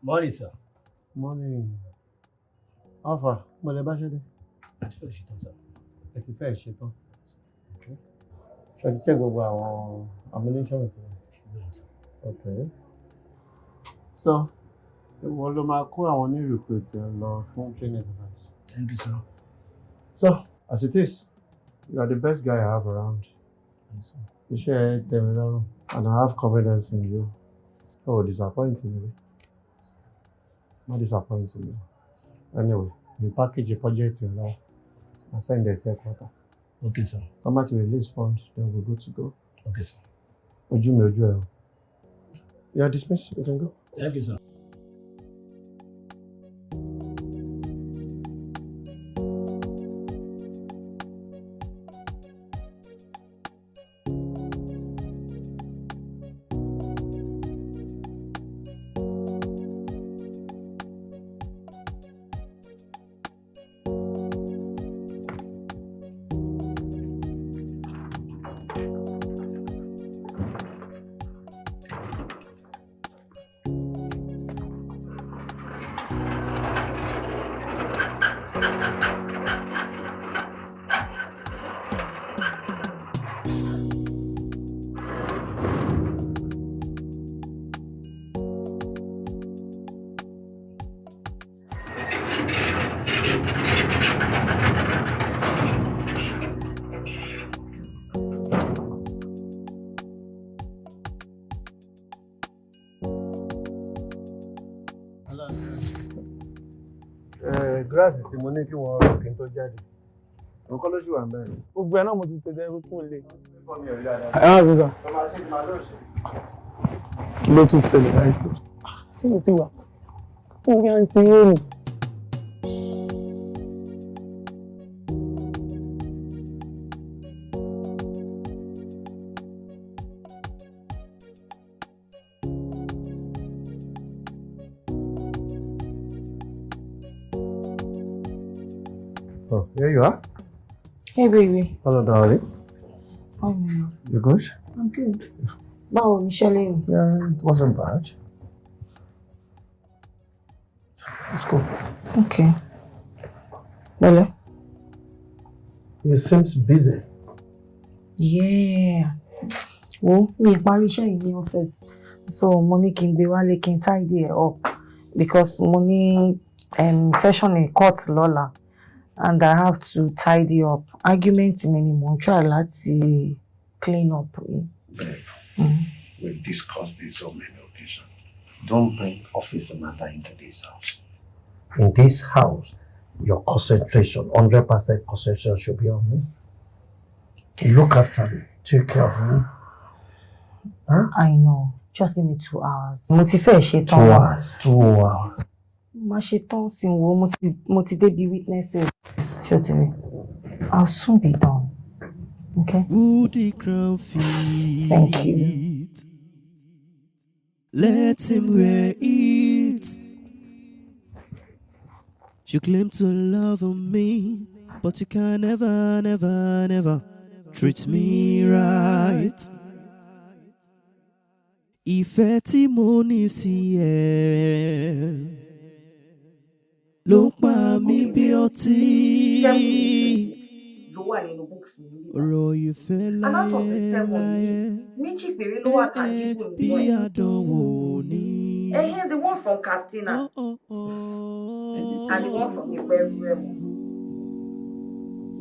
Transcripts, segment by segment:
Morning, sir. Morning. Alpha, mo lè bá ṣe dé. A ti fẹ́ ṣetán, sir. Ẹ ti fẹ́ ṣetán. Okay. Ṣé o ti check gbogbo àwọn ammunitions yẹn? Bẹ́ẹ̀, sir. Okay. So, ìwọ ló máa kó àwọn new recruit lọ fún training exercise. Thank you, sir. So, as it is, you are the best guy I have around. Thank you, sir. Iṣẹ́ ẹ tẹ́ mi lọ́rùn and I have confidence in you. Oh, disappoint me. Má disappoint me. Anyway, the package project yẹn lọ́wọ́. I send the headquarter. Okay, sir. Come back to release fund, then we're good to go. Okay, sir. Ojú mi ojú ẹ o. You are dismissed. You can go. Thank you, sir. Grass tí mo ní kí wọ́n rò kí n tó jáde. Òun kọ́ ló ṣì wà ń bẹ̀rẹ̀. Gbogbo ẹ̀ náà mo ti ṣe jẹ́ kúkú lè. Mi ò rí dáadáa. Ẹ má bínú. Ọmọ àti ìgbà ló ṣe. Kí ló tún ṣẹlẹ̀ láìpẹ́? Ṣé mo ti wà? Fún mi àǹtí Rónì. Oh, here you are. Hey, baby. Hello, darling. Hi, my love. You good? I'm good. Báwo ni iṣẹ́ lẹ́yìn? Yeah, it wasn't bad. Let's go. Okay. Pẹ̀lẹ́. You seems busy. Yeah. Wo, mi ì parí iṣẹ́ yìí ní ọ́fíìsì. So mo ní kí n gbé wálé kí n tidy ẹ̀ up because mo ní session in court lọ́la and I have to tidy up. Argument mi ni mò ń try láti clean up. We've discussed this on many occasions. Don't bring office matter into this house. In this house, your concentration, 100% concentration should be on me. Look after me. Take care of me. Huh? I know. Just give me 2 hours. Mo ti fẹ́ ṣe tán. 2 hours. 2 hours. Má ṣe tán sí wo, mo ti débi witnesses. Ṣé o ti rí? I'll soon be done. Okay? Woody crown feet. Thank you. Let him wear it. You claim to love me, but you can never, never, never treat me right. Ìfẹ́ tí mo ní sí ẹ ló ń pa mí bí ọtí. Ló wà nínú books mi níbí. Ọ̀rọ̀ ìfẹ́ And out of the láyé seven láyé yìí, méjì péré ló wà tangible bí nínú ẹ̀. àdánwò ní. Ehen, the one from Katsina and the one from Ìpẹ́rù Rẹ́mọ.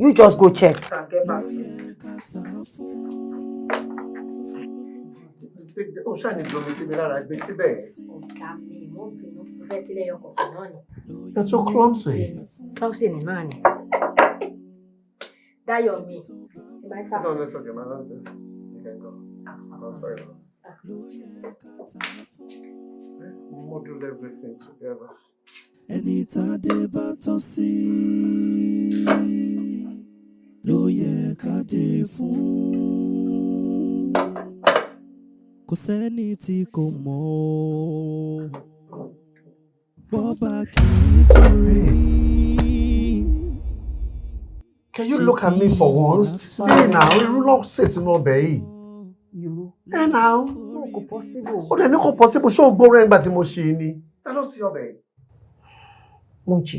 You just go check and get back to me. Ó ṣáà ní gbomi sí mi lára gbé síbẹ̀. Ọ̀gá mi, mo ń bínú, mo fẹ́ sílẹ̀ yọ kọ̀ọ̀kan náà ni. You're so clumsy. Clumsy ni náà ni. Dáyọ̀ mi, tí bá ń sá. No, it's okay, my love. You can go. No, sorry. Model everything together. Ẹni tá a dé bá tọ́ sí ló yẹ ká dé fún. Kò sẹ́ni tí kò mọ̀ ọ́ bọ́ba kì í torí. Can you look at me for once? See now, irú ló sè sínú ọbẹ̀ yìí. Irú. Ẹ now. No, kò possible. Ó dẹ̀ ní kò possible, ṣé o gbóòórùn ẹ̀ngbà tí mo ṣe ni? Ta ló ṣe ọbẹ̀ yìí? Mojí.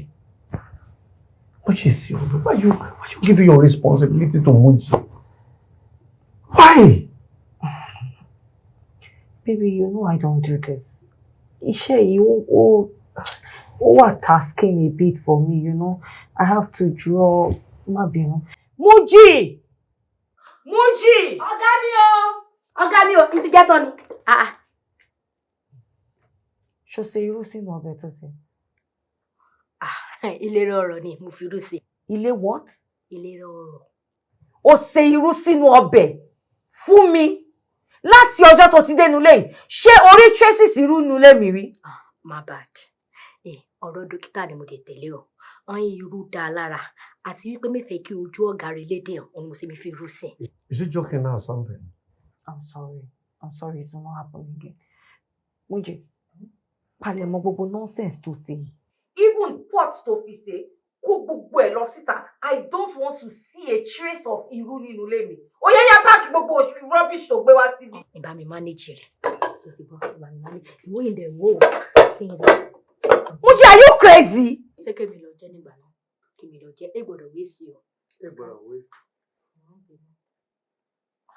Mojí sí ọbẹ̀. Why you giving your responsibility to Mojí? Why? Baby, you know I don't do this. Iṣẹ́ yìí, ó wà tasking a bit for me. I have to draw. Má bínú. Mojí! Mojí! Ọ̀gá mi o! Ọ̀gá mi o, kí n ti jẹ́ tán ni. Ah, ah. Ṣo ṣe irú sínú ọbẹ̀ tó ṣe? Ah, ìlera ọ̀rọ̀ ni mo fi rú sí. Ilé what? Ìlera ọ̀rọ̀. O ṣe irú sínú ọbẹ̀ fún mi láti ọjọ́ tó ti dénú lé yìí. Ṣé orí traces irú inú ilé mi rí? Ah, my bad. Ọ̀rọ̀ dókítà ni mo dé tẹ̀lé o. Ọ̀n irú da lára àti wípé mi fẹ́ kí ojú ọ̀gá rẹ̀ lédè hàn, òun mo sì mi fi irú sí. Is he joking now or something? I'm sorry. I'm sorry. It will not happen again. Mojí, palẹ̀mọ́ gbogbo nonsense tó ṣe yìí. Even pot tó fi ṣe, kó gbogbo ẹ̀ lọ síta. I don't want to see a trace of irú nínú ilé mi. Ó yẹ yá, pack gbogbo rubbish tó gbé wá síbí. Ìbá mi manage rẹ̀. Ṣé ti bọ́? Ìbá mi manage. Ìwọ ìdẹ̀ wò ó. Sí ìdẹ̀. Mojí, are you crazy? Ṣé kí mi lọ jẹ́ nígbà náà? Kí mi lọ jẹ́? Ẹ gbọ́dọ̀ wé sí o. Ẹ gbọ́dọ̀ waste.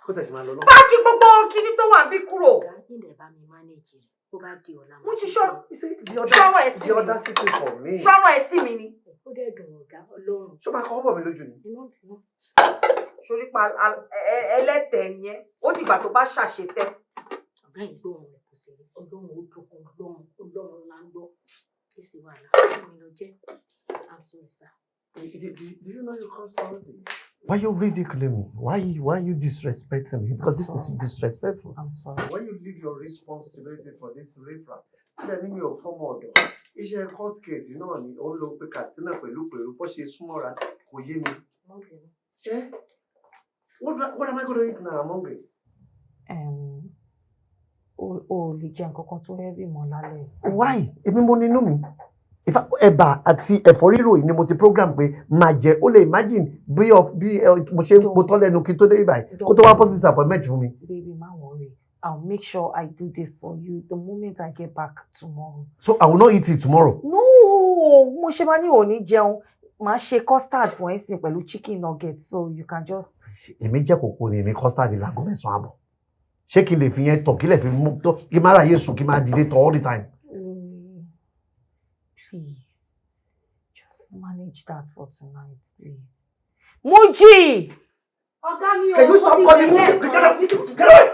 Kó tẹ̀sí máa lọ lọ́wọ́. Pack gbogbo kinní tó wà bí kúrò. Ọ̀gá, ìdẹ̀ bá mi manage rẹ̀. Bó bá di ọ̀la. Mojí, You see, the other, ṣọ́rọ̀ ẹ̀ sí the mi ni. audacity for me. Ṣọ́rọ̀ ẹ̀ sí mi ni. Ó dẹ̀ dùn ọ̀gá Ọlọ́run. Ṣé o máa kọ́ bọ̀ mí lójú ni? Inú bínú. Sórí pa ẹlẹ́tẹ̀ẹ́ ni ẹ́. Ó dìgbà tó bá ṣàṣetẹ́. Ọ̀gá yìí gbóhùn rẹ̀ kò sí rí. Ọlọ́run ó dùn, Ọlọ́run, Ọlọ́run là ń gbọ́. Kí sì wàhálà. Kí mi lọ jẹ́? I'm sorry, sir. Do you know you caused all this? Why you ridiculing me? Why you disrespecting me? Because this is disrespectful. I'm sorry. When you leave your responsibility for this riffraff, kílẹ̀ ní mi ò fọ́mọ ọ̀dọ̀. Iṣẹ́ court case náà ni ó ń lo pé Katsina pẹ̀lú pẹ̀lú bó ṣe súnmọ́ra kò yé mi. Má bínú. Eh? What am I going to eat now? I'm hungry. O lè jẹ nǹkan kan tó heavy mọ́ lálẹ́ yìí. Why? Èmi mo nínú mi. In fact, ẹ̀bà àti ẹ̀fọ́ rírò yìí ni mo ti program pé máa jẹ. Ó lè imagine bí mo ṣe ń po tọ́ lẹ́nu kí n tó dé ibàyìí. Kó tó wá post disappointment fún mi. Baby, má worry. I'll make sure I do this for you the moment I get back tomorrow. So I will not eat it tomorrow. No, mo ṣe máa ní ò ní jẹun. Màá ṣe custard fún ẹ sìn pẹ̀lú chicken nuggets, so you can just. Èmi jẹ́ kòkó ni èmi custard láago 9:30. Ṣé kí n lè fi yẹn tọ̀ kí lè fi mú tó kí n má ráyè sùn, kí n má dìde tọ̀ all the time? Please, just manage that for tonight, please. Muji! Ọ̀gá mi o. Can you stop calling me? Get up! Get away!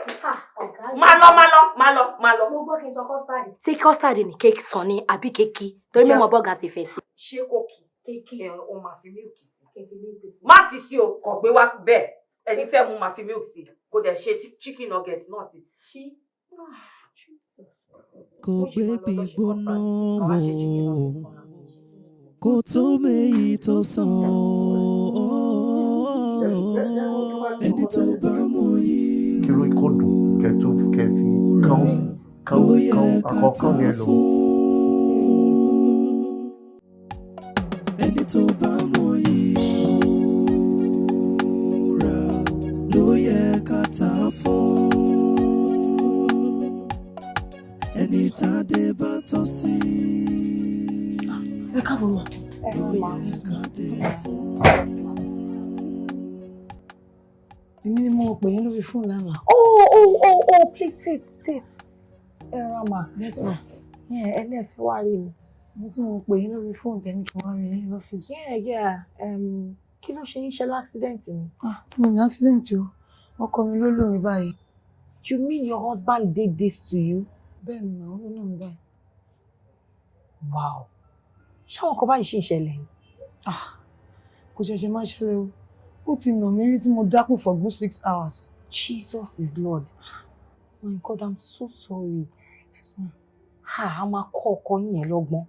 Ọ̀gá mi. Má lọ, má lọ, má lọ, má lọ. Mo gbọ́ kí n sọ custard. Ṣé custard ni cake sàn ni àbí kéèkì? Torí mímọ bọ́gà sì fẹ́ sí. Ṣé kò kì? Kéèkì ẹ̀, o máa fi milk sí. Kí n fi milk sí. Má fi sí o, kàn gbé wá bẹ́ẹ̀. Ẹni fẹ́ mu máa fi milk sí. Kò dẹ̀ ṣe chicken nugget náà sí. Ṣí. Kò gbé gbígbóná wò kó tó méyì tó sàn ó. Ẹni tó bá mọ yìí Kí ló kó dùn kẹ tó kẹ fi kán kán ló yẹ kán ká àkọ́kọ́ ta yẹn lò. fún. Ẹni tó bá mọ yìí rà ló yẹ ká ta fún. Ẹni tádé bá tọ́ sí Ẹ káàbọ̀ mà. Ló yẹ ká dé fún. Èmi ni mo pè yín lórí fóònù lánàá. Oh, please sit, sit. Ẹ rà mà. Yes, ma. Yeah, ẹlẹ́fẹ́ wá rí mi. Mo tí mo pè yín lórí fóònù tẹ́ni kí wọ́n rí yín lọ́fíìsì. Yeah. Kí ló ṣe yín? Ṣe l'accident ni? Ah, mi ní accident o. Ọkọ mi ló lù mí báyìí. You mean your husband did this to you? Bẹ́ẹ̀ ni màá, ló nà mí báyìí. Wow. Ṣáwọn kan báyìí ṣì ń ṣẹlẹ̀ ni? Ah, kò ṣẹ̀ṣẹ̀ máa ṣẹlẹ̀ o. Ó ti nà mí rí tí mo dákú for good 6 hours. Jesus is Lord. My God, I'm so sorry. Yes, ma. Ha, a máa kọ́ ọkọ yín yẹn lọ́gbọ́n.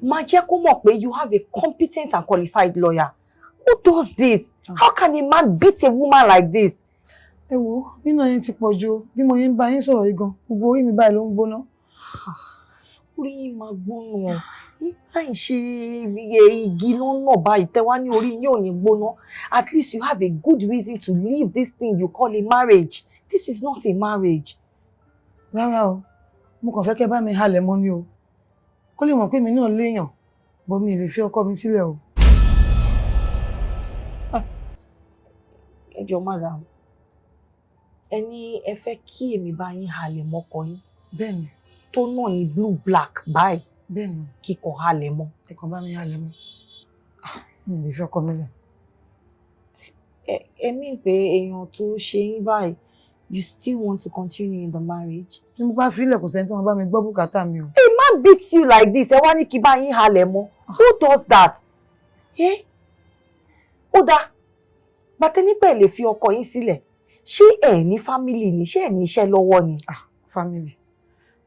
Máa jẹ́ kó mọ̀ pé you have a competent and qualified lawyer. Who does this? How can a man beat a woman like this? Ẹ wo, nínú yẹn ti pọ̀ ju o. Bí mo yẹn ń bá yín sọ̀rọ̀ yìí gan, gbogbo orí mi báyìí ló ń gbóná. Orí yín máa gbóná. Láì ṣe iye igi lọ́nà báyìí tẹ́ wá ní orí yín ò ní gbóná. At least you have a good reason to leave this thing you call a marriage. This is not a marriage. Rárá o, mo kàn fẹ́ kẹ́ bá mi halẹ̀ mọ́ ni o. Kó lè mọ̀ pé èmi náà léèyàn, bọ́ mi ì lè fi ọkọ mi sílẹ̀ o. Ẹ jọ̀ọ́, madam, ẹ ní ẹ fẹ́ kí èmi bá yín halẹ̀ mọ́kọ yín? Bẹ́ẹ̀ni. Tó náà ní blue black báyìí? Bẹ́ẹ̀ni. Kíkọ halẹ̀ mọ́? Ẹ kàn bá mi halẹ̀ mọ́. Ah, mi ì lè fi ọkọ mi lẹ̀. Ẹ mí pé èèyàn tó ṣe yín báyìí, you still want to continue in the marriage? Tí mo bá filẹ̀, kò sẹ́ni tó máa bá mi gbọ́ bùkátà mi o. A man beats you like this, ẹ wá ní kí bá yín halẹ̀ mọ́. Who does that? Eh? Ó dáa, bàtẹ́ nípa ẹ̀ lè fi ọkọ yín sílẹ̀, ṣé ẹ ní family ni? Ṣé ẹ ní iṣẹ́ lọ́wọ́ ni? Ah, family.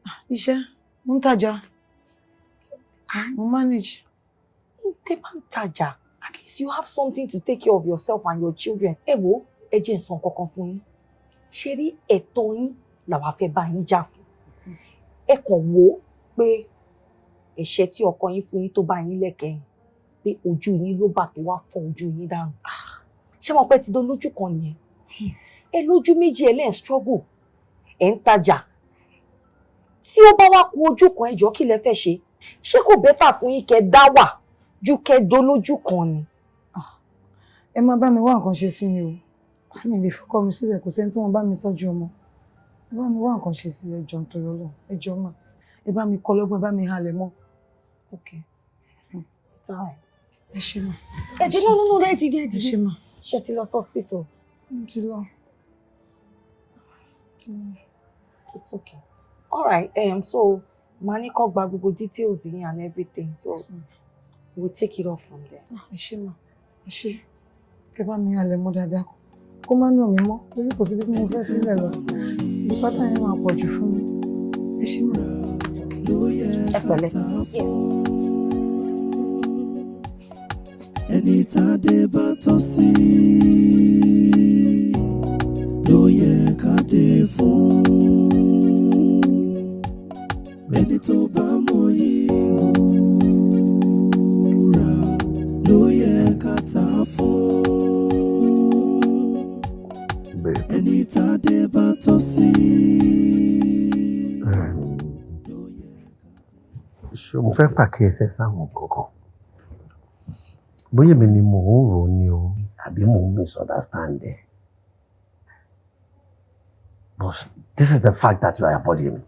Ah, iṣẹ́, mo ń tajà, mo manage. Tẹ́ bá ń tajà, at least you have something to take care of yourself and your children. Ẹ wo, ẹ jẹ́ n sọ nǹkan kan fún yín. Ṣé rí ẹ̀tọ́ yín làwa fẹ́ bá yín jà fún. Ẹ kàn wò ó pé ẹ̀ṣẹ̀ tí ọkọ yín fún yín tó bá yín lẹ́kẹ̀yìn, pé ojú yín ló bà tó wá fọ́ ojú yín dànù. Ṣé mo pẹ́ ti dán lójú kan nìyẹn? Ẹ lójú méjì, ẹ lẹ́ẹ̀ struggle, ẹ̀ ń tajà. Tí ó bá wá ku ojú kan, ẹ jọ̀ọ́, kí lẹ fẹ́ ṣe? Ṣé kò better fún yín kẹ́ dá wà ju kẹ́ dolójú kan ni? Ẹ má bá mi wá nǹkan ṣe sí ni o. Mi lè fọkọ mi sílẹ̀, kò sẹ́ni tó wọn bá mi tọ́jú ọmọ. Ẹ bá mi wá nǹkan ṣe sí, ẹ jọ̀ọ́, nítorí Ọlọ́run. Ẹ jọ̀ọ́ mà, ẹ bá mi kọ́ lọ́gbọ́n, ẹ bá mi halẹ̀ mọ́. Okay. It's all right. Ẹ ṣé mà. Ẹ ti, no, no, no, ẹ ti dé, ẹ ti Ẹ dé. ṣé mà. Ṣé ti lọ sí hospital? Mo ti lọ. Ti lọ. It's okay. All right. So màá ní kó gba gbogbo details yín and everything. So we'll take it off from there. Ah, ẹ ṣé mà, ẹ ṣé. Kẹ bá mi halẹ̀ mọ́ dáadáa, kó má nà mí mọ́, torí kò síbi tí mo fẹ́ sílẹ̀ lọ. Bùkátà yẹn máa pọ̀ jù fún mi. Ẹ ṣé mà. Ẹ pẹ̀lẹ́. Ẹni tádé bá tọ́ sí ló yẹ ká dé fún. Ẹni tó bá mọyì wúrà ló yẹ ká tà fún. Ẹni tádé bá tọ́ sí. Ṣé mo fẹ́ pàkíyèsí ẹ sáwọn kankan? Bóyá èmi ni mò ń rò ó ni o, àbí mò ń misunderstand ẹ. But this is the fact that you are avoiding me.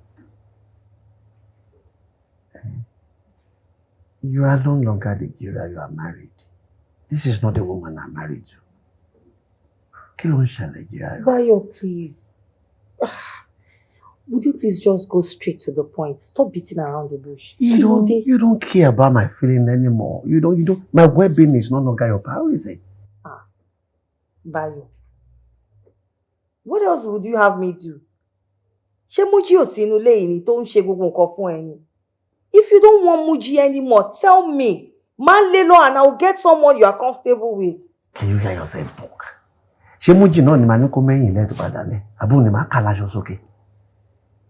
You are no longer the girl you are married. This is not the woman I'm married to. Kí ló ń ṣẹlẹ̀, Jirayo? Bayo, please. Would you please just go straight to the point? Stop beating around the bush. You Kí ló don't, dé? you don't care about my feeling anymore. You don't, my well-being is no longer your priority. Ah, Bayo. What else would you have me do? Ṣé Mújí ò sí inú ilé yìí ni tó ń ṣe gbogbo nǹkan fún ẹ ni? If you don't want Muji anymore, tell me. Má lé lọ and I will get someone you are comfortable with. Can you hear yourself talk? Ṣé Mújì náà ni màá ní kó mẹ́yìn lẹ́tọ̀ padà lẹ̀? Àbúrò ni màá kà láṣọ sókè?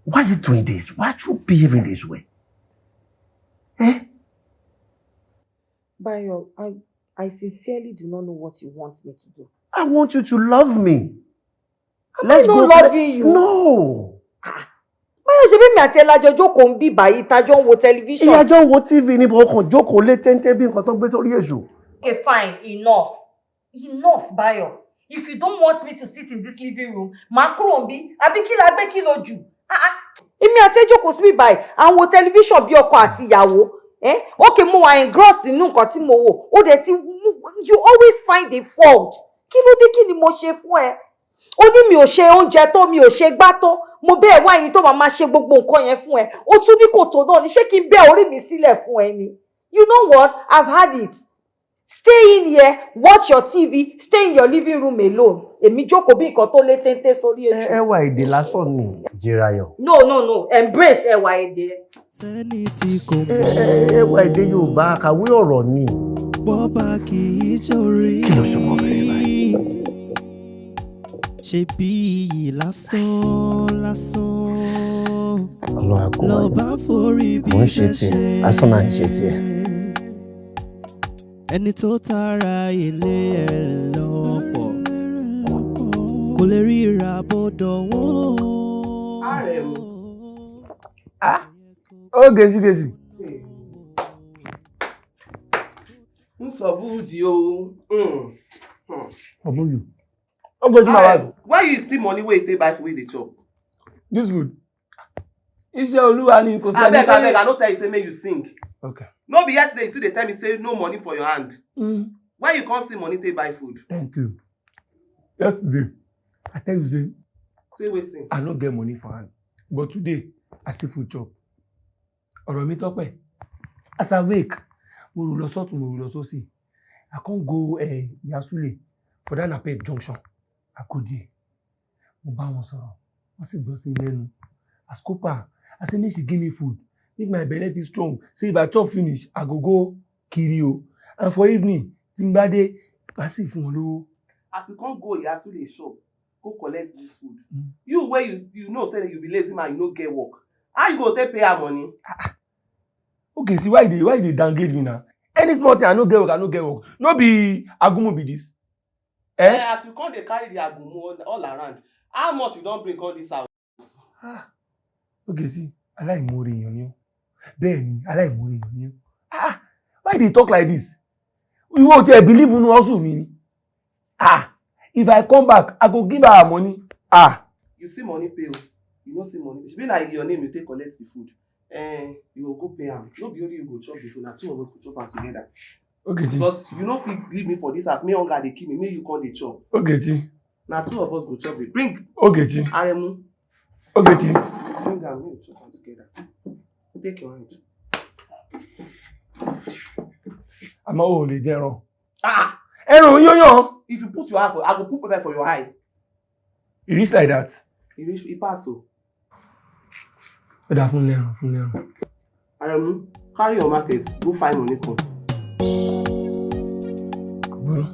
Why you doing this? Why you behaving this way? Eh? Bayo, I sincerely do not know what you want me to do. I want you to love me. Am I not loving you? No. Báyọ̀, ṣe bí mi àti ẹ lájọ jókòó ń bí báyìí, tájọ́ ń wo tẹlifíṣàn. Ìyá jọ ń wo TV ní ọkàn jókòó lé téńté bí nǹkan tó gbé sórí èṣù. Okay, fine, enough. Enough, Bayo. If you don't want me to sit in this living room, màá kúrò níbí. Àbí kí la gbé, kí lo jù? Ah, ah. Èmi àti ẹ jókòó síbí báyìí, à ń wo tẹlifíṣàn bí ọkọ àti ìyàwó. Eh? Okay, mo wà engrossed nínú nǹkan tí mo wò. Ó dẹ̀ ti you always find a fault. Kí ló dé? Kí ni mo ṣe fún ẹ? Ó ní mi ò ṣe oúnjẹ tó, mi ò ṣe gbá tó. Mo bẹ́ẹ̀ wá ẹni tó máa máa ṣe gbogbo nǹkan yẹn fún ẹ. Ó tún ní kòtò náà ní. Ṣé kí n bẹ́ orí mi sílẹ̀ fún ẹ ni? You know what? I've had it. Stay in here, watch your TV, stay in your living room alone. Èmi jókòó bí nǹkan tó lé téńté sórí èṣù. Ẹwà èdè lásán ni, Jirayo. No, no, no, embrace ẹwà èdè. Sẹ́ni tí kò mọ̀. Ẹwà èdè Yorùbá, kàwé ọ̀rọ̀ ni. Bọ́ba kì í jórí. Kí ló ṣe ọmọbìnrin báyìí? Ṣe bí iyì lásán lásán. Ọlọ́run á kó wa yọ. Lọ́ba forí bí Mò ń ṣe tiẹ̀, lásán náà ń ṣe tiẹ̀. Ẹni tó tara ilé ẹ̀ lọ́pọ̀ kò lè ríra bọ́dọ̀ wọ́n. Ààrẹ o. Ó gèsì gèsì. Ń sọ búùdì o. Obudu. Don't go to my wife. Why you see money wey you take buy food wey you dey chop? This food. Iṣẹ́ Olúwa ni kò sẹ́ni. Abeg, abeg, I no tell you say make you sing. Okay. No be yesterday you still dey tell me say no money for your hand. Where you come see money take buy food? Thank you. Yesterday, I tell you say Say wetin? I no get money for hand, but today I see food chop. Ọ̀rọ̀ mi tọ́pẹ́. As I wake, mo rò lọ sọ́tún, mo rò lọ sósì. I come go Yasule for that Napep junction. I go there. Mo bá wọn sọ̀rọ̀, wọ́n sì gbọ́ sí i lẹ́nu. I scope her. I say make she give me food, make my belle fit strong. Say if I chop finish, I go go kiri o. And for evening, tí n bá dé, màá sì fún wọn lówó. As you come go Iyasule shop, go collect this food. You wey you know say you be lazy man, you no get work. How you go take pay her money? Okay, see why you dey downgrade me now? Any small thing, I no get work, I no get work. No be agunmu be this? Eh? Eh? As you come dey carry the agunmu all around, how much you don bring come this house? Okay, see, aláìmoore èèyàn ni ọ́. Bẹ́ẹ̀ ni, aláìmoore èèyàn ni ọ́. Ah, why you dey talk like this? Ìwọ ò tiẹ̀ believe nínú hustle mi ni. Ah, if I come back, I go give her money. Ah. You see money pay o, you no see money pay. Shebi na your name you take collect the food. Eh, you go go pay am. No be only you go chop the food, na two of us go chop am together. Ogechi. Because you no fit leave me for this house, make hunger dey kill me, make you come dey chop. Ogechi. Na two of us go chop it. Bring Ogechi. Aremu. Ogechi. Bring am, make we chop am together. Take your hand. Àmọ́ o ò lè jẹran. Ah! Ẹran ò yóyàn. If you put your hand for, I go put pepper for your eye. E reach like that. E reach, e pass o. Ó dáa, fún lẹ́ran, fún lẹ́ran. Aremu, carry your market, go find money come. Kò burú.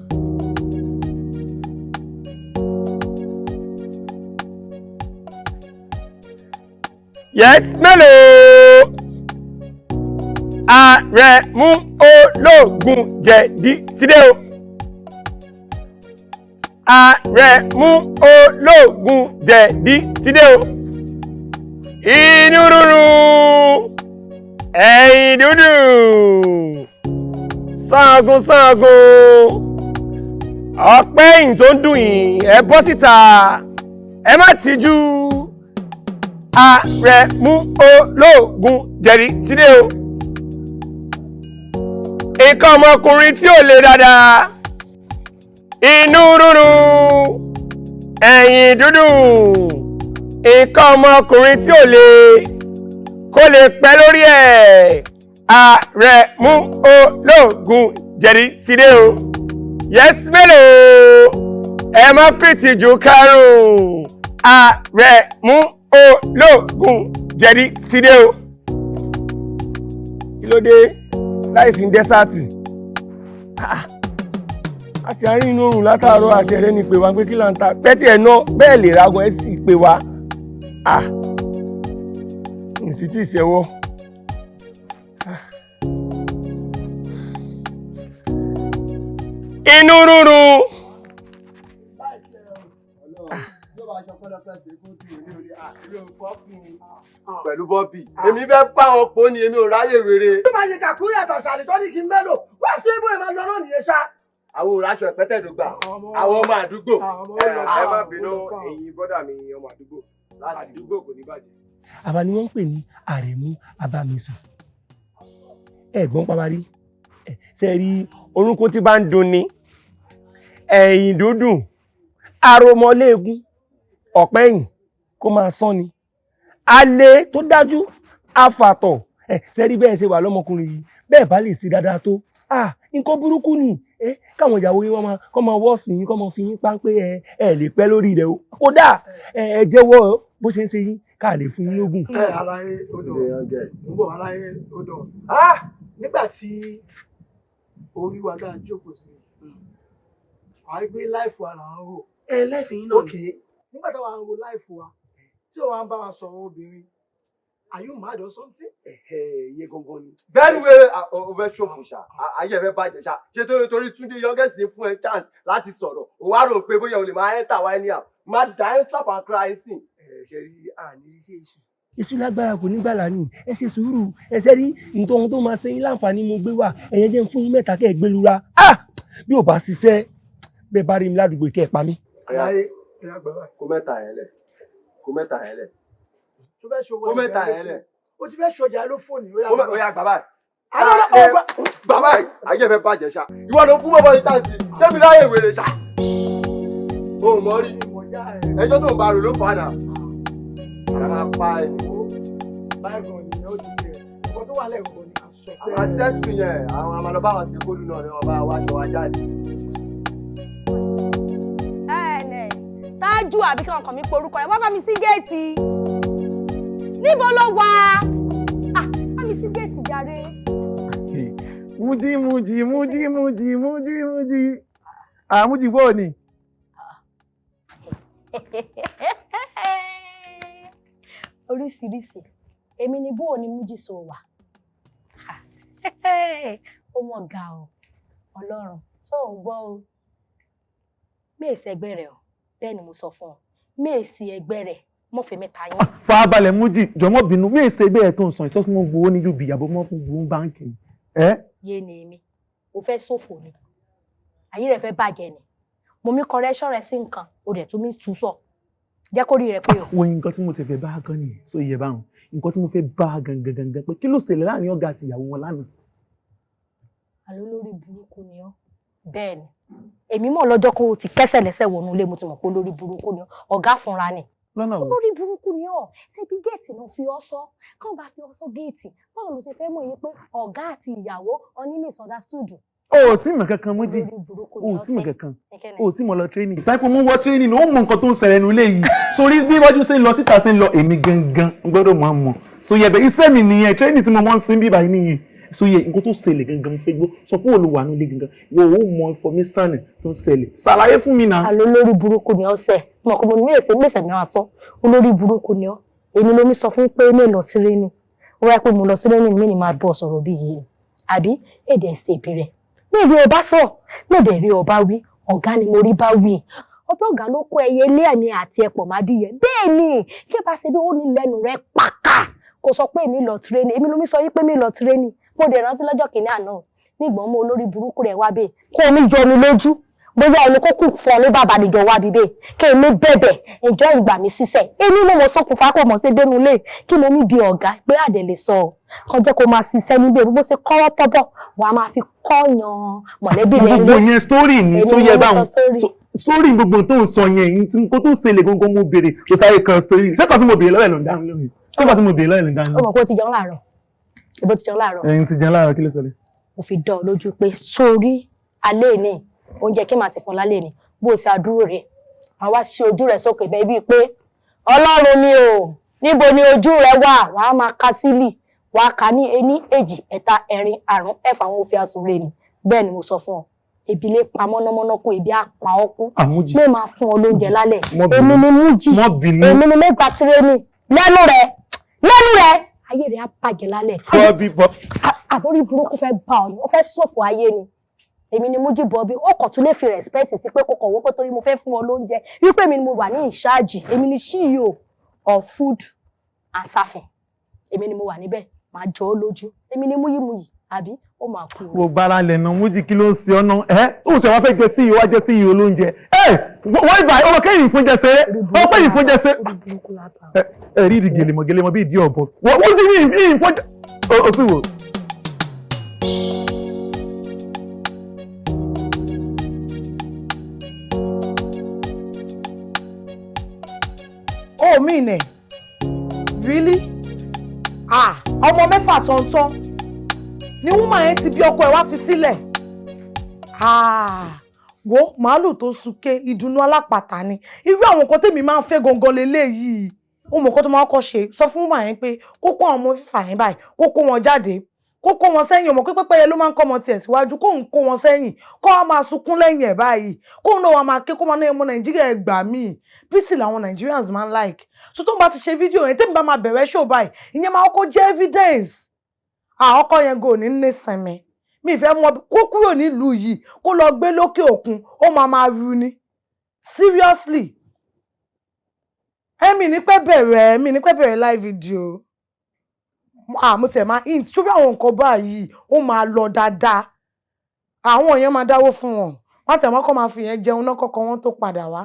Yes, mélòó? Àrẹ̀mú ológun jẹ̀dí ti dé o. Àrẹ̀mú ológun jẹ̀dí ti dé o. Inú rúnrún, ẹ̀yìn dúdú, sangun sangun, ọ̀pẹ́ ẹ̀yìn tó ń dùn yìí, ẹ bọ́ síta, ẹ má tijú. Àrẹ̀mú ológun jẹ̀dí ti dé o. Nǹkan ọmọkùnrin tí ò le dáadáa, inú rúnrún, ẹ̀yìn dúdú, nǹkan ọmọkùnrin tí ò le kó lè pẹ́ lórí ẹ̀. Àrẹ̀mú ológun jẹ̀dí ti dé o. Yes, mélòó? Ẹ má fìtìjú kárùn. Àrẹ̀mú ológun jẹ̀dí ti dé o. Kí ló dé láìsí desert? Àti àárín inú oòrùn látàárọ̀, àti ẹ̀rẹ́ ni pè wá pé kí là ń ta bẹ́ẹ̀ tí ẹ̀ ná bẹ́ẹ̀ lè ragun ẹ̀ sì pè wá. Ǹsì tí ì ṣẹ́wọ́. Inú rúnrún. Pẹ̀lú Bọ́bì, èmi fẹ́ bá wọn pò ní, èmi ò ráyè wèrè. Tó máa ṣe kàkúrú yàtọ̀ ṣàlẹ̀ tó ní kí n mẹ́lò wá ṣe bóyá máa lọ náà nìyẹn ṣá. Àwọn òràṣọ ìpẹ́tẹ̀dọ́gba, àwọn ọmọ àdúgbò. Ẹ má bínú, ẹ̀yin bọ́dà mi, ọmọ àdúgbò, àdúgbò kò ní bàjẹ́. Àwa ni wọ́n ń pè ní Àrẹ̀mú Abámisùn. Ẹ̀gbọ́n pàwárí ṣe rí orúnkún tí bá ń dunni, ẹ̀yìn dúdùn, aromọléegun, ọ̀pẹ́ ẹ̀yìn kó máa sán ni alẹ́ tó dájú afàtọ̀. Ẹ̀ ṣe rí bẹ́ẹ̀ ṣe wà lọ́mọkùnrin yìí, bẹ́ẹ̀ bá lè ṣe dáadáa tó, ah, nǹkan burúkú ni ẹ káwọn ìyàwó yín wọ́n máa kọ́ máa wọ́ọ̀sì yín, kọ́ máa fi yín páńpẹ́. Ẹ ẹ lè pẹ́ lórí rẹ o. Kódà ẹ ẹ jẹ́wọ́ bó ṣe ń ṣe yín ká lè fún yín lógún. Ẹ aláyé odò ń bọ̀, aláyé odò, ah, nígbà tí orí wa dáa jókòó sí, wàá gbé life wa là ń rò. Ẹ life yín náà. Ok, nígbà táwa ń ro life wa tí òun á bá wa sọ̀rọ̀ obìnrin, are you mad or something? Iye gangan ni. Bẹ́ẹ̀ni, wẹ́rẹ́ o fẹ́ ṣòfò ṣá, ayé ẹ fẹ́ bàjẹ́ ṣá. Ṣé torí Túndé youngest ní fún ẹ chance láti sọ̀rọ̀, o wá rò pé bóyá o lè máa enter wa anyhow, máa dá ẹ slap and cry sí. Ẹ ṣe rí àní iṣẹ́ iṣu. Èṣù lágbára kò ní gbàlà ni. Ẹ ṣe sùúrù, ẹ ṣe rí nǹkan ohun tó máa ṣe yín láǹfààní mo gbé wá. Ẹ̀yẹn jẹ́ ń fún yín mẹ́ta kẹ́ ẹ gbé lura. Ah! Bí ò bá ṣiṣẹ́, bẹ́ẹ̀ bá rí mi ládùúgbò kẹ́ ẹ pa mí. Aláyé, ẹ̀yà gbà báyìí. Kó mẹ́ta yẹn lẹ̀, kó mẹ́ta yẹn lẹ̀. Tó fẹ́ ṣòwò Kó mẹ́ta yẹn lẹ̀. O ti fẹ́ ṣọjà ló fóònù. Ó yá gbà báyìí. Adọ́lọ́ ọgbà. Gbà báyìí, ayé fẹ́ bàjẹ́ ṣá. Ìwọ ló fún bọ́bọ́ yìí táǹsì, tẹ́mi láyè wèrè ṣá. O ò mọ̀ rí. Ẹjọ́ tó ń bá rò ló fà á nà. Àrà máa pa ẹ̀. Báyìí gan ni ó ti bẹ̀rẹ̀. Ọkọ̀ tó wà lẹ́ẹ̀kọ́ ni a sọ. Àwọn sẹ́ẹ̀tì yẹn, àwọn amalọ́bá wọn ṣe kólú náà ni wọ́n bá wá jọ wá jáde. Ẹnẹ tájú àbí kí ọkàn mi porúkọ rẹ wá bá mi sí géètì. Níbo ló wà? Ah, bá mi sí géètì jàre. Mújí mújí mújí mújí mújí mújí. Ah, mújí bọ́ọ̀ ni. Oríṣiríṣi. Èmi ni bóò ni Mújí so wà. Ó mọ̀ ga o, Ọlọ́run tó ń gbọ́ o. Méèsì ẹgbẹ́ rẹ̀ o, bẹ́ẹ̀ ni mo sọ fún ọ. Méèsì ẹgbẹ́ rẹ̀, mọ̀fẹ́ mẹ́ta yín. Farabalẹ̀ mújí, jọ̀mọ́ bínú, mí èsè bẹ́ẹ̀ tó ń sọ ìsọ́sí mọ́ gbowó ní UB àbọ̀ mọ́ fún gbowó báńkì. Ẹ́ Yé ni èmi, o fẹ́ ṣòfò ni, ayé rẹ̀ fẹ́ bàjẹ́ ni. Mo mi correction rẹ̀ sí nǹkan, o dẹ̀ tún mi tún sọ. Jẹ́ kó rí rẹ̀ pé o. Wo nǹkan tí mo ti fẹ́ bá gan nìyẹn, sọ iye báwọn. Nǹkan tí mo fẹ́ bá gangan gangan pé kí ló ṣẹlẹ̀ láàrin ọ̀gá àti ìyàwó wọn lánàá? Àlọ́ lórí burúkú ni ọ́. Bẹ́ẹ̀ ni, èmi mọ̀ lọ́jọ́ kó o ti kẹ́sẹ̀ lẹ́sẹ̀ wọnú ilé, mo ti mọ̀ pé olórí burúkú ni ọ́. Ọ̀gá fúnra ni. Lọ́nà wo? Olórí burúkú ni ọ́. Ṣé bí géètì náà fi ọ́ sọ? Kán bá fi ọ́ sọ géètì, báwo ló ṣe fẹ́ mọ̀ yín pé ọ̀gá àti ìyàwó ọní misunderstood? O ò tí mọ̀ kankan Mújí, o ò tí mọ̀ kankan, o ò tí mọ̀ lọ training. Táìpọ̀ mú wọ training, ó mọ nǹkan tó ń ṣẹlẹ̀ nínú ilé yìí. Sórí bí wájú ṣe ń lọ, títà ṣe ń lọ, èmi gangan n gbọ́dọ̀ máa mọ̀. So yẹ bẹ̀ iṣẹ́ mi nìyẹn, training tí mo máa ń sin bíbá yìí nìyẹn. So yẹ nǹkan tó ṣẹlẹ̀ gangan fẹ́ gbọ́, sọ pé olùwà nílé gangan, ìwọ ò mọ information tó ń ṣẹlẹ̀. Ṣàlàyé fún mi náà. Àlọ́ olórí burúkú ni ọ́ sẹ̀. Mo kò mọ̀ ní èsì gbèsè mi wá sọ. Olórí burúkú ni ọ́. Èmi ló mi sọ fún pé mi lọ sí rénì. Ó wáyé pé mo lọ sí rénì mi ni máa bọ̀ sọ̀rọ̀ bí yìí. Àbí èdè ẹ̀sẹ̀ ìbí rẹ̀. Mi rí ọba sọ, mi dẹ̀ rí ọba wí, ọ̀gá ni mo rí bá wí. Ọbẹ̀ ọ̀gá ló kó ẹyẹ ilé ẹ̀mí àti ẹ̀pọ̀ má díyẹ. Bẹ́ẹ̀ ni, kí ẹ bá ṣe bí ó ní lẹ́nu rẹ̀ pàkà. Kò sọ pé èmi lọ tírénì, èmi ló mi sọ yí pé mi lọ tírénì. Mo dẹ̀ rántí lọ́jọ́ kìíní àná, nígbọ̀n mú olórí burúkú rẹ̀ wá bẹ́ẹ̀. Kó omi jọ mi lójú, bóyá ẹni kó kù fún ọ ló bàbá nìjọ wá bíbẹ́. Kí èmi bẹ̀bẹ̀, ìjọ ìgbà mi sísẹ̀. Èmi mo mọ̀ sókùnfà kò mọ̀ sí dénú ilé. Kí mo mi bi ọ̀gá pé àdẹ̀ lè sọ ọ́. Kan jẹ́ kó máa ṣiṣẹ́ níbẹ̀, bó ṣe kọ́rọ́ tọ́bọ̀, wàá máa fi kọ́yàn mọ̀lẹ́bí rẹ̀ lé. Gbogbo yẹn story ni, Èmi so ni yẹ mo báwọn. sọ story. Story gbogbo tó ń sọ yẹn, yìí tí nǹkan tó ń ṣẹlẹ̀ gangan mo béèrè, kò sáré kan story. Ṣé kan tí mo béèrè lọ́wọ́ ẹ̀ ló ń dáhùn lóhùn? Ṣé kan tí mo béèrè lọ́wọ́ ẹ̀ ló ń dáhùn Ó mọ̀ pé ó ti jẹun láàárọ̀. Ibo ti jẹun láàárọ̀. Ẹ̀yin ti jẹun láàárọ̀, kí ló ṣẹlẹ̀? Mo fi dán ọ lójú pé sórí alẹ́ ní oúnjẹ kí màá sì fún lálẹ́ ní bó o ṣe àdúró rẹ̀ màá wá sí ojú rẹ̀ sókè bẹ́ẹ̀ bíi pé Ọlọ́run mi ò níbo ni ojú rẹ̀ wà, wàá máa ka sílì, wàá ka ní ení èjì ẹ̀ta ẹ̀rin àrún ẹ̀fà àwọn òfin àsùnwé ni. Bẹ́ẹ̀ ni mo sọ fún ọ, ebi lè pa mọ́nàmọ́ná kú, ebi á pa ọ́ kú. Àmújì. Mi máa fún ọ lóúnjẹ lálẹ́. Mọ́ bínú. Èmi ni Mújì, Mọ́ bínú. èmi ni mẹ́gbà tirẹ́nì lẹ́nu rẹ̀, lẹ́nu rẹ̀, ayé rẹ̀ á bàjẹ́ lálẹ́. Bọ́bí bọ́. Àbórí burúkú fẹ́ bá ọ ni, ó fẹ́ ṣòfò ayé ni. Èmi ni Mújí Bọ́bí, ó kàn tún lè fi respect sí pé kò kàn wọ́pọ̀ torí mo fẹ́ fún ọ lóúnjẹ wípé èmi ni mo wà ní ìṣáàjì, èmi ni CEO of food and serving, èmi ni mo wà níbẹ̀, màá jọ ọ́ lójú, èmi ni múyìmúyì àbí ó máa kú o. Wo gbára lẹ̀ nà Mújí, kí ló ń ṣe ọ́ náà? Ẹ́ ó sọ wá fẹ́ jẹ sí ìwá jẹ sí ìwé olóúnjẹ. Ẹ wọ́n ìgbà ọmọ kẹ́yìn ìfúnjẹ ṣe é, ọmọ kẹ́yìn ìfúnjẹ ṣe é. Ẹ rí ìdí gèlèmọ̀ gèlèmọ̀ bí ìdí ọ̀bọ. Wọ́n ti ní ìfúnjẹ. Ó sì wò. Oh, mean it. Really? Ah, ọmọ mẹ́fà tọ̀ntọ̀n ni woman yẹn ti bí ọkọ ẹ̀ wá fi sílẹ̀. Ah, wo màálù tó súnké ìdùnnú alápàtà ni. Irú àwọn nǹkan tèmi máa ń fẹ́ gangan leléyìí. Ó mọ̀ nǹkan tó máa ń kọ́ ṣe. Sọ fún woman yẹn pé kó kó àwọn ọmọ fífà yẹn báyìí, kó kó wọn jáde, kó kó wọn sẹ́yìn. Ọmọ pípẹ́pẹ́yẹ ló máa ń kọ́ ọmọ tiẹ̀ síwájú, kóun kó wọn sẹ́yìn, kó wọn máa sunkún lẹ́yìn ẹ̀ báyìí, kóun náà wọn máa ké, kó máa ná ọmọ Nàìjíríà ẹ gbà míì. Pity làwọn Nigerians máa ń like. So tó ń bá ti ṣe fídíò yẹn, tèmi bá máa bẹ̀rẹ̀ show báyìí, ìyẹn máa kọ́kọ́ jẹ́ evidence. Ah, ọkọ yẹn gò ní nísinmi. Mi ìfẹ́ mọ kó kúrò nílùú yìí, kó lọ gbé lókè òkun, ó máa máa ru ni. Seriously. Ẹ̀mí ní pẹ́ bẹ̀rẹ̀, ẹ̀mí ní pẹ́ bẹ̀rẹ̀ live video. Ah, mo tiẹ̀ máa hint sórí àwọn nǹkan báyìí, ó máa lọ dáadáa. Àwọn èèyàn máa dáwó fún wọn, wọ́n tẹ̀ wọ́n kọ́ máa fi yẹn jẹun náà kọ́kọ́ wọn tó padà wá.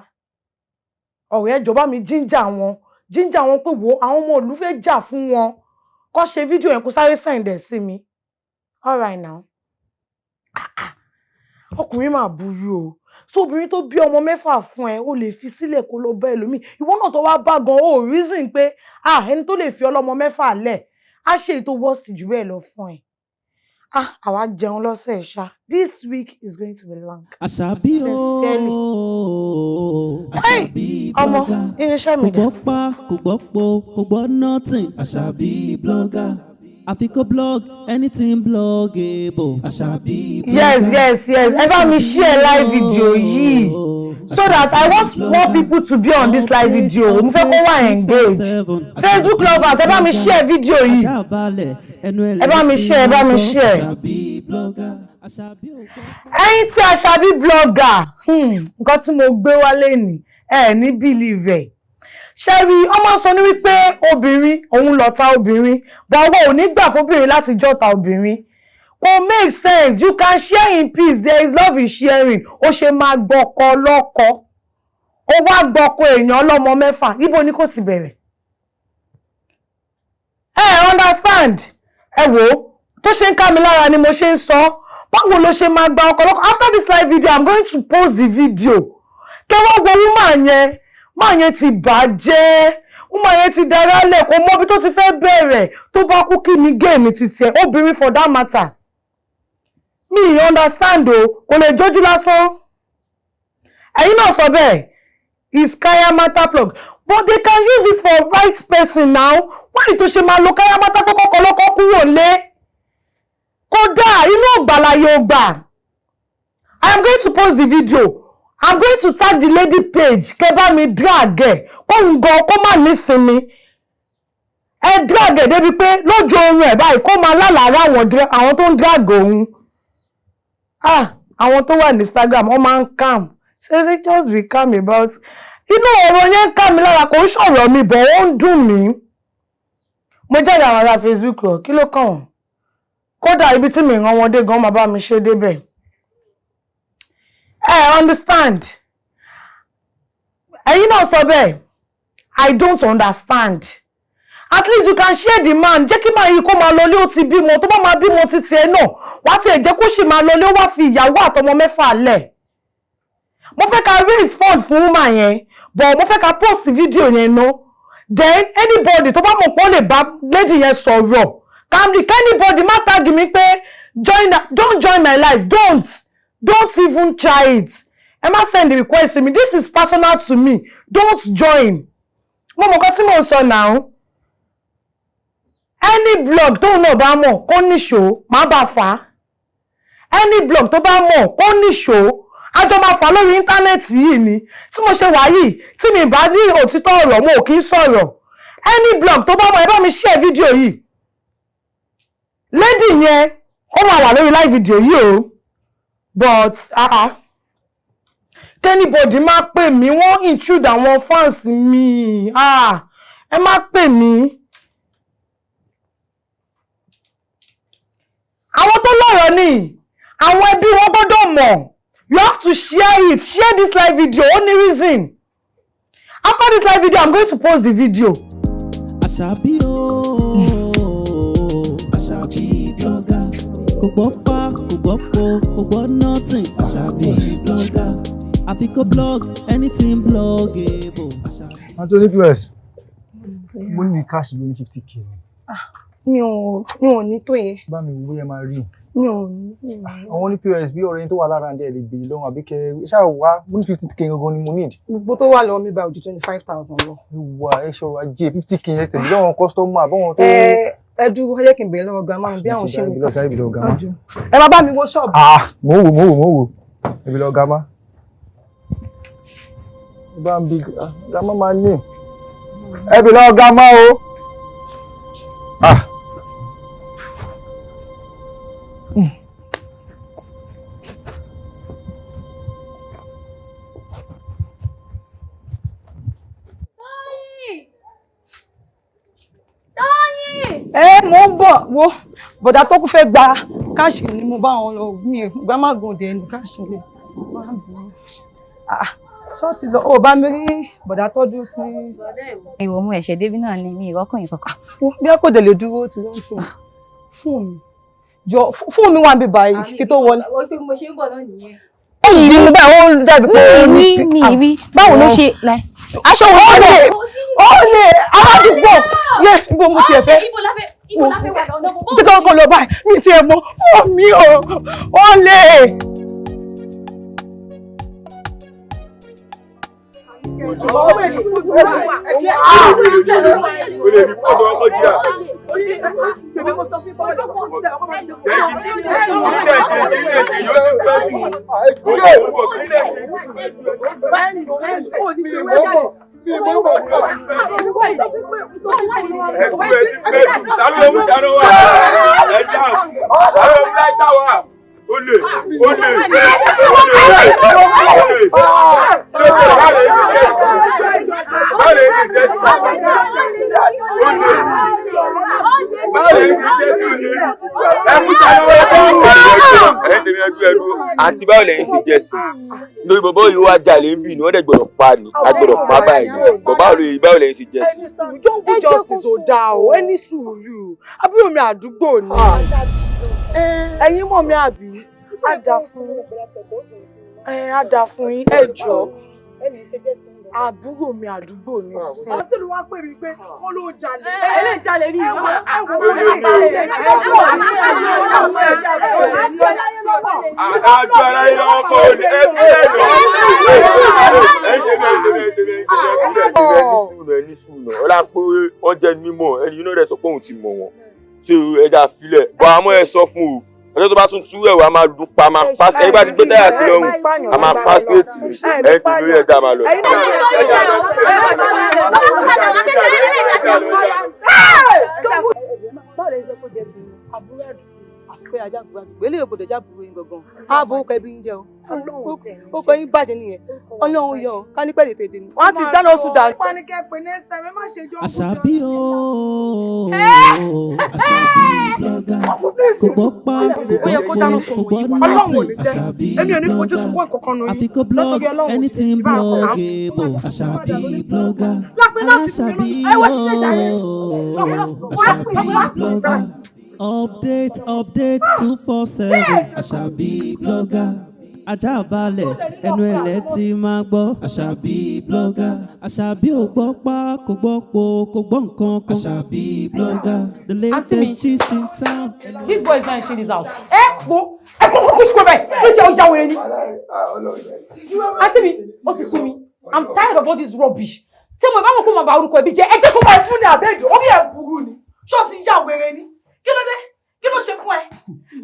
Ọ̀rẹ́, ìjọba mi, jíńjà wọn, jíńjà wọn pé wo àwọn ọmọ ìlú fẹ́ jà fún wọn, kó ṣe fídíò yẹn, kó sáré send ẹ̀ sí mi. All right now. Ah, ah. Ọkùnrin máa burú o. So obìnrin tó bí ọmọ 6 fún ẹ, ó lè fi sílẹ̀ kó lọ bá ẹlòmíì. Ìwọ náà tó wá bá gan, ó reason pé ah, ẹni tó lè fi ọlọ́mọ 6 lẹ̀ á ṣe èyí tó worst jù bẹ́ẹ̀ lọ fún ẹ. Ah, àwa jẹun lọ́sẹ̀ ṣá. This week is going to be long. Àṣàbí. Sincerely. Ooo. Hey, Àṣàbí ọmọ blogger. irinṣẹ́ Kò mi dà. gbọ́ pa, kò gbọ́ po, kò gbọ́ nothing. Àṣàbí blogger, àfi kó blog anything bloggable. Àṣàbí blogger. Yes, ẹ bá mi share live video yìí so that I want more people to be on this live video. Mo fẹ́ kó wà engage. Facebook lovers, ẹ bá mi share video yìí. Ẹ bá mi share, ẹ bá mi share. Ẹ̀yin tí Àṣàbí blogger, nǹkan tí mo gbé wálé ní ẹ ní believe ẹ. Ṣe rí, ọmọ sọ ní wípé obìnrin òun lọ̀tá obìnrin, but ọwọ́ ò ní gbà fóbìnrin láti jọ́ta obìnrin. Kò make sense. You can share in peace. There is love in sharing. Ó ṣe máa gbọ́kọ lọ́kọ, ó wá gbọ́kọ èèyàn ọlọ́mọ 6, ibo ni kò ti bẹ̀rẹ̀? Ẹ understand? Ẹ wò ó, tó ṣe ń ká mi lára ni mo ṣe ń sọ. Báwo ló ṣe máa gba ọkọ lọ́kọ? After this live video, I'm going to post the video. Kẹ wá wo woman yẹn. Man yẹn ti bàjẹ́, woman yẹn ti dára lẹ̀, kò mọ ibi tó ti fẹ́ bẹ̀rẹ̀. Tó bá kú, kí ni géèmì ti tiẹ̀? Obìnrin for that matter, mi understand o. Kò lè jójú lásán. Ẹ̀yin náà sọ bẹ́ẹ̀, is kayamata plug, but they can use it for right person now. Why tó ṣe máa lo kayamata tó kọ́kọ́ lọ́kọ́ kúrò lé? Kódà inú ògbàlàyé ògbà. I am going to post the video. I'm going to tag the lady page. Kẹ́ bá mi drag ẹ̀, kóhun gan kó má nísinmi. Ẹ drag ẹ̀ débi pé lójú oorun ẹ̀ báyìí, kó máa lálàárá àwọn tó ń drag òun. Ah, àwọn tó wà ní Instagram, wọ́n máa ń calm. Ṣe just be calm about inú ọ̀rọ̀ yẹn. Ń ká mi lára, kò ń sọ̀rọ̀ mi bọ̀, ó ń dùn mí. Mo jáde àwọn ará Facebook rọ̀, kí ló kàn wọ́n? Kódà ibi tí mi ràn wọ́n dé gan, máa bá mi ṣe débẹ̀. Ẹ understand? Ẹ̀yin náà sọ bẹ́ẹ̀, I don't understand. At least you can share the man. Jẹ́ kí máa yí kó máa lọlé, ó ti bímọ. Tó bá máa bímọ títí ẹ náà, wá tiẹ̀ jẹ́ kó sì máa lọlé. Ó wá fi ìyàwó àtọmọ 6 lẹ̀. Mo fẹ́ ká raise fund fún woman yẹn, but mo fẹ́ ká post video yẹn ná. Then anybody tó bá mọ̀ pé ó lè bá lady yẹn sọ̀rọ̀ calmly, anybody má tag mi pé join, don't join my life. Don't even try it. Ẹ má send the request to me. This is personal to me. Don't join. Mo mọ̀ nǹkan tí mò ń sọ now. Any blog tóun náà bá mọ̀, kó níṣó, má bá fà á. Any blog tó bá mọ̀, kó níṣó, àjọ máa fà lórí íńtánẹ́ẹ̀tì yìí ni. Tí mo ṣe wà yìí, tí mi bá ní òtítọ́ ọ̀rọ̀, mo ò kí ń sọ̀rọ̀. Any blog tó bá mọ̀, ẹ bá mi share fídíò yìí. Lady yẹn, ó máa wà lórí live video yìí o, but ah ah, anybody má pè mí. Wọ́n intrude àwọn fans mi. Ah, ẹ má pè mí. Àwọn tó lọ́rọ̀ ni àwọn ẹbí wọn gbọ́dọ̀ mọ̀. You have to share it. Share this live video. Only reason, after this live video, I'm going to post the video. Àṣàbí ooo, Àṣàbí blogger, kò gbọ́ pa, kò gbọ́ po, kò gbọ́ nothing. Àṣàbí blogger, àfi kó blog anything bloggable. Anthony POS, mo ní cash lóní 50K ni. Mi ò ní tó yẹn. Bá mi wò bóyá máa rí. Mi ò ní. Mi ò ní. Àwọn ní POS bí ọ̀rẹ́ yín tó wà lára ǹdẹ̀ lè gbèrè lọ́wọ́, àbí kẹ ṣáà wá. Mo ní 50K gangan ni mo need. Gbogbo tó wà lọ́wọ́ mi báyìí ò ju 25,000 lọ. Ìwà ẹ ṣọ̀rọ̀ ajé, 50K yẹn tẹ̀lé lọ́wọ́ customer àbọ̀wọ̀n tó. Ẹ ẹ dúró, ẹ jẹ́ kí n béèrè lọ́wọ́ grandma mi bí àwọn ṣe ń Ibi lọ sáré, ibi lọ grandma. Ẹ máa bá mi wo ṣọ́ọ̀bù. Ah, mo ń wò, mo ń wò, mo ń wò. Ibi lọ grandma. Bá ń bi grandma máa ní. Ẹ bi lọ grandma o. Ah. Mò ń bọ̀. Wo bọ̀dà tó kún fẹ́ gba cash ni mo bá wọn lọ, mi gbá má gùn dé ẹnu cash lè. Ṣọ́ọ̀tì lọ, ò bá mi rí bọ̀dà tó dúró sí. Ìwọ mú ẹ̀ṣẹ̀ débí náà ni mi ìrọ́kùnrin kankan. Bí a kò dé lè dúró ti ló ń sìn. Fún mi. Jọ fún mi wà níbí báyìí kí tó wọlé. Ó pé mo ṣe ń bọ̀ náà nìyẹn. Ó di mú báyìí, ó dàbí pé ó ní. Mi rí báwo ló ṣe like aṣọ wo Ó lè ó lè aládùúgbò yẹ ibo mo tiẹ̀ fẹ́. Ibo la fẹ́ ibo la fẹ́ wà lọ́nà bó. Tí kò lọ báyìí mi tiẹ̀ mọ̀ fún mi o ó lè. Àǹtí, báwo lẹ́yìn ṣe jẹ́ sí lórí bọ̀bọ́ yìí? Wá jalè ń bì ní wọ́n dẹ̀ gbọ́dọ̀ pa ni, a gbọ́dọ̀ pa báyìí ni. Bọ̀bá báwo lẹ́yìn ṣe jẹ́ sí. Jungle justice ò dáa o, ẹni sùúrù, àbúrò mi àdúgbò ni. Ẹ̀yin mọ̀ mi àbí? Á dáa fún ẹ, á dáa fún yín, ẹ jọ̀ọ́. Àbúrò mi àdúgbò ni. Àǹtí ló wá pè mí pé wọ́n ló jalè. Ẹ lè jalè ní ìwọ. Ẹ wò ó lè jalè. Ẹ wò ó lè jalè. Agbára yìí lọ́wọ́ kọ́ ọ ní ẹ fi ẹ̀ lọ. Ẹ ní sùúrù náà, ọlá pé wọ́n jẹ́ mímọ̀ ẹni inú rẹ̀ sọ pé òun ti mọ̀ wọ́n. Ṣé ẹja filẹ̀? Bọ́ àmọ́ ẹ sọ fún o. Ọjọ́ tó bá tún tú ẹ̀wọ̀ a máa lù pa, máa pa ẹni bá ti gbé táyà sí lọ́rùn, a máa pa straight ni. Ẹ ti lórí ẹja máa lọ. Àbúrò àdúgbò pé ajá àbúrò àdúgbò eléyìí gbọ́dọ̀ já àbúrò yín gangan, ààbò ó kọ ẹbí yín jẹ o, ó kọ yín bàjẹ́ nìyẹn. Ọlọ́run yọ ọ ká ní pẹ̀lú tètè ni wọ́n á ti dáná oṣù dànù. Àṣàbí ooo, Àṣàbí blogger, kò gbọ́ pa, kò gbọ́ po, kò gbọ́ nothing. Àṣàbí blogger, àfi kó blog anything bloggable. Àṣàbí blogger, aláṣàbí ooo, Àṣàbí blogger. Update, update 247. Àṣàbí blogger, ajá balẹ̀ ẹnu ẹ̀lẹ́ tí máa gbọ́. Àṣàbí blogger, Àṣàbí ò gbọ́ pa, kò gbọ́ po, kò gbọ́ nǹkan kan. Àṣàbí blogger, the latest gist in town. This boy is not entering this house. Ẹ wo ẹ kó kókó ṣùgbọ́n bẹ́ẹ̀ ló ṣe ọjà wẹ̀rẹ̀ ni. Àǹtí mi, ó ti sú mi. I'm tired of all this rubbish. Tí mo bá wọn kó máa ba orúkọ ẹbí jẹ́, ẹ jẹ́ kó máa fún ní àbẹ́ẹ̀dì, orí ẹ̀ burú ni. Ṣó ti yá wèrè ni? Kí ló dé? Kí ló ṣe fún ẹ?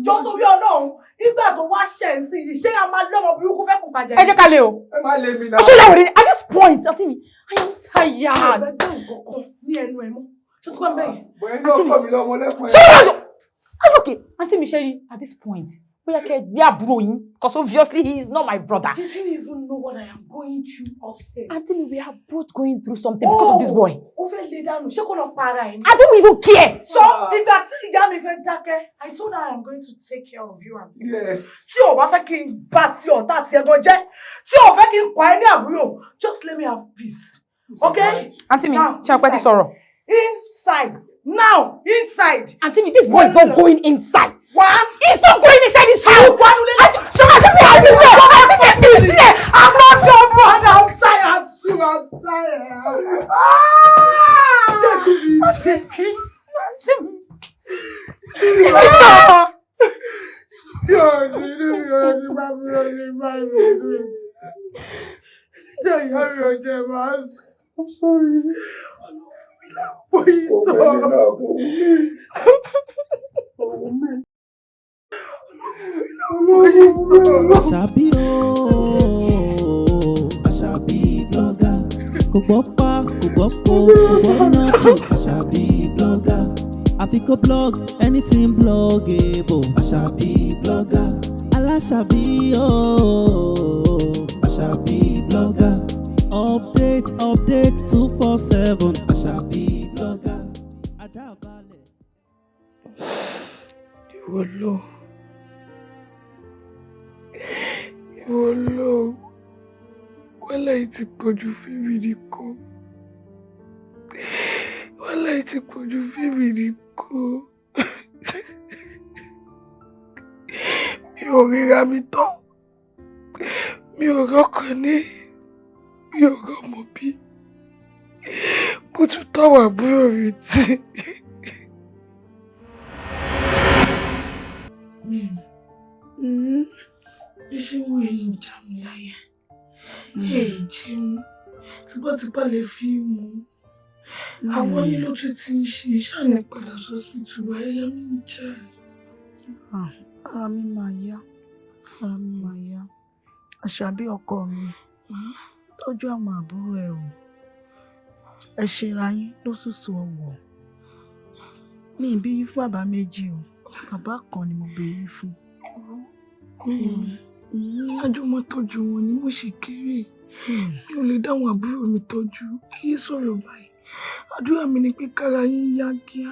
Jọ torí Ọlọ́run, nígbà tó wá ṣẹ̀ ń sìn yìí, ṣé a máa lọ́mọ burúkú fẹ́ kùn bàjẹ́? Ẹ jẹ́ ká lé o. Ẹ má lé mi náà. Ó ṣe yá wèrè ni at this point, àǹtí mi, I am tired. Mi ò fẹ́ gbọ́ nǹkan kan ní ẹnu ẹ mọ́. Ṣó ti gbọ́ bẹ́ẹ̀? Bọ̀yìn náà kọ́ mi lọ́mọ lẹ́kùn ẹ̀. Ṣé ó yà Are you okay? Àǹtí mi, ṣe rí at this point, bóyá kẹ́ ẹ gbé àbúrò yín, because obviously he is not my brother. Did you even know what I am going through upstairs? Àǹtí mi, we are both going through something because of this boy. Ó fẹ́ lè dànù, ṣé kò lọ pa ara ẹ̀ ni? I don't even care. So, ìgbà tí ìyá mi fẹ́ dákẹ́, I told her I am going to take care of you and Yes. Tí o bá fẹ́ kí n bá ti ọ̀tá àti ẹ̀gàn jẹ́, tí o fẹ́ kí n kọ́ ẹ ní àbúrò, just let me have peace. Okay? Àǹtí mi, ṣé ọpẹ́ ti sọ̀rọ̀? Inside. Now, inside. Àǹtí mi, this boy is not going inside. One. He's not going inside this house. One. Àǹtí mi, àǹtí mi, àǹtí mi, mi sílẹ̀. I'm not done, brother. I'm tired too. I'm tired. Ah! Àǹtí mi, àǹtí mi. I'm sorry. Àṣàbí ooo, Àṣàbí blogger, kò gbọ́ pa, kò gbọ́ po, kò gbọ́ nothing. Àṣàbí blogger, àfi kó blog anything bloggable. Àṣàbí blogger, aláṣàbí ooo, Àṣàbí blogger. Update, update 247. Àṣàbí blogger, ajá balẹ̀. Ìwọ lọ. Ìwọ lọ. Wàhálà yìí ti pọ̀jù fíìmì nìkan. Wàhálà yìí ti pọ̀jù fíìmì nìkan. Mi ò ríra mi tán. Mi ò rọ́kàn ní. Mi ò rọ́mọ bí. Mo tún táwọn àbúrò mi tì. Mi ṣe ń wo èyí ń já mi láyà. Ẹ jẹun, tipátipá lè fi mú. Àwọn yín ló tún ti ń ṣe ṣáà ní padà sọ́sìbítù báyà mi ń já. Ara mi máa yá, ara mi máa yá. Àṣàbí ọkọ mi, tọ́jú àwọn àbúrò ẹ o. Ẹ ṣera yín lóṣooṣù ọwọ́. Mi ì bí yín fún bàbá méjì o, bàbá kan ni mo bí yín fún. Àjọ máa tọ́jú wọn ni mo ṣì kéré. Mi ò lè dá àwọn àbúrò mi tọ́jú. Ayé sọ̀rọ̀ báyìí. Àdúrà mi ni pé kára yín yá kíá.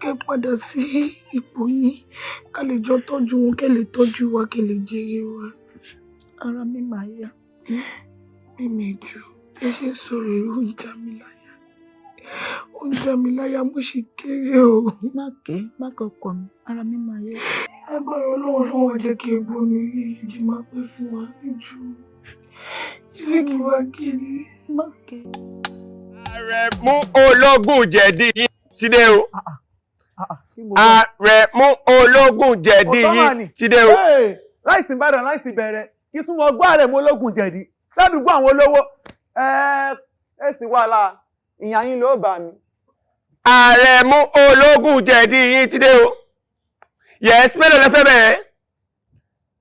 Kẹ́ padà sí ipò yín. Ká lè jọ tọ́jú wọn, kẹ́ lè tọ́jú wa, kẹ́ lè jèrè wa. Ara mi máa yá. Mímí jù, ẹ ṣe ń sọ̀rọ̀ irú ń já mi láyà. Ó ń já mi láyà, mo ṣì kéré o. Má ké, má kọkọ mi, ara mi máa yá. Agbára Ọlọ́run ló wọ́n jẹ́ kí egbò ní ilé yìí máa pẹ́ fún wa níjú. Ilé kí wá kiri. Má ké. Àrẹ̀mú ológun jẹ̀dí yín ti dé o. Àrẹ̀mú ológun jẹ̀dí yín ti dé o. Láìsí Ìbàdàn láìsí bẹ̀rẹ̀ kí súnmọ́ ọgbọ́n Àrẹ̀mú ológun jẹ̀dí ládùúgbò àwọn olówó ẹ sì wàhálà ìyá yín ló bá mi. Àrẹ̀mú ológun jẹ̀dí yín ti dé o. Yes, mélòó lẹ fẹ́ bẹ̀rẹ̀?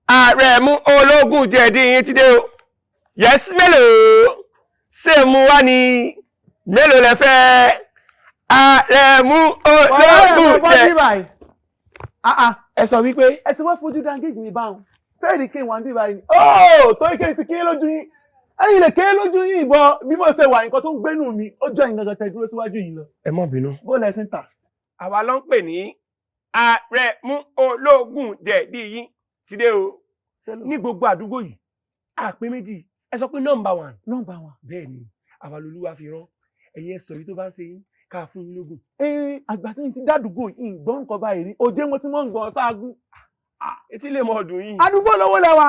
Àrẹ̀mú ológun jẹ̀dí yín ti dé o. Yes, mélòó? Ṣé mu wá ni? Mélòó lẹ fẹ́? Àrẹ̀mú ológun jẹ̀dí. Ẹ sọ wípé. Ẹ sì wá fojú dangéjì mi báwọn. Sẹ́ẹ̀dì kí n wà ń bí báyìí ni. Óò tó ike ti kéré lójú yín. Ẹ̀yin lè kéré lójú yín ìbọn bí mo ṣe wà nǹkan tó ń gbénú mi. Ó jọ ìgangan tẹ dúró síwájú yìí lọ. Ẹ má bínú. Bó lẹ ṣe ń tà? Àwa ló ń pè ní Àrẹ̀mú ológun jẹ̀dí yín ti dé o. Ní gbogbo àdúgbò yìí, àpé méjì, ẹ sọ pé nọ́mbà one. Nọ́mbà one. Bẹ́ẹ̀ ni, àwa lolúwa fi rán. Ẹ̀yin ẹ sọ èyí tó bá ń ṣe yín ká fún yín lógún. Ee, àgbà tí n ti dádùúgbò yìí ń gbọ́ nǹkan báyìí rí. Òjé mo ti mọ̀ ń gbọ́n ṣáágún. Etí lè mọ ọdún yìí. Àdúgbò lówó lẹ́wà.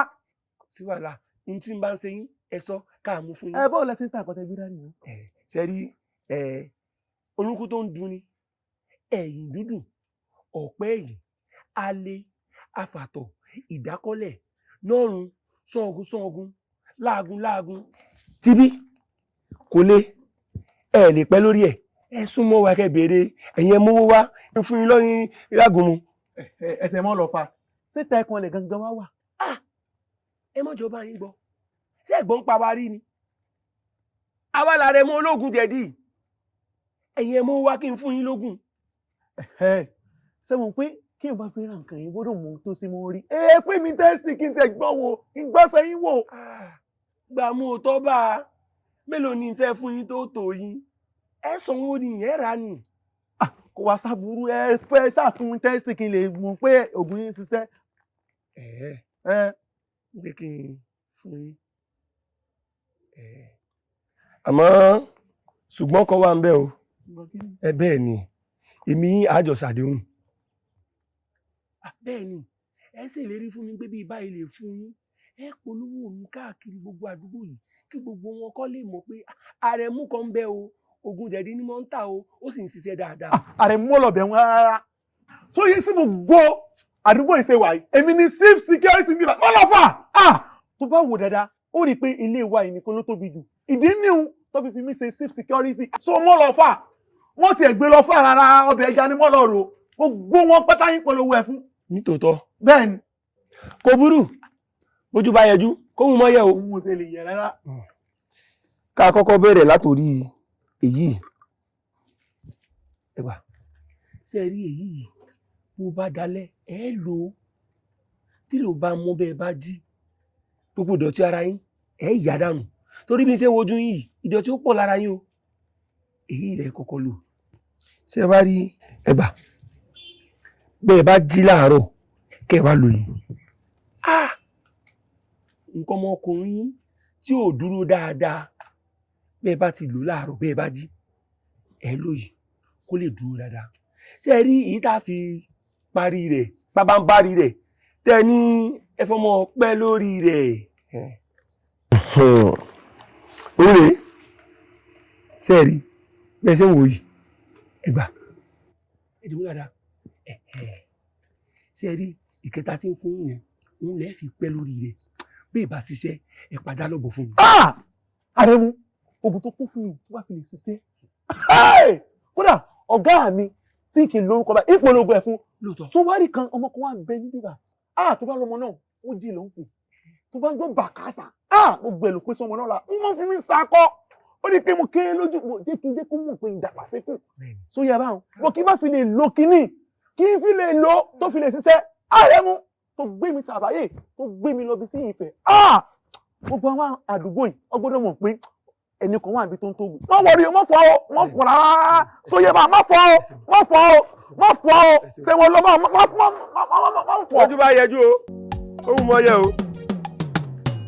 Sí wàhálà, n tí ń bá ń ṣe yín, ẹ sọ ká mú fún yín. Ẹ báwo lẹ ṣe ń ta àkọ́tẹ́ gbé dání? Ṣé rí orúnkún tó ń dunni, ẹ̀yìn dúdùn, ọ̀pẹ́ ẹ̀yìn, alẹ́, afàtọ̀, ìdákọ́lẹ̀, nọ́run, sọ́ọ̀gùn sọ́ọ̀gùn, láagun láagun. Tibí kò le, ẹ lè pẹ́ lórí ẹ̀, ẹ súnmọ́ wa kẹ́ béèrè, ẹ̀yin ẹ mówó wá, fún yín lọ́yìn lágùnmu. Ẹ tẹ̀ mọ́ lọ fa, ṣé tẹ̀kan lè gangan wá wà? Ẹ má jọba yín gbọ́, ṣé ẹ̀gbọ́n ń pa wa rí ni? Àwa làrẹ̀mú ológun jẹ̀dí, ẹ̀yin ẹ mówó wá kí n fún yín lógún. Ṣé mo pé kí n bá fi ra nǹkan yìí gbọ́dọ̀ mú tó sí mo rí. Ẹ fún mi tẹ́sítì kí n tẹ̀ gbọ́ wo kí n gbọ́ sẹ́yìn wò. Gbà mú o tọ́ bá a, mélòó ni n fẹ́ fún yín tó tó yín? Ẹ sanwó ni ẹ rà ni. Kò wá sábúrú, ẹ fẹ́ ṣàfihàn tẹ́sítì kí n lè mọ̀ pé ògùn yín ń ṣiṣẹ́. Ẹ pé kí n fún yín. Àmọ́ ṣùgbọ́n kan wà ń bẹ̀ o. Ẹ bẹ́ẹ̀ ni, èmi àjọ ṣàdéhùn. Bẹ́ẹ̀ ni, ẹ ṣèlérí fún mi pé bí báyìí lè fún yín, ẹ polówó mi káàkiri gbogbo àdúgbò yìí kí gbogbo wọn kọ́ lè mọ̀ pé Àrẹ̀mú kan ń bẹ o, ògùn jẹ̀dí ni mo ń tà o, ó sì ń ṣiṣẹ́ dáadáa. Àrẹ̀mú ọlọ́bẹ̀ wọn rárá. Tó yẹ sí gbogbo àdúgbò ìṣe wà yìí, èmi ni safe security mi bá wọ́n lọ fà. Tó bá wò dáadáa, ó rí i pé ilé wa yìí nìkan ló tóbi jù. Ìdí níhun tó fi fi mí ṣe safe security. So mọ́ lọ fà. Wọ́n tiẹ̀ gbé lọ fà rárá, ọbẹ̀ ẹja ni mọ́ lọ rò. Gbogbo wọn pátá yín polówó ẹ fún. Nítòótọ́. Bẹ́ẹ̀ni. Kò burú, bójú bá yẹjú, kóhun mọ́ yẹ o. Òun ò tẹ lè yẹ rárá. Ká kọ́kọ́ bẹ̀rẹ̀ látòrí èyí. Ẹ gbà, ṣé ẹ rí èyí yìí? Bó bá dalẹ̀, ẹ lò ó. Tí ló bá mú bẹ́ẹ̀ bá jí, gbogbo ìdọ̀tí ara yín, ẹ yà dànù. Torí bí n ṣe ń wojú yín yìí, ìdọ̀tí ó pọ̀ lára yín o. Èyí rẹ̀ kọ́kọ́ lò. Ṣé ẹ bá rí ẹgbà? Bẹ́ẹ̀ bá jí láàárọ̀, kẹ́ ẹ wá lò yìí. Nǹkan ọmọkùnrin yín tí ò dúró dáadáa, bẹ́ẹ̀ bá ti lò láàárọ̀, bẹ́ẹ̀ bá jí, ẹ lò yìí kó lè dúró dáadáa. Ṣé ẹ rí èyí tá a fi parí rẹ̀, pabambarí rẹ̀, tẹ́ ẹ ní ẹ fọmọ pẹ́ lórí rẹ̀? Òun rèé. Ṣé ẹ rí bẹ́ẹ̀ ṣe ń wò yìí? Ẹ gbà, ẹ dìbò dáadáa. Ṣé ẹ rí ìkẹta tí ń fún yẹn? Òun lẹ́ẹ̀ fi pẹ́ lórí rẹ̀. Bí ìbá ṣiṣẹ́, ẹ padà lọ́bọ̀ fún mi. Àrẹ̀mú, oògùn tó kún fún mi wá fi lè ṣiṣẹ́. Kódà ọ̀gá mi tí kì í lórúkọ báyìí, ìpolongo ẹ̀ fún sówárì kan, ọmọ kan wà bẹ ní bíbà. Tó bá lọmọ náà, ó jí ló ń pè. Tó bá ń gbọ́ bàkásà, gbogbo ẹ̀ ló pé sọmọ náà la wọ́n máa ń fi mí sakọ́. Ó ní pé mo kéré lójú, mo jẹ́ kí n jẹ́ kó mọ̀ pé ìdàgbàsíkù sóyè abáwọn bó kí bá fi lè lo kínní, kí n fi lè lo tó fi lè ṣiṣẹ́. Àrẹ̀mú tó gbé mi tàbáyé, tó gbé mi lọ bí sí ìfẹ́, gbogbo àwọn àdúgbò yìí wọ́n gbọ́dọ̀ mọ̀ pé ẹnì kan wà níbi tó ń tóògùn. Má wọrí o, má fọ o, má fọ rárá. Sóyè bá má fọ o, má fọ o, má fọ o, ṣé wọn lọ má má má má fọ. Ojú bá yẹjú o, ó wù mọ́ yẹ o.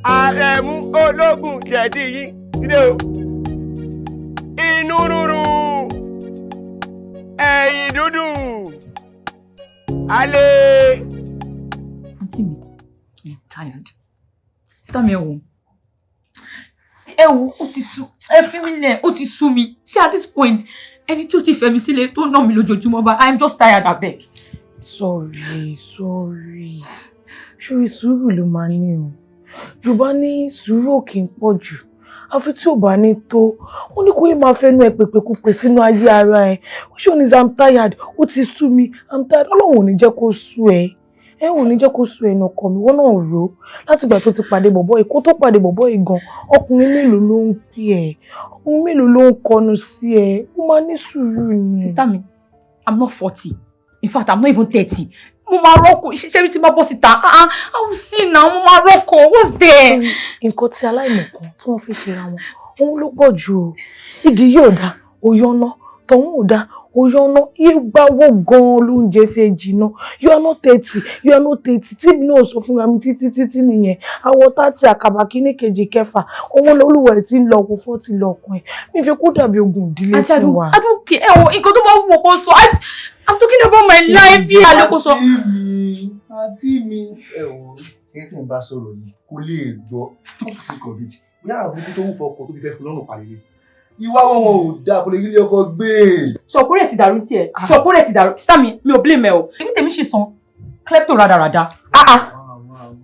Àrẹ̀mú ológun jẹ̀dí yín sílé o. Inú rúnrún, ẹ̀yìn dúdùn, alẹ́. Àǹtí mi, I am tired. Sister mi, ẹ wò. Ẹ wò, ó ti sú, ẹ fi mí lẹ̀, ó ti sú mi. See, at this point, ẹni tí ó ti fẹ́ mi sílẹ̀ tó ná mi lójoojúmọ́ bá, I am just tired, abeg. Sorry, sorry. Ṣórí, sùúrù ló máa ní o. Yorùbá ní sùúrù ò kì í pọ̀ jù. Àfi tí ò bá ní tó, ó ní kó yé máa fẹnu ẹ pèpèkúpè sínú ayé ara ẹ. Ó ṣe òní, I'm tired, ó ti sú mi, I'm tired. Ọlọ́run ò ní jẹ́ kó sú ẹ. Ẹ ò ní jẹ́ kó sú ẹnu ọkọ mi, wọ́n náà rò ó. Látìgbà tó ti pàdé bọ̀bọ́ yìí, kó tó pàdé bọ̀bọ́ yìí gan, ọkùnrin mélòó ló ń pè ẹ́? Ọkùnrin mélòó ló ń kọnu sí ẹ? Ó máa ní sùúrù ni. Sister mi, I'm not 40. In fact, I'm not even 30. Mo máa rọ́kọ̀, ṣiṣẹ́ mi ti máa bọ́ síta. Ah, I will see now, mo máa rọ́kọ̀. What's there? Nǹkan tí aláìmọ̀kan tí wọ́n fi ṣera wọn, òun ló pọ̀ jù o. Igi yóò dá, ó yọ́nà. Tọ̀hún ò dá, ó yọ́nà. Ìgbà wo gan-an lóúnjẹ fẹ́ jiná? You are not 30, you are not 30. Tí mi náà sọ fúnra mi títí títí nìyẹn. Àwọ̀ 30, àkàbà kínní, kejì, kẹfà. Òun lolúwa ẹ̀ tí ń lọ ọkọ̀ 40 lọ́kùn ẹ̀. Mi fẹ́ kó dàbí ogun ìdílé Àǹtí, fún wa. I don't care. Ẹ wo, nǹkan tó bá wù kó sọ. I'm talking about my life here. Ló kó sọ. Àǹtí mi, àǹtí mi, ẹ wò ó, gẹ́gẹ́ tí n bá sọ̀rọ̀ yìí kò lè gbọ́. Come to think of it, bóyá àbúrò tó ń fọkọ tó fi fẹ́ fi lọ́rùn palẹ̀ ìwà wọn ò dáa, kò lè rí ilé ọkọ gbé. Ṣọ̀pọ̀ rẹ̀ ti dàrú tiẹ̀. Ṣọ̀pọ̀ rẹ̀ ti dàrú. Sister mi, mi ò blame ẹ o. Èmi tèmi sì san. Klepto rádaràda.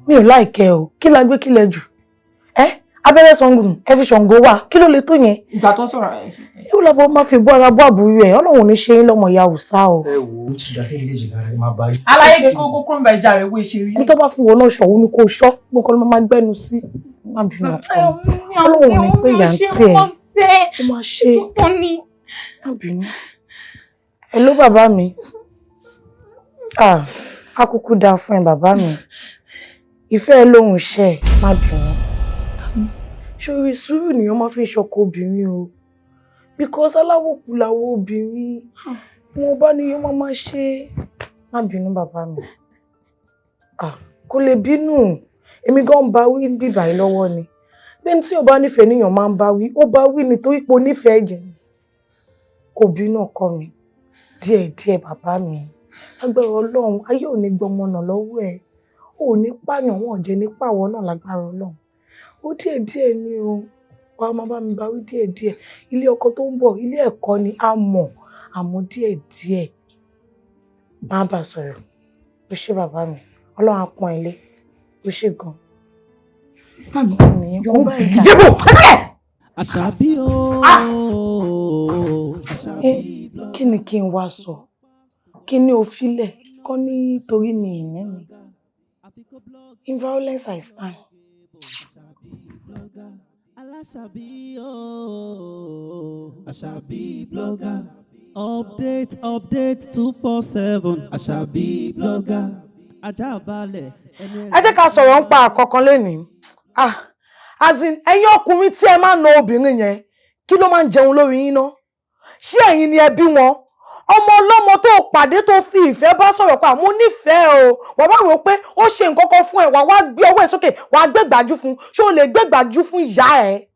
Mi ò like ẹ o. Kí la gbé, kí lẹ jù? Ẹ abẹ́rẹ́ sangun, ẹ fi Ṣàngó wà. Kí ló lè tó yẹn? Ìgbà tó ń sọ̀rọ̀ ẹ̀. Yóò lọ́bọ̀ máa fi bọ́ ara bọ́ àbúrò ẹ̀. Ọlọ́run ò ní ṣe é lọ́mọ ìyá òòsà o. Ẹ wò ó, ti dá sí ilé ìjìnlá rẹ máa bá yìí. Aláyé kókó kúrò ń bá ìjà rẹ̀ wo ìṣeré. Ní tó bá fún wọn náà ṣọ̀wọ́ ni kò ṣọ́, gbogbo ló máa gbẹ́nu sí. Má bínú ọkọ mi. Ọlọ́run ò ní pé ìyá ń tiẹ̀. Ó máa ṣe. Má bínú. Hello, bàbá mi. Ah, á kúkú dáa fún ẹ, bàbá mi. Ìfẹ́ ẹ lóhùn iṣẹ́ ẹ̀, má bínú. Ṣorí, sùúrù nìyẹn máa fi ń ṣọkọ obìnrin o. Because aláwòkú làwọn obìnrin. Wọn bá níyẹn máa máa ṣe. Má bínú, bàbá mi. Ah, kò lè bínú. Èmi gan bá wí bíbà yìí lọ́wọ́ ni. Bí ẹni tí ò bá nífẹ̀ẹ́ níyàn máa ń bá wí, ó bá wí nítorí pé ó nífẹ̀ẹ́ ẹ̀jẹ̀ ni. Kò bínú ọkọ mi. Díẹ̀díẹ̀, bàbá mi. Lágbára Ọlọ́run, ayé ò ní gbọmọ náà lọ́wọ́ ẹ̀. Ò ní pààyàn, wọn ò jẹ́ ní pàwọ́ náà lágbára Ọlọ́run. Ó díẹ̀díẹ̀ ni o. Wàá máa bá mi bá wí díẹ̀díẹ̀. Ilé ọkọ tó ń bọ̀, ilé ẹ̀kọ́ ni a mọ̀, àmọ́ díẹ̀díẹ̀. Má bàa sọ̀rọ̀. Ó ṣé, bàbá mi. Ọlọ́run á pọ́n ilé. Ó ṣé gan. Sister mi, you're unbelievable. Àṣàbí o. Ẹ kí ni kí n wá sọ? Kí ni o filẹ̀? Kọ́ nítorí mi ìní mi. In violence I stand. Aláṣàbí o. Àṣàbí blogger. Update, update 247. Àṣàbí blogger. Ajá balẹ̀. Ẹ jẹ́ ká sọ̀rọ̀ ń pa àkọ́kan lénìí. Ah, as in, ẹ̀yin ọkùnrin tí ẹ máa ń na obìnrin yẹn, kí ló máa ń jẹun lórí yín ná? Ṣé ẹ̀yin ni ẹbí wọn? Ọmọ ọlọ́mọ tó pàdé tó fi ìfẹ́ bá sọ̀rọ̀ pa, mo nífẹ̀ẹ́ o, wàá wá rò pé ó ṣe nǹkan kan fún ẹ, wàá wá gbé ọwọ́ ẹ sókè, wàá gbé gbàjú fún. Ṣé o lè gbé gbàjú fún ìyá ẹ?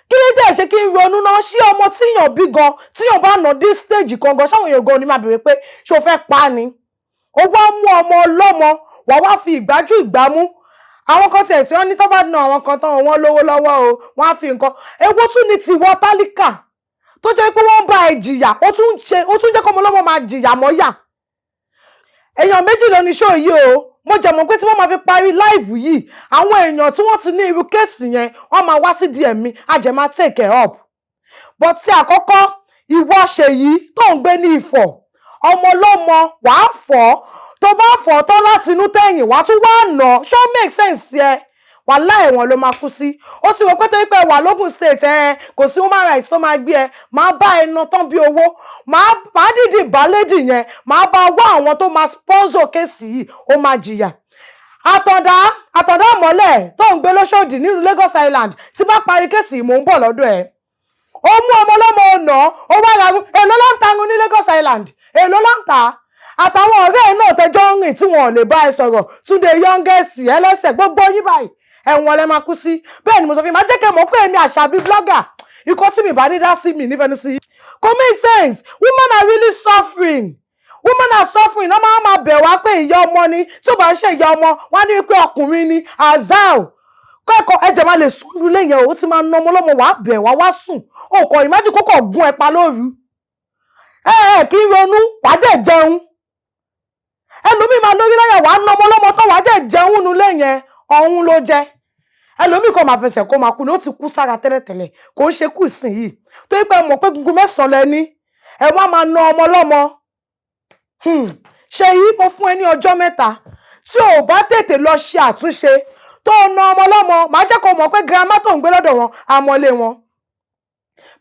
Kí ló dé ṣe kí n ronú náà? Ṣé ọmọ tíyàn bí gan, tíyàn bá nà dé stage kan gan, ṣáwọn èèyàn gan ni máa bèrè pé ṣé o fẹ́ pa á ni? Ó wá mú ọmọ ọlọ́mọ, wàá wá fi ìgbájú ìgbámú. Àwọn kan tiẹ̀ tí wọ́n ní tó bá na àwọn kan tán, wọ́n lówó lọ́wọ́ o, wọ́n á fi nǹkan. Èwo tún ni tìwọ tálíkà tó jẹ́ pé wọ́n ń bá ẹ jìyà, ó tún ń ṣe, ó tún jẹ́ kọ́mọ ọlọ́mọ máa jìyà mọ́yà. Èèyàn méjì ló ní show yìí o. Mo jẹ̀ mọ̀ pé tí wọ́n máa fi parí live yìí, àwọn èèyàn tí wọ́n ti ní irú case yẹn, wọ́n máa wá sí DM mi, a jẹ̀ máa take it up. But tí àkọ́kọ́, ìwọ Ṣèyí tó ń gbé ní Ifọ̀, ọmọ ọlọ́mọ wàá fọ́, tó bá fọ́ tán láti inú tẹ̀yìn, wàá tún wá nà. Ṣó make sense ẹ? Wàhálà, ẹ̀wọ̀n ló máa kú sí. Ó ti wọ pé torí pé wà lógùn State ẹ, kò sí human rights tó máa gbé ẹ. Máa bá ẹ ná tán bí owó, máa dìdì bá lady yẹn, máa bá wá àwọn tó máa sponsor case yìí, ó máa jìyà. Àtọ̀dá, Àtọ̀dá Mọ́lẹ̀ tó ń gbé lóṣòdì nínú Lagos Island, tí bá parí case yìí, mò ń bọ̀ lọ́dọ̀ ẹ̀. Ó mú ọmọ ọlọ́mọ ọ̀nà, ó wá ra. Èló ló ń tarun ní Lagos Island? Èló ló ń tà á? Àtàwọn ọ̀rẹ́ ẹ̀ náà tẹjọ́ ń rìn tí wọn ò lè bá ẹ sọ̀rọ̀, Túndé youngest ẹlẹ́sẹ̀, gbogbo yín báyìí, ẹ̀wọ̀n lẹ máa kú sí. Bẹ́ẹ̀ ni mo sọ fún yín. Máa jẹ́ kẹ́ mọ̀ pé èmi Àṣàbí blogger, ikọ́ tí mi bá ní dá sí mi nífẹ̀ẹ́ sí. Kò make sense. Women are really suffering, women are suffering. Wọ́n máa máa bẹ̀ wá pé ìyá ọmọ ni. Tí ó bá ń ṣe ìyá ọmọ, wọ́n á ní pé ọkùnrin ni azao kẹ́kọ̀ọ́. Ẹ̀jẹ̀ máa lè sùn lulẹ̀ yẹn o. Ó ti máa ná ọmọ ọlọ́mọ, wàá bẹ̀ wá wá sùn, o kò imagine kókò gún ẹ pa lóru. Ẹ ẹ kí n ronú, wàá dẹ̀ jẹun. Ẹlòmíì máa lórí láyà, wàá ná ọmọ ọlọ́mọ tán, wàá dẹ̀ jẹun nulẹ̀ yẹn, ọ̀hún ló jẹ́. Ẹlòmíì kò máa fẹsẹ̀ kó máa kú ni. Ó ti kú sára tẹ́lẹ̀tẹ́lẹ̀, kò ń ṣe kú ìsìn yìí tó yẹ pé mọ̀ pé gungun mẹ́sàn-án lẹ ní, ẹ wá máa ná ọmọ ọlọ́mọ. Ṣe yìí, mo fún ẹ ní ọjọ́ 3. Tí o bá tètè lọ ṣe àtúnṣe tó o na ọmọ ọlọ́mọ, màá jẹ́ kó mọ̀ pé grandma tó ń gbé lọ́dọ̀ wọn àmọ́lé wọn.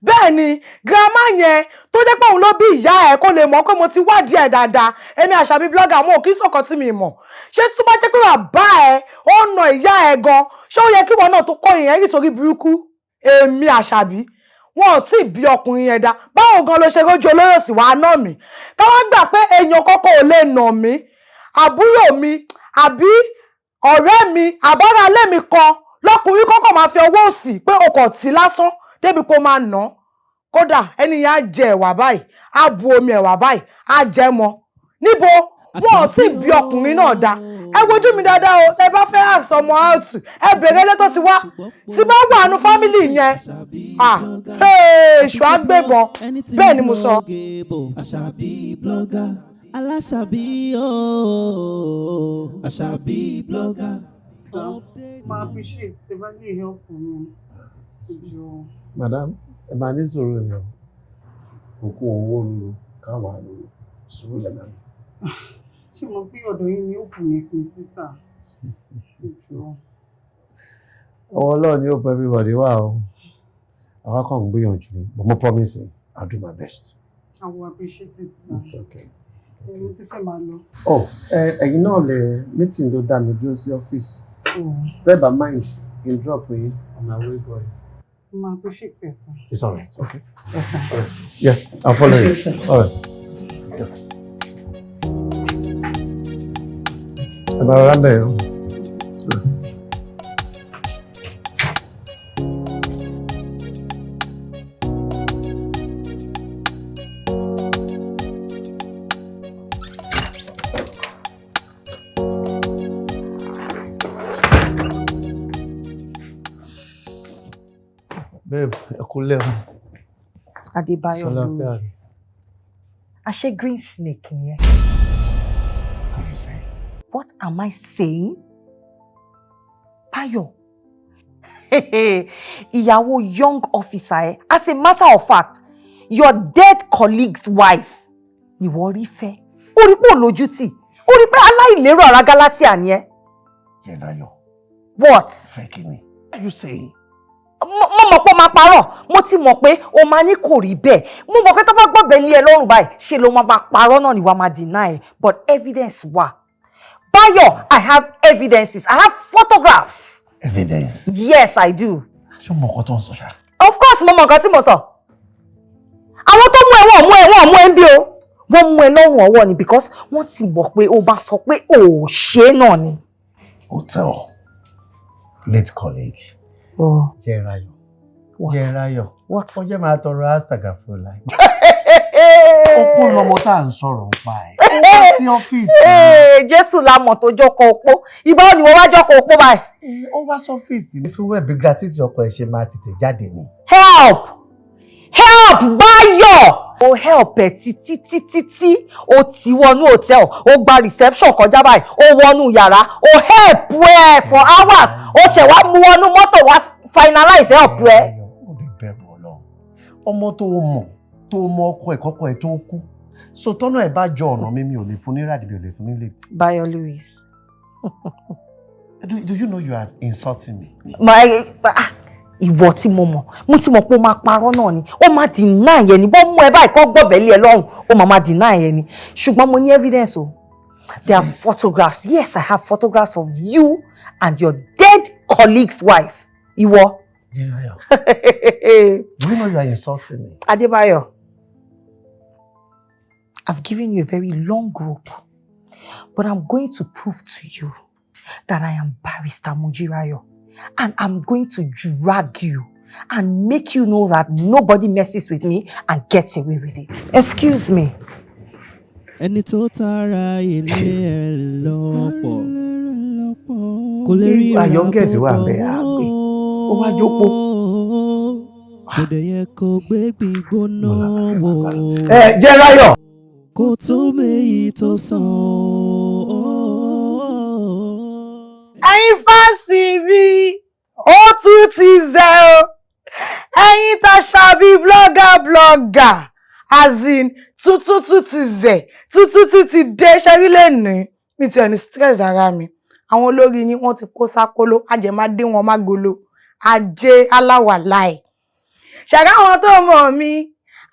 Bẹ́ẹ̀ ni, grandma yẹn tó jẹ́ pé òun ló bí ìyá ẹ̀, kó lè mọ̀ pé mo ti wádìí ẹ̀ dáadáa. Èmi Àṣàbí blogger, mo kì í sọ̀kan tí mi mọ̀. Ṣé tó bá jẹ́ pé bàbá ẹ̀ ó na ìyá ẹ̀ gan, ṣé ó yẹ kí wọn náà tó kọ́ ìyẹn nítorí burúkú? Èmi Àṣàbí, wọn ò tí ì bí ọkùnrin yẹn dá. Báwo gan ló ṣe rójú olóyè sí wàá nà mí? Káwá gbà pé èèyàn kọ́kọ́ ò lè nà mí, àbúrò mi àbí ọ̀rẹ́ mi àbáralé mi kan lọ́kùnrin kọ́kọ́ máa fi ọwọ́ òsì pé o kò tí lásán débi kó máa nà án. Kódà ẹni yẹn á jẹ ẹ̀wà báyìí, á bu omi ẹ̀wà báyìí, á jẹ mọ́ níbo. Wọn ò tí ì bí ọkùnrin náà dá. Ẹ wojú mi dáadáa o. Ẹ bá fẹ́ ask ọmọ out, ẹ bèrè ilé tó ti wá. Tí bá wà nù family yẹn, ah, èṣù àgbẹ̀bọn. Bẹ́ẹ̀ ni mo sọ. Àṣàbí blogger, aláṣàbí ooo, Àṣàbí blogger. Ma appreciate tẹ́ bá lè help mi jọ. Madam, ẹ máa ní sùúrù ni o. Òkú owó ruru káwa ruru, sùúrù lẹ máa ní. Ṣé mo pé ọ̀dọ̀ yín ni ó kù mí pín sí sà jọ. Ọwọ́ Ọlọ́run ni ó pẹ́ everybody wá o. Àwa kàn ń gbìyànjú ni, but mo promise you, I'll do my best. I will appreciate it, sir. It's okay. Mo ti fẹ́ máa lọ. Oh, ẹ̀yin náà lè meeting ló dá mi dúró sí ọ́fíìsì. Tẹ́ bá mind, kí n drop yín on my way going. Ma appreciate it, sir. It's all right, okay. Yes, sir. All right. Yeah, I'll follow you. Appreciate it. All right. Yeah. Ẹ bá rọra bẹ̀rẹ̀ o. Babe, ẹ kúlẹ̀ o. Adébáyọ̀. Ṣọlá fẹ́ Louis, àṣé green snake ni ẹ. What are you saying? What am I saying? Báyọ̀, ìyàwó young officer ẹ, as a matter of fact, your dead colleague's wife ni wọ́n rí fẹ́. Ó rí pé ò lójú tì, ó rí pé aláìlérò ara Galatia ni ẹ. Jẹ́láyọ̀. What? Fẹ́ kí ni? What are you saying? Mo mọ̀ pé o máa parọ́. Mo ti mọ̀ pé o máa ní kò rí bẹ́ẹ̀. Mo mọ̀ pé tó bá gbọ́bẹ̀ lé ẹ lọ́rùn báyìí, ṣe ló máa parọ́ náà ni wàá máa deny. But evidence wà. Báyọ̀, I have evidences. I have photographs. Evidence? Yes, I do. Ṣé o mọ nǹkan tó ń sọ ṣá? Of course mo mọ nǹkan tí mo sọ. Àwọn tó mú ẹ, wọ́n mú ẹ, wọ́n mú ẹ ń bí o. Wọ́n mú ẹ lọ́rùn ọwọ́ ni because wọ́n ti mọ̀ pé ó bá sọ pé ò ṣe é náà ni. Hotel, late colleague. Oh. Jẹ́ráyọ̀. What? Jẹ́ráyọ̀. What? Wọ́n jẹ́ máa tọrọ astagfirullah. Opó lọmọ tá à ń sọ̀rọ̀ ń pa ẹ̀. Ó wá sí ọ́fíìsì. Ee, Jésù la mọ̀ tó jọkọ̀ opó. Ìgbà wo ni wọ́n wá jọkọ̀ opó báyìí? Ó wá sọ́fíìsì mi fún wẹ̀bí gratuity ọkọ ẹ̀ ṣe máa tètè jáde ni. Help! Help, Báyọ̀! Ó help ẹ̀ títí títí tí ó ti wọnú hotel, ó gba reception kọjá báyìí, ó wọnú yàrá, ó help ẹ for hours, ó ṣẹ̀ wá mú wọnú mọ́tò wá finalize help ẹ. Ọmọ tó o mọ̀, tó o mọ ọkọ ẹ̀ kọ́kọ́ ẹ̀ tó kú. So tọ́nà ẹ̀ bá jọ ọ̀nà mi, mi ò lè fún ní ride, mi ò lè fún ní lift. Báyọ̀ Lewis. Do you know you are insulting me? Ah, ìwọ tí mo mọ̀, mo ti mọ̀ pé ó máa parọ́ náà ni, ó máa deny yẹn ni. Bó mú ẹ báyìí kọ́ gbọ̀bẹ̀ lé ẹ lọ́rùn, ó máa deny yẹn ni. Ṣùgbọ́n mo ní evidence o. There are photographs. Yes, I have photographs of you and your dead colleague's wife. Ìwọ. Jẹ́ráyọ̀. Do you know you are insulting me? Adébáyọ̀, I've given you a very long rope, but I'm going to prove to you that I am Barrister Mujirayo, and I'm going to drag you and make you know that nobody messes with me and gets away with it. Excuse me. Ẹni tó tara ilé ẹ̀ lọ́pọ̀ kò lè rí Àyọ̀ǹgẹ̀sì wà bẹ́ẹ̀ á gbé ó wá jókòó. Kò dẹ̀ yẹ kó gbé gbígbóná wò. Ẹ Jẹ́ráyọ̀. Kó tó méyì tó sàn. Ẹ̀yin fans mi, ó tún ti zẹ̀ o. Ẹ̀yin Tàṣàbí blogger blogger, as in, tuntun tún ti zẹ̀, tuntun tún ti dé. Ṣẹ́rí lè ní mi tiẹ̀ ní stress ara mi. Àwọn olórí yín, wọ́n ti kó sákóló, àjẹmádé wọn má golo ajé aláwàláì. Ṣẹ̀rí àwọn tó mọ̀ mí,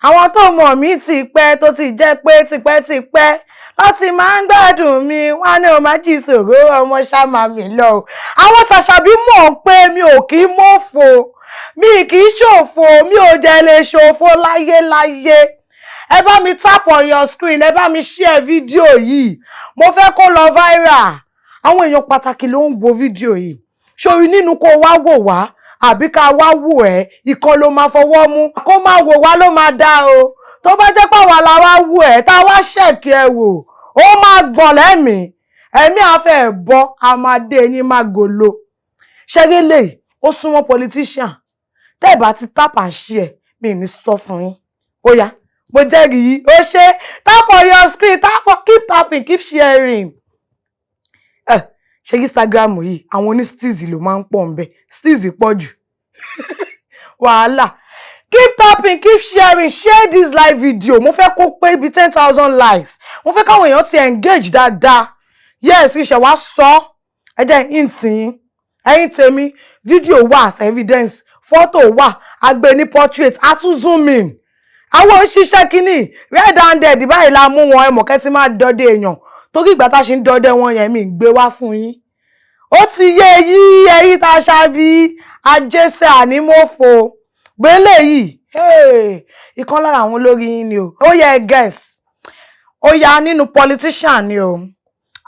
àwọn tó mọ̀ mí ti pẹ́, tó ti jẹ́ pé tipẹ́tipẹ́ láti máa ń gbádùn mi, wọn ní o máa jí ìṣòro ọmọ ṣáma mi lọ o. Àwọn Tàṣàbí mọ̀ pé mi ò kí ń mọ̀fò, mi kì í ṣòfò, mi ò jẹ́ lè ṣòfò láyéláyé. Ẹ bá mi tap on your screen, ẹ bá mi share fídíò yìí. Mo fẹ́ kó lọ viral. Àwọn èèyàn pàtàkì ló ń wo fídíò yìí. Ṣòrí nínú kó wá wò wá àbí ká wá wò ẹ́, ìkan ló máa fọwọ́ mú. Kó má wò wá ló máa dá o. Tó bá jẹ́ pé àwa la wá wò ẹ́, tá a wá ṣẹ̀kí ẹ wò, ó máa gbọ̀n lẹ́mìí, ẹ̀mí àfẹ́ bọ́, a máa dé eyín má golo. Ṣẹ́gẹ́lẹ̀ ó súnmọ́ politician. Tẹ́ ẹ̀ bá ti tap and share, mi ní sọ fún yín. Ó yá, mo jẹ́rìí yìí. Ó ṣe tap on your screen, tap on, keep tapping, keep sharing. Ẹ ṣe Instagram yìí, àwọn oní steez ló máa ń pọ̀ ń bẹ̀. Steez pọ̀ jù, wàhálà. Keep tapping, keep sharing. Share this live video. Mo fẹ́ kó pé ibi 10,000 likes. Mo fẹ́ káwọn èèyàn ti engage dáadáa. Yes, iṣẹ́ wa sọ. Ẹ jẹ́ hint yín. Ẹ̀yin tèmi, fídíò wà as evidence, fọ́tò wà, a gbé ní portrait, a tún zoom in. Àwọn òṣìṣẹ́ kínní red handed báyìí la mú wọn. Ẹmọ̀kẹ́ tí máa dọdẹ èèyàn torí ìgbà tá a ṣe ń dọdẹ wọn yẹn, mi ń gbé wá fún yín. Ó ti yé yí. Ẹ̀yin tá a ṣàbí ajẹsẹ ànímọ́fò gbélé yìí, ìkan lára àwọn olórí yín ni o. Ó yẹ guess. Ó yá, nínú politician ni o,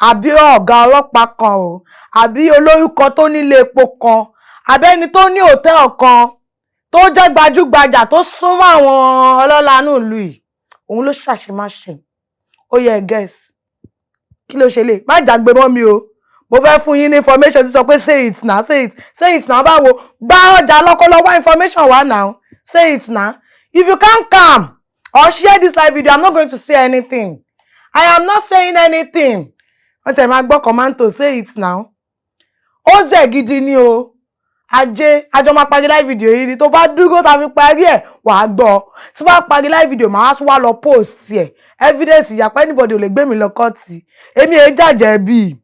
àbí ọ̀gá ọlọ́pàá kan o, àbí olórúkọ tó nílé epo kan, àbẹ́ni tó ní hòtẹ́ẹ̀lì kan tó jẹ́ gbajúgbajà tó súnmọ́ àwọn ọlọ́lá inú ìlú yìí, òun ló ṣàṣemáṣe. Ó yẹ guess. Kí ló ṣe lè má jàgbé mọ́ mi o? Mo fẹ́ fún yín ní information tí sọ pé say it now, say it, say it now. Báwo gba ọjà lọ́kọ́lọ́ wá information wá now. Say it now. If you can't come or share this live video, I'm not going to say anything. I am not saying anything. Wọ́n tẹ̀ máa gbọ́ command to say it now. Ó zẹ̀ gidi ni o. Ajé àjọ máa parí live video yìí ni. Tó bá dúró tàbí parí ẹ̀, wàá gbọ́. Tí bá parí live video, màá tún wá lọ post ẹ̀. Evidence ìyàpá, anybody ò lè gbé mi lọ kọ́ọ̀tì. Èmi ò ń jàjẹ́ bí,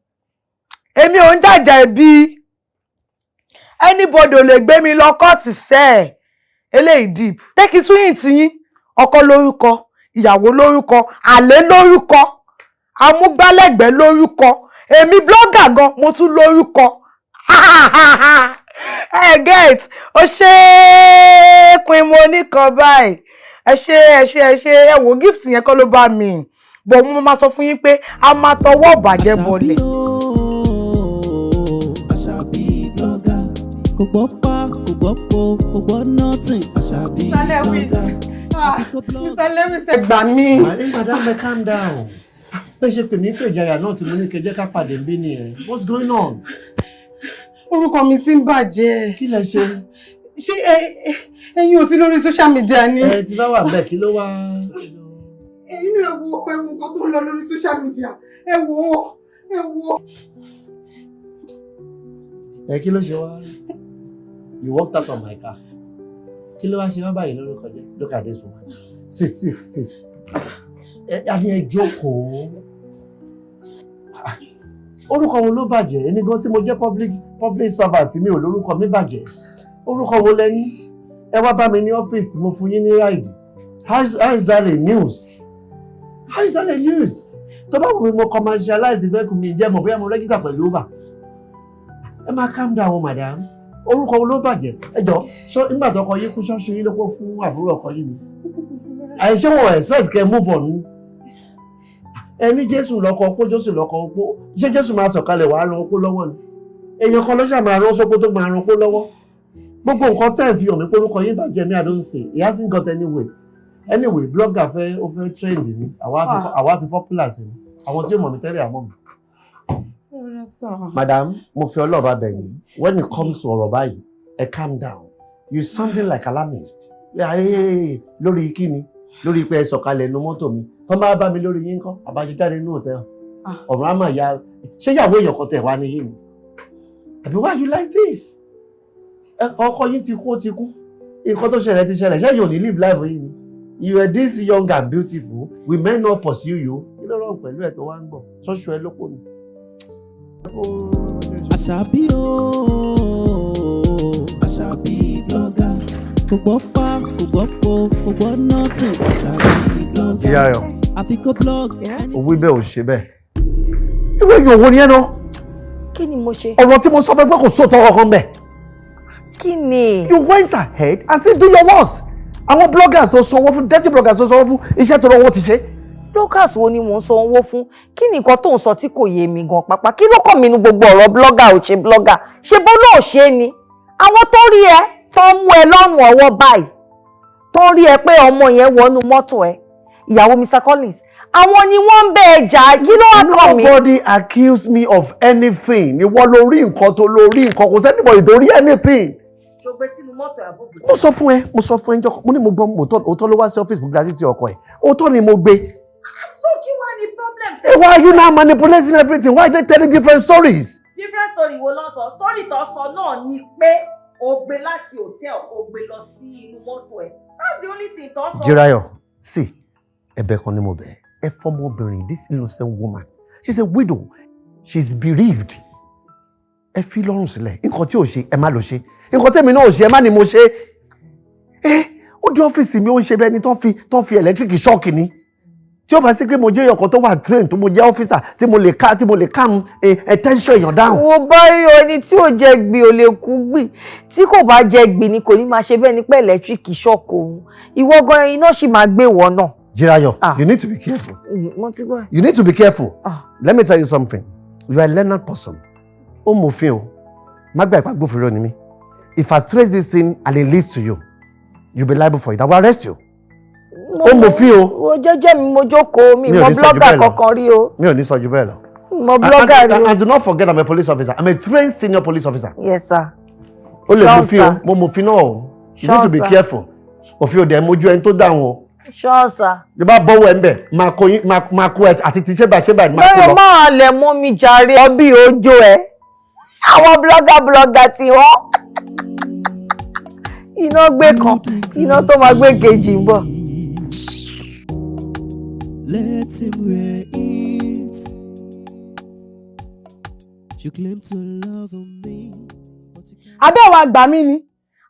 èmi ò ń jàjẹ́ bí. Anybody ò lè gbé mi lọ kọ́ọ̀tì sẹ́ẹ̀. Eléyìí deep. Take it tún yìn tí yín. Ọkọ lórúkọ, ìyàwó lórúkọ, àlè lórúkọ, amúgbálẹ́gbẹ̀ẹ́ lórúkọ, èmi blogger gan mo tún lórúkọ. Ẹ get ó ṣe é pin mo nìkan báyìí. Ẹ ṣe, ẹ ṣe, ẹ ṣe. Ẹ wò, gift yẹn kọ́ ló bá mi. Bọ̀ mo máa sọ fún yín pé a máa tọwọ́ bàjẹ́ bọlẹ̀. Àṣàbí blogger kò gbọ́ pa, kò gbọ́ po, kò gbọ́ nothing. Àṣàbí blogger. Mr. Lewis, ẹ gbà mí. Madam, calm down. Bẹ́ẹ̀ ṣe pè mí pé ìjayà náà tí mo ní kẹjẹ́ ká pàdé ń bí nìyẹn. What's going on? Orúkọ mi ti ń bàjẹ́. Kí lẹ ṣe? Ṣé ẹ̀yin ò sí lórí social media ni? Ẹ ti bá wà ńbẹ̀, kí ló wá? Ẹ̀yin náà, ẹ wo, ẹ wo nǹkan tó ń lọ lórí social media. Ẹ wo, ẹ wo. Ẹ kí ló ṣe wá? You walked out of my car. Kí ló wá ṣe wá báyìí lórúkọ jẹ́? Look at this woman. Sit, sit, sit. Ẹ a ní ẹ jókòó. Orúkọ wo ló bàjẹ́? Èmi gan tí mo jẹ́ public servant, mi ò lórúkọ mi bàjẹ́. Orúkọ wo lẹ ní? Ẹ wá bá mi ní ọ́fíìsì, mo fún yín ní ride. How is that a news? How is that a news? Tó bá wù mí, mo commercialize vehicle mi, jẹ́ mọ̀ bóyá mo register pẹ̀lú Uber. Ẹ máa calm down, madam. Orúkọ wo ló bàjẹ́? Ẹ jọ, ṣọ nígbà tó ọkọ yín kú, ṣọ́ọ̀ṣì yín ló kó fún àbúrò ọkọ yín ni? Àìṣe wọn expect kẹ́ move on ni? Ẹni Jésù lọ́kọ opó, Jésù lọ́kọ opó. Ṣé Jésù máa sọ̀kalẹ̀ wàá ran opó lọ́wọ́ ni? Èèyàn kan ló ṣáà máa rán sópó tó máa ran opó lọ́wọ́. Gbogbo nǹkan tẹ́ ẹ̀ fi hàn mí pé orúkọ yín bàjẹ́ mi, I don't say it hasn't got any weight. Anyway, blogger fẹ́, ó fẹ́ trend ni. Àwa fi popular sí ni. Àwọn tí ó mọ̀ mí tẹ́lẹ̀ àmọ́ mi. Madam, mo fi ọlọ́ọ̀bá bẹ̀ yín. When it comes to ọ̀rọ̀ báyìí, ẹ calm down. You sounding like alarmist. Lórí kíni? Lórí pé ẹ sọ̀kalẹ̀ inú mọ́tò mi. Tọ́ bá bá mi lórí yín kọ́, àbájáde inú hòtẹ́ẹ̀lì. Ọ̀rọ̀ á máa ya. Ṣé ìyàwó èèyàn kan tẹ̀ wá ní yín ni? Àbí why you like this? Ọkọ yín ti kú, ó ti kú. Nǹkan tó ṣẹlẹ̀ ti ṣẹlẹ̀. Ṣé yóò ní live life yín ni? You are this young and beautiful. We may not pursue you. Kí ló rọrùn pẹ̀lú ẹ̀ tó wá ń gbọ̀? Ṣọ́ṣù ẹ lóko ni. Àṣàbí ooo, Àṣàbí blogger kò gbọ́ pa, kò gbọ́ po, kò gbọ́ nothing. Àṣàbí blogger Ìyá Ayọ̀. Àfi kó blog. O wí bẹ́ẹ̀, ò ṣe bẹ́ẹ̀. Irú èèyàn wo ni ẹ náà? Kí ni mo ṣe? Ọ̀rọ̀ tí mo sọ fẹ́ pé kò sóòótọ́ kankan bẹ́ẹ̀. Kí ni? You went ahead and still do your worst. Àwọn bloggers tó sanwó fún, dirty bloggers tó sanwó fún, iṣẹ́ tó lọ wọ́n ti ṣe. Bloggers wo ni mò ń san owó fún? Kí ni nǹkan tó ń sọ tí kò yé mi gan pàápàá? Kí ló kàn mí nu gbogbo ọ̀rọ̀ blogger ò ṣe blogger? Ṣe bó náà ṣe ni? Àwọn tó rí ẹ tó ń mú ẹ lọ́rùn ọwọ́ báyìí, tó rí ẹ pé ọmọ yẹn wọnú mọ́tò ẹ, ìyàwó Mr. Collins, àwọn ni wọ́n ń bẹ ẹ jà. Kí ló wá kàn mí? Nobody accused me of anything. Ìwọ ló rí nǹkan tó ló rí nǹkan, kò sẹ́nìbọ̀dì tó rí anything. Ṣo gbé sínú mọ́tò àbúrò? Mo sọ fún ẹ, mo sọ fún ẹ njọ́, mo ní mo gbọ́ òótọ́ ló wá sí ọ́fíìsì fún gratuity ọkọ ẹ̀. Òótọ́ ni mo gbé. So kí wá ní problem? Hey, why are you now manipulating everything? Why are they telling different stories? Different story wo ló ń sọ? Story tó sọ náà ni pé o gbé láti hotel, o gbé lọ sí inú mọ́tò ẹ̀. That's the only thing tó sọ. Jirayo, see, ẹ̀bẹ̀ kan ni mo bẹ̀. Ẹ fọmọbìnrin, this innocent woman, she's a widow, she's bereaved. Ẹ fi lọ́rùn sílẹ̀. Nǹkan tí ò ṣe, ẹ má lọ ṣe. Nǹkan tẹ́mi náà ò ṣe, ẹ má ní mo ṣe. Ẹ ó dé ọ́fíìsì mi, ó ń ṣe bẹ́ẹ̀ ni tó ń fi electric shock ni. Tí ó bá sí pé mo jẹ́ èèyàn kan tó wà train, tó mo jẹ́ officer tí mo lè calm ẹ tension èèyàn down. Wo báyọ̀, ẹni tí ò jẹ gbì ò lè kú gbì. Tí kò bá jẹ gbì ni kò ní máa ṣe bẹ́ẹ̀ ni pé electric shock òun. Ìwọ gan, iná sì máa gbé wọ náà. Jirayo, you need to be careful. Mo ti gbọ́. You need to be careful. Let me tell you something. You are a learned person. Ó mòfin o. Má gbà ìpá gbófinró ni mí. If I trace this thing and it leads to you, you be liable for it. I will arrest you. Ó mòfin o. Wo, jẹ́jẹ́ mi mo jókòó, mi Mi ò mọ ní sọ ju blogger bẹ́ẹ̀ lọ. kankan rí o. Mi ò ní sọ ju bẹ́ẹ̀ lọ. Mọ blogger rí o. And do not forget, I'm a police officer. I'm a trained senior police officer. Yes, sir. Ó lè Sure, mòfin o. sir. Mo mòfin náà o. You need to be Sure, sir. careful. Òfin òde ẹ̀ mójú ẹni tó dáhùn o. Sure, sir. Bí bá bọ́wọ́ ẹ̀ ń bẹ̀, máa kó yín, máa kó ẹ àti ti ṣébà ṣébà máa kó Bẹ́ẹ̀ lọ. máa lẹ̀ mọ́ mi jàre, ọbí ojú ẹ̀. Àwọn blogger blogger tí wọ́n. Iná gbé kan, iná tó máa gbé kejì ń bọ̀. Let him wear it. You claim to love me. Abẹ́ wa gbà mí ni,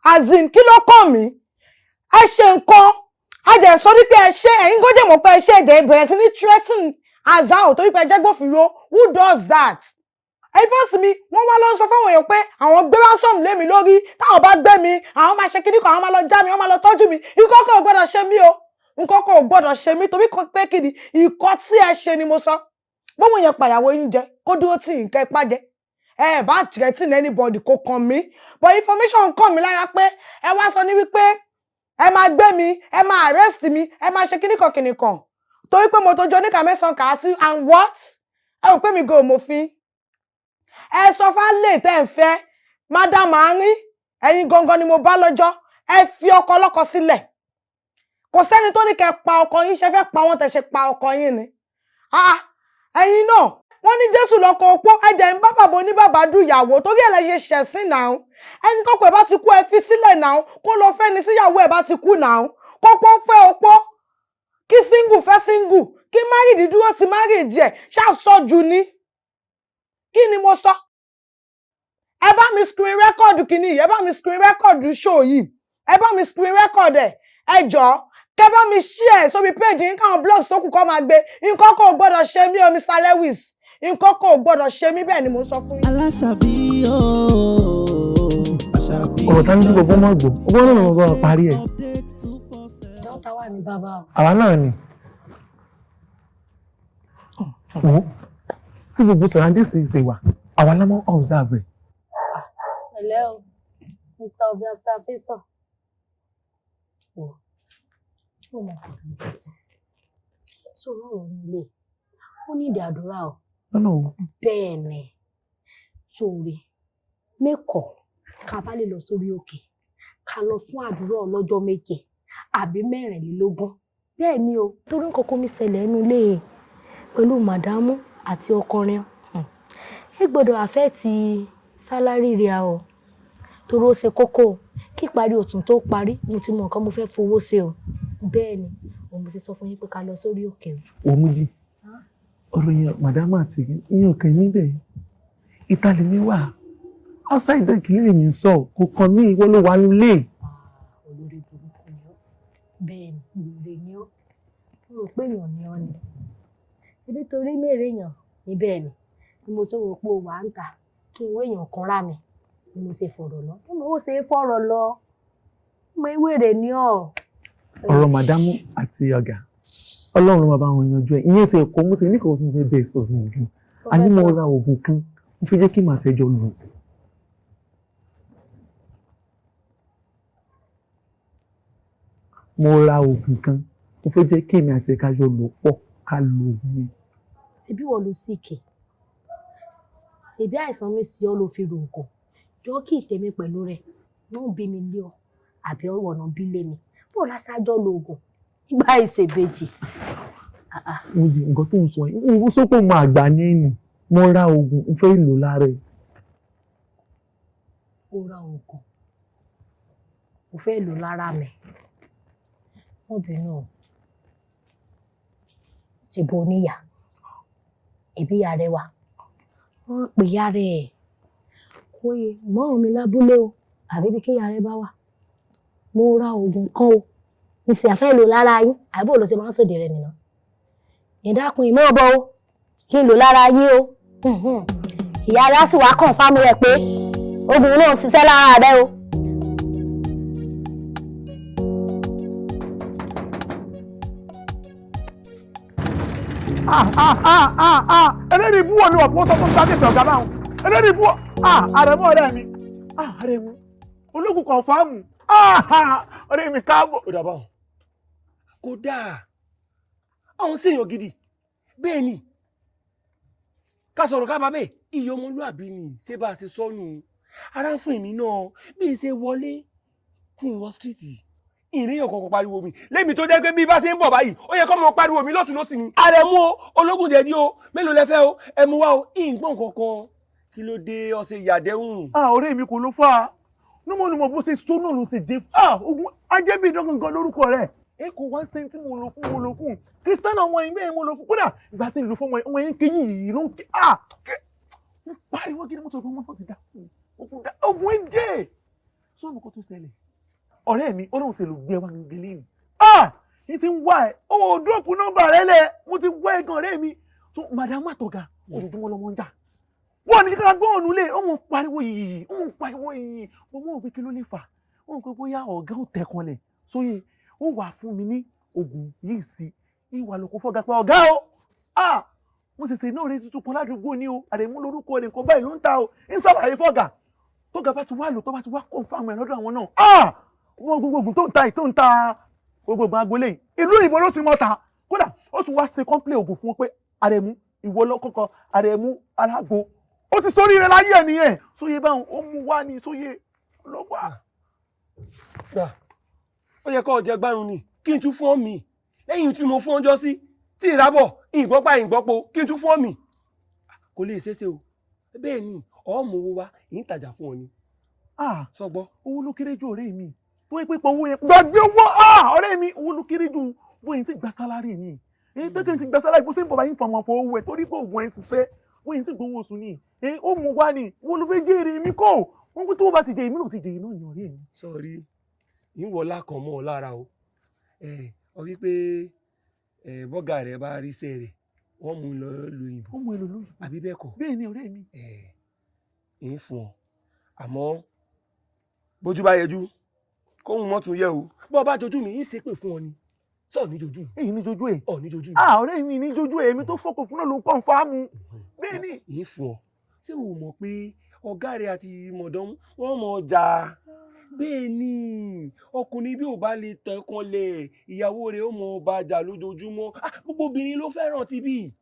as in, kí ló kàn mí? Ẹ ṣe nǹkan, a jẹ́ sọ wípé ẹ ṣe, ẹ̀yin gbọ́dọ̀ mọ̀ pé ẹ ṣe, ẹ̀jẹ̀ bẹ̀rẹ̀ sí ní threaten azao torí pé ẹ jẹ́ gbófinró. Who does that? Ẹ̀yin fans mi, wọ́n wá lọ sọ fáwọn èèyàn pé àwọn gbé ransom lé mi lórí, táwọn bá gbé mi, àwọn máa ṣe kíní kan, àwọn máa lọ já mi, wọ́n máa lọ tọ́jú mi, ikọ́ kan ò gbọ́dọ̀ ṣe mí o. Nǹkan kan ò gbọ́dọ̀ ṣe mí torí kan pé kí ni ìkọ́ tí ẹ ṣe ni mo sọ. Bóun yẹn pàyàwó yín jẹ kó dúró tí nǹkan ipá jẹ. Ẹ bá threaten anybody kò kàn mí. But information kàn mí lára pé ẹ wá sọ ní wípé ẹ máa gbé mi, ẹ máa arrest mi, ẹ máa ṣe kíníkan kíníkan. Torí pé mo tó jọ oníkà mẹ́sàn-án kà á tí and what? Ẹ rò pé mi gan ò mòfin. Ẹ sọ fálè tẹ́ ń fẹ́, Madam Arin, ẹ̀yin gangan ni mo bá lọ́jọ́, ẹ fi ọkọ ọlọ́kọ sílẹ̀. Kò sẹ́ni tó ní kẹ́ pa ọkọ yín, ṣe fẹ́ pa wọ́n tẹ́ ṣe pa ọkọ yín ni. Ah, ẹ̀yin náà, wọ́n ní Jésù lọ́kọ opó, ẹ̀jẹ̀ ń bá bàbá oníbàbá dù ìyàwó torí ẹ̀ lẹ ṣe ṣẹ̀sín náà. Ẹni tọ́kọ ẹ̀ bá ti kú ẹ fi sílẹ̀ náà, kó lọ fẹ́ ni síyàwó ẹ̀ bá ti kú náà. Kópó fẹ́ opó, kí single fẹ́ single, kí married dúró ti marriage ẹ̀, ṣàṣọjù ni. Kí ni mo sọ? Ẹ bá mi screen record kìíní yìí, ẹ bá mi screen record show yìí, ẹ bá mi screen record ẹ, ẹ jọ̀ọ́, kẹ bá mi share sórí page yín káwọn blogs tó kù kọ́ máa gbé. Nǹkan kan ò gbọ́dọ̀ ṣe mí o, Mr. Lewis. Nǹkan kan ò gbọ́dọ̀ ṣe mí, bẹ́ẹ̀ ni mo ń sọ fún yín. Aláṣàbí ooo. Àṣàbí. Ọ̀rọ̀ tá ní kí gbogbo mọ̀ gbọ́, ọgbọ́n náà ló bá parí ẹ̀. Dọ́tà wà ní bàbá o. Àwa náà ni. Wo tí gbogbo surroundings ṣe wà, àwa la máa ń observe ẹ̀. Pẹ̀lẹ́ o, Mr. Obiasa Fẹsàn. Wò ó mọ nǹkan tó ń fẹ́ sọ. Sọ̀rọ̀ ọ̀rọ̀ nílé, ó ní ìdí àdúrà o. Lọ́nà wo? Bẹ́ẹ̀ ni, sóore, mẹ́kọ̀ọ́ ká bá lè lọ sórí òkè, ká lọ fún àdúrà ọlọ́jọ́ 7 àbí 24. Bẹ́ẹ̀ ni o, torí nǹkan kó mi ṣẹlẹ̀ nínú ilé pẹ̀lú màdámù àti ọkọrin. Ẹ gbọ́dọ̀ àfẹ́ẹ̀tì sálárì rẹ̀ o, torí ó ṣe kókó o. Kí ìparí òtún tó parí, mo ti mọ nǹkan mo fẹ́ fowó ṣe o. Bẹ́ẹ̀ ni, òun mo ti sọ fún yín pé ká lọ sórí òkè o. Òmùjì, ọ̀rọ̀ yẹn màdámù àti ìyẹn ọ̀kẹ́ níbẹ̀. Ìta lèmi wà. Outside the kìlì lèmi ń sọ, kò kàn mí, ìwọ ló wà nílé. Olórí burúkú ni ọ́. Bẹ́ẹ̀ ni, wèrè ni ọ́. Mo rò pé èèyàn ni ọ́ ni. Ebi torí mèrè èèyàn níbẹ̀ ni. Bí mo ṣe rò pé o wà ń tà, kí n wé èèyàn kan rá mi. Bí mo ṣe fọ̀rọ̀ lọ. Bí mo ṣe fọ̀rọ̀ lọ, mo wèrè ni ọ́. Ọ̀rọ̀ màdámù àti ọ̀gá, Ọlọ́run ló máa bá wọn yanjú ẹ̀. Ìyẹn ti ẹ̀kọ́ mo ti ní kò fún mi bẹ́ẹ̀ sọ fún mi. A ní mo ra oògùn kan, mo fi jẹ́ kí màá tẹ́jọ́ lò. Mo ra oògùn kan, mo fẹ́ jẹ́ kí èmi àti ẹ̀ka jọ lò pọ̀ ká lo oògùn yẹn. Ṣebí wọ́n lo síìkì? Ṣebí àìsàn mi sí ọ ló fi rò nǹkan? Jọ kí ìtẹ̀mí pẹ̀lú rẹ̀, náà bí mi lé ọ, àbí ọ̀wọ̀ náà bí lé mi. Bó lásàjọ́ lo oògùn nígbà ìṣèbejì. Mo di nǹkan tó ń sọ yìí, n sọ pé mo àgbà ní ẹ̀yìn, mo ra oògùn, mo fẹ́ lò lára ẹ̀. O ra oògùn, mo fẹ́ lò lára mi. Wọ́n bínú o. Ṣèbó oníyà, ẹbí ìyá rẹ wà. Wọ́n pè ìyá rẹ̀. Kó yẹ mọ́ mi lábúlé o, àbí bí kí ìyá rẹ bá wà. Mo ra oògùn kan o. N sì àfẹ́ lò lára yín, àbí bó ló ṣe máa ń sòdè rẹ̀ nìyẹn. Ẹ dákun ìmọ̀ ọ̀bọ o, kí n lò lára yín o. Ìyá rẹ̀ á sì wá kọ̀ǹfàmù rẹ̀ pé oògùn náà ń ṣiṣẹ́ lára rẹ o. Ẹlẹ́rìí ibú wo ni wọ́n fún sọ fún sákèsì ọ̀gá báwọn? Ẹlẹ́rìí ibú àrẹ̀mú ọ̀rẹ́ mi, àrẹ̀mú ológun kọ̀ǹfàmù, ọ̀rẹ́ mi káàbọ̀. Ó dàbọ̀ kò dáa, àwọn sèèyàn gidi bẹ́ẹ̀ ni ká sọ̀rọ̀ ká bá bẹ́ẹ̀ iye ọmọlúàbí ni ṣé bá a ṣe sọnù ara ń fún èmi náà bí n ṣe wọlé tí n wọ stíríìtì ìrìnyàn kọ̀ọ̀kan pariwo mi lẹ́mi tó jẹ́ pé bí bá ṣe ń bọ̀ báyìí ó yẹ kó mọ pariwo mi lọ́tún lọ́sì ni. Àrẹ̀mú o, ológun jẹ̀dí o, mélòó lẹ fẹ́ o, ẹ mú wá o, ìgbọ̀n kankan kí ló dé ọ̀sẹ̀ ìyàdẹ́hùn. Ọ̀rẹ́ mi kò ló fà á nímọ̀lùmọ̀ bó ṣe sọ́nà ló ṣe dé ogun ajẹ́bí ìdángangan lórúkọ rẹ̀ ẹ kò wá sẹ́ni tí mo lò fún mo lò fún kristiana ọmọ yẹn bẹ́ẹ̀ mo lò fún kódà ìgbà tí n lò fún ọmọ yẹn kéyìn yìí ló ń ké ń pariwo kí ni mo sọ fún wọn ti dá ogun dá ogun ẹ jẹ́ sọ́ọ̀nù kó tó ṣẹlẹ̀ ọ̀rẹ́ mi ó lóun ti lò gbé wa gẹ́gẹ́ ni yìí ti ń wá ẹ̀ ó dúrọ́pù nọ́mbà rẹ lẹ̀ mo ti wá ẹ̀ gan ọ̀rẹ́ mi tó madam àtọ̀gà ojoojúmọ́ lọ́mọ ń jà wọ́n ní kíkà gbọ́n ọ̀nù lé ó mọ̀ pariwo yìí ó mọ̀ pariwo yìí mo mọ̀ pé kí ló lè fà ó mọ̀ pé bóyá ọ̀gá ò tẹ̀kanlẹ̀ sóye ó wà fún mi ní oògùn yìí sí ìwà lóko fọ́gà pé ọ̀gá o, ah, mo ṣẹ̀ṣẹ̀ náà rí tuntun kan ládùúgbò ní o, Àrẹ̀mú lórúkọ rẹ̀, nǹkan báyìí ló ń ta o. Ń ṣàlàyé fọ́gà, tọ́gà bá ti wá lò, tó bá ti wá confirm ẹ̀ lọ́dọ̀ àwọn náà, ah, wọ́n gbogbo oògùn tó ń ta yìí, tó ń ta gbogbo oògùn agboolé yìí, ìlú òyìnbó ló ti mọ̀ ta. Kódà ó tún wá ṣe complain oògùn fún wọn pé Àrẹ̀mú ìwọ lọ́kọ̀ọ̀kan, Àrẹ̀mú alágbo, ó ti sórí rẹ láyé ẹ̀ nìyẹn. Sóye báwọn ó mú wá ní sóye lọ́wọ́. Gbà, ó yẹ kó o jẹ gbárùn ni kí n tún fún ọ mi lẹ́yìn tí mo fún ọjọ́ sí tí ìrábọ̀ ìgbọ́pá ìgbọ́po kí n tún fún ọ mi, kò lè ṣeéṣe o. Bẹ́ẹ̀ ni ọmọ owó wa yìí ń tajà fún ọ ni. Sọgbọ́. Owó ló kéré jù, ọ̀rẹ́ mi, tó yẹ pé owó yẹn gbàgbé owó. Ọ̀rẹ́ mi, owó ló kéré jù. Bóyá ti gba salary ni èyí tó kí n ti gba salary, bó ṣe ń bọ̀ báyìí ń fọmọ fọ owó ẹ̀ torí pé oògùn ẹ̀ ń ṣiṣẹ́, bóyá ti gbowó oṣù ni ó mú wá ni. Wọ́n ló fẹ́ jèrè mi kọ́ wọ́n pé tó bá ti jẹ èmi náà ti jèrè náà ni, ọ̀rẹ́ mi. Sọrí ìwọlá kan mọ́ ọ lára o. Ọ wí pé bọ́gà rẹ̀ bá ríṣẹ́ rẹ̀, wọ́n mú un lọ lu òyìnbó. Ó mú un lọ lóyìnbó. Àbí bẹ́ẹ̀ kọ́? Bẹ́ẹ̀ ni, ọ̀rẹ́ mi. Ń fún ọ, àmọ́ bójú bá yẹjú kóhun mọ́tò yẹ o. Bọ́ ọ bá jojú mi ń ṣépè fún ọ ni. Sọ ní jojú. Èyí ní jojú ẹ. Ọ ní jojú. Ah, ọ̀rẹ́ mi, ní jojú ẹ, èmi tó fọkàn fún náà ló ń kàn fáàmù. Bẹ́ẹ̀ ni. Ń fún ọ. Ṣé o mọ̀ pé ọ̀gá rẹ̀ àti mọ̀dọ́mú wọ́n mọ̀ ọjà? Bẹ́ẹ̀ ni, ọkùnrin bí ò bá lè tẹ̀ kanlẹ̀, ìyàwó rẹ̀ ó mọ ọba jà lójoojúmọ́. Gbogbo obìnrin ló fẹ́ràn ti bí.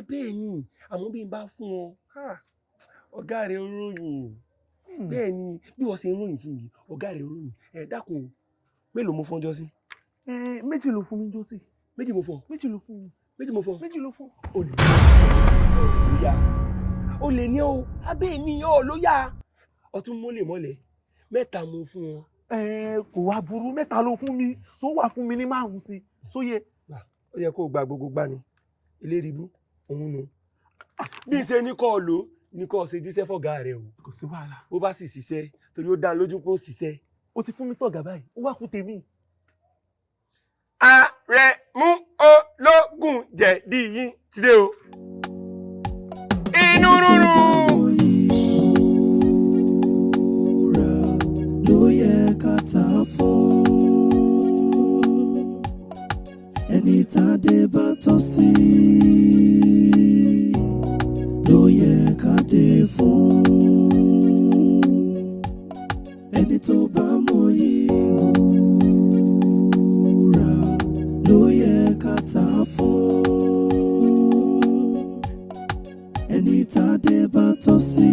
Bẹ́ẹ̀ ni, àmọ́ bí n bá fún ọ, ọ̀gá rẹ̀ ń ròyìn. Bẹ́ẹ̀ ni, bí wọ́n ṣe ń ròyìn fún mi, ọ̀gá rẹ̀ ń ròyìn. Ẹ dákun o, mélòó mo fọ́njọ́ sí? Méjì ló fún mi jọ sí. Méjì mo fún ọ. Méjì ló fún mi. Méjì mo fún ọ. Méjì ló fún. Olè. Olè ní o, abẹ́ ní o ló yá. Ọtún mólè mọ́lẹ̀, mẹ́ta mo fún ọ. Kò wá burú, mẹ́ta ló fún mi, tó wà fún mi ní márùn-ún sí, sóye. Ó yẹ kó o gba gbogbo gbá ni, eléríbú, òun nu. Bí ṣe ní kọ́ ọ lò ní kọ́ ọ ṣe jíṣẹ́ fọ̀gá rẹ o. Kò sí wàhálà. Bó bá sì ṣiṣẹ́, torí ó dá lójú pé ó ṣiṣẹ́. O ti fún mi tọ̀gá báyìí, ó wá kú tèmi. Àrẹ̀mú ológun jẹ̀dí yín ti dé o. Inú rúnrún. Ló yẹ ká ta fún ẹni tádé bá tọ́ sí, ló yẹ ká dé fún ẹni tó bá mọyì wúrà, ló yẹ ká ta fún ẹni tádé bá tọ́ sí,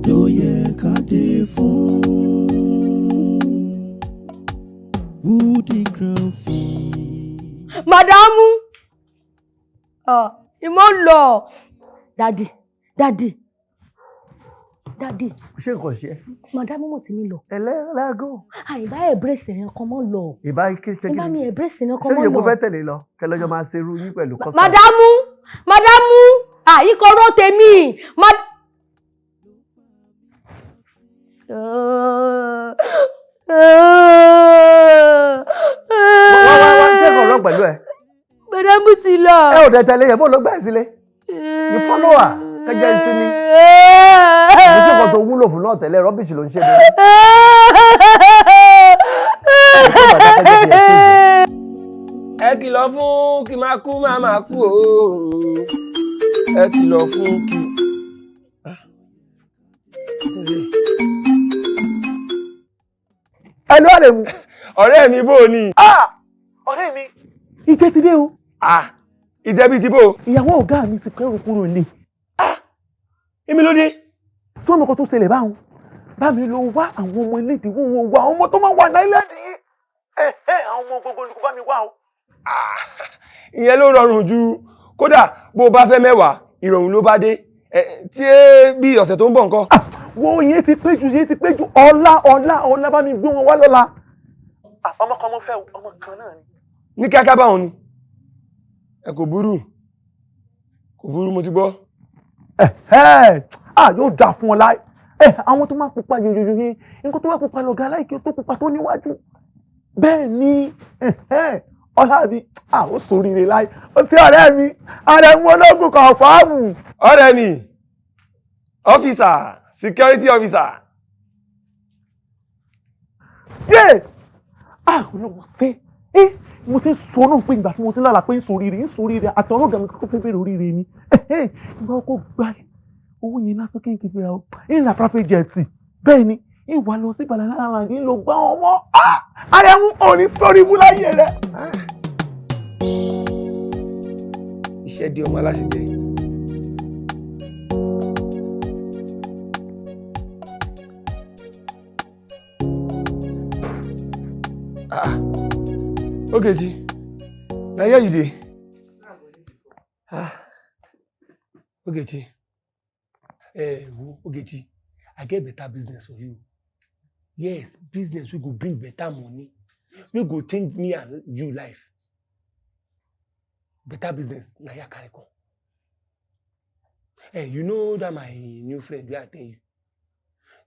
ló yẹ ká dé fún. Woody Crown fi. Màdàmú, ìmọ̀ ń lọ. Daddy, daddy, daddy. Ṣé nǹkan ṣe é? Màdàmú mọ̀ tí mi lọ. Ẹlẹ́rẹ́gò. Àìbá embrace yẹn kan mọ́ lọ. Ìbá kí ṣe kí Ìbá mi embrace yẹn kan ṣé mọ́ ìyẹ̀kú lọ. fẹ́ tẹ̀lé lọ kẹlẹ́jọ́ máa ṣerú yín pẹ̀lú kọ́sítà. Màdàmú, màdàmú, àyíkọ́rọ́ tèmi. Wá wá wá, ṣé nǹkan rọ pẹ̀lú ẹ? Màdàmú ti lọ. Ẹ ò dẹ̀ tẹ̀lé yẹn, bó ló gbà ẹ̀ sílé? You follow her, kẹjẹ ìsinmi. Kò sí nǹkan tó wúlò fún náà tẹ́lẹ̀, rubbish ló ń ṣe bẹ́ẹ̀. Ẹ kìlọ̀ fún kí máa kú máa máa kú o. Ẹ kìlọ̀ fún kí. Ẹ ló lè mú. Ọ̀rẹ́ mi, bò ni? Ọ̀rẹ́ mi, ìjẹ́ ti dé o. Ìjẹ́ bíi ti bò. Ìyàwó ọ̀gá mi ti kẹ́rù kúrò nílé. Èmi ló dé. Sọ ọmọ kan tó ṣẹlẹ̀ báwọn. Bá mi lọ wá àwọn ọmọ ilé ìdìbò wọn wá, àwọn ọmọ tó máa ń wà náílẹ̀ndì yìí. Àwọn ọmọ gbogbo ni kò bá mi wá o. Ìyẹn ló rọrùn jù, kódà bó o bá fẹ́ 10, ìrọ̀rùn ló bá dé. Tí ẹ bí ọ̀sẹ̀ tó ń bọ̀ nǹkan. Wo, ìyẹn ti pé jù, ìyẹn ti pé jù. Ọ̀la ọ̀la ọ̀la, bá mi gbé wọn wá lọ́la. Ọmọ kan mo fẹ́ o, ọmọ kan náà ni. Ní kíákíá báwọn ni. Ẹ kò burú, kò burú, mo ti gbọ́. Yóò dáa fún ọ láì. Àwọn tó máa pupa yòyòyò yẹn, nǹkan tó máa pupa lọ̀gá láìkí tó pupa tó níwájú. Bẹ́ẹ̀ ni, ọlá mi, ó sóríire láì. Ó sí ọ̀rẹ́ mi, Àrẹ̀mú ológun kan fáàmù. Ọ̀rẹ́ mi, officer, security officer. Yé! Ah, Ọlọ́run ṣe é. Mo ti ń sọ náà pé ìgbà tí mo ti ń lálàá pé ń soríire ń soríire àtọ̀rọ̀ ọ̀gá mi kọ́kọ́ fẹ́ bẹ̀rẹ̀ oríire mi. Ìgbà ọkọ̀ gba owó yẹn lásán kí n kí n fi ra o. Ń ra private jet. Bẹ́ẹ̀ ni, ń wà lọ sí Banana Island ń lọ gbá ọmọ. Àrẹ̀mú ò ní sórí ibú láyé rẹ̀. Iṣẹ́ di ọmọ aláṣẹ jẹ. Ah, Ogechi, na here you dey? Ah, Ogechi, wo Ogechi, I get better business for you. Yes, business wey go bring better money, wey go change me and you life. Better business na here I carry come. You know that my new friend wey I tell you?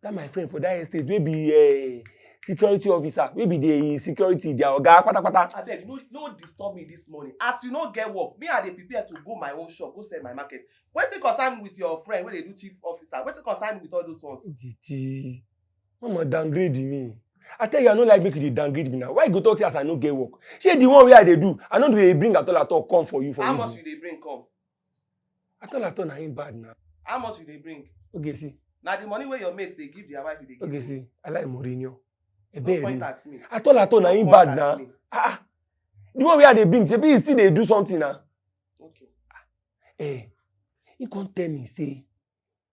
That my friend for that estate wey be security officer, wey be the security, their oga patapata. Abeg, no disturb me this morning. As you no get work, me I dey prepare to go my own shop, go sell my market. Wetin concern me with your friend wey dey do chief officer? Wetin concern me with all those ones? Ogechi, no downgrade me. I tell you, I no like make you dey downgrade me now. Why you go talk say as I no get work? Shey the one wey I dey do, I no dey bring at all come for you for How me. much you dey bring come? At all na him bad now. How much you dey bring? Ogechi. Na the money wey your mates dey give their wife you dey give. Ogechi, I like Mourinho. No point at me. At all na him bad now. Ah, the one wey I dey bring, shebi he still dey do something now. Okay. He come tell me say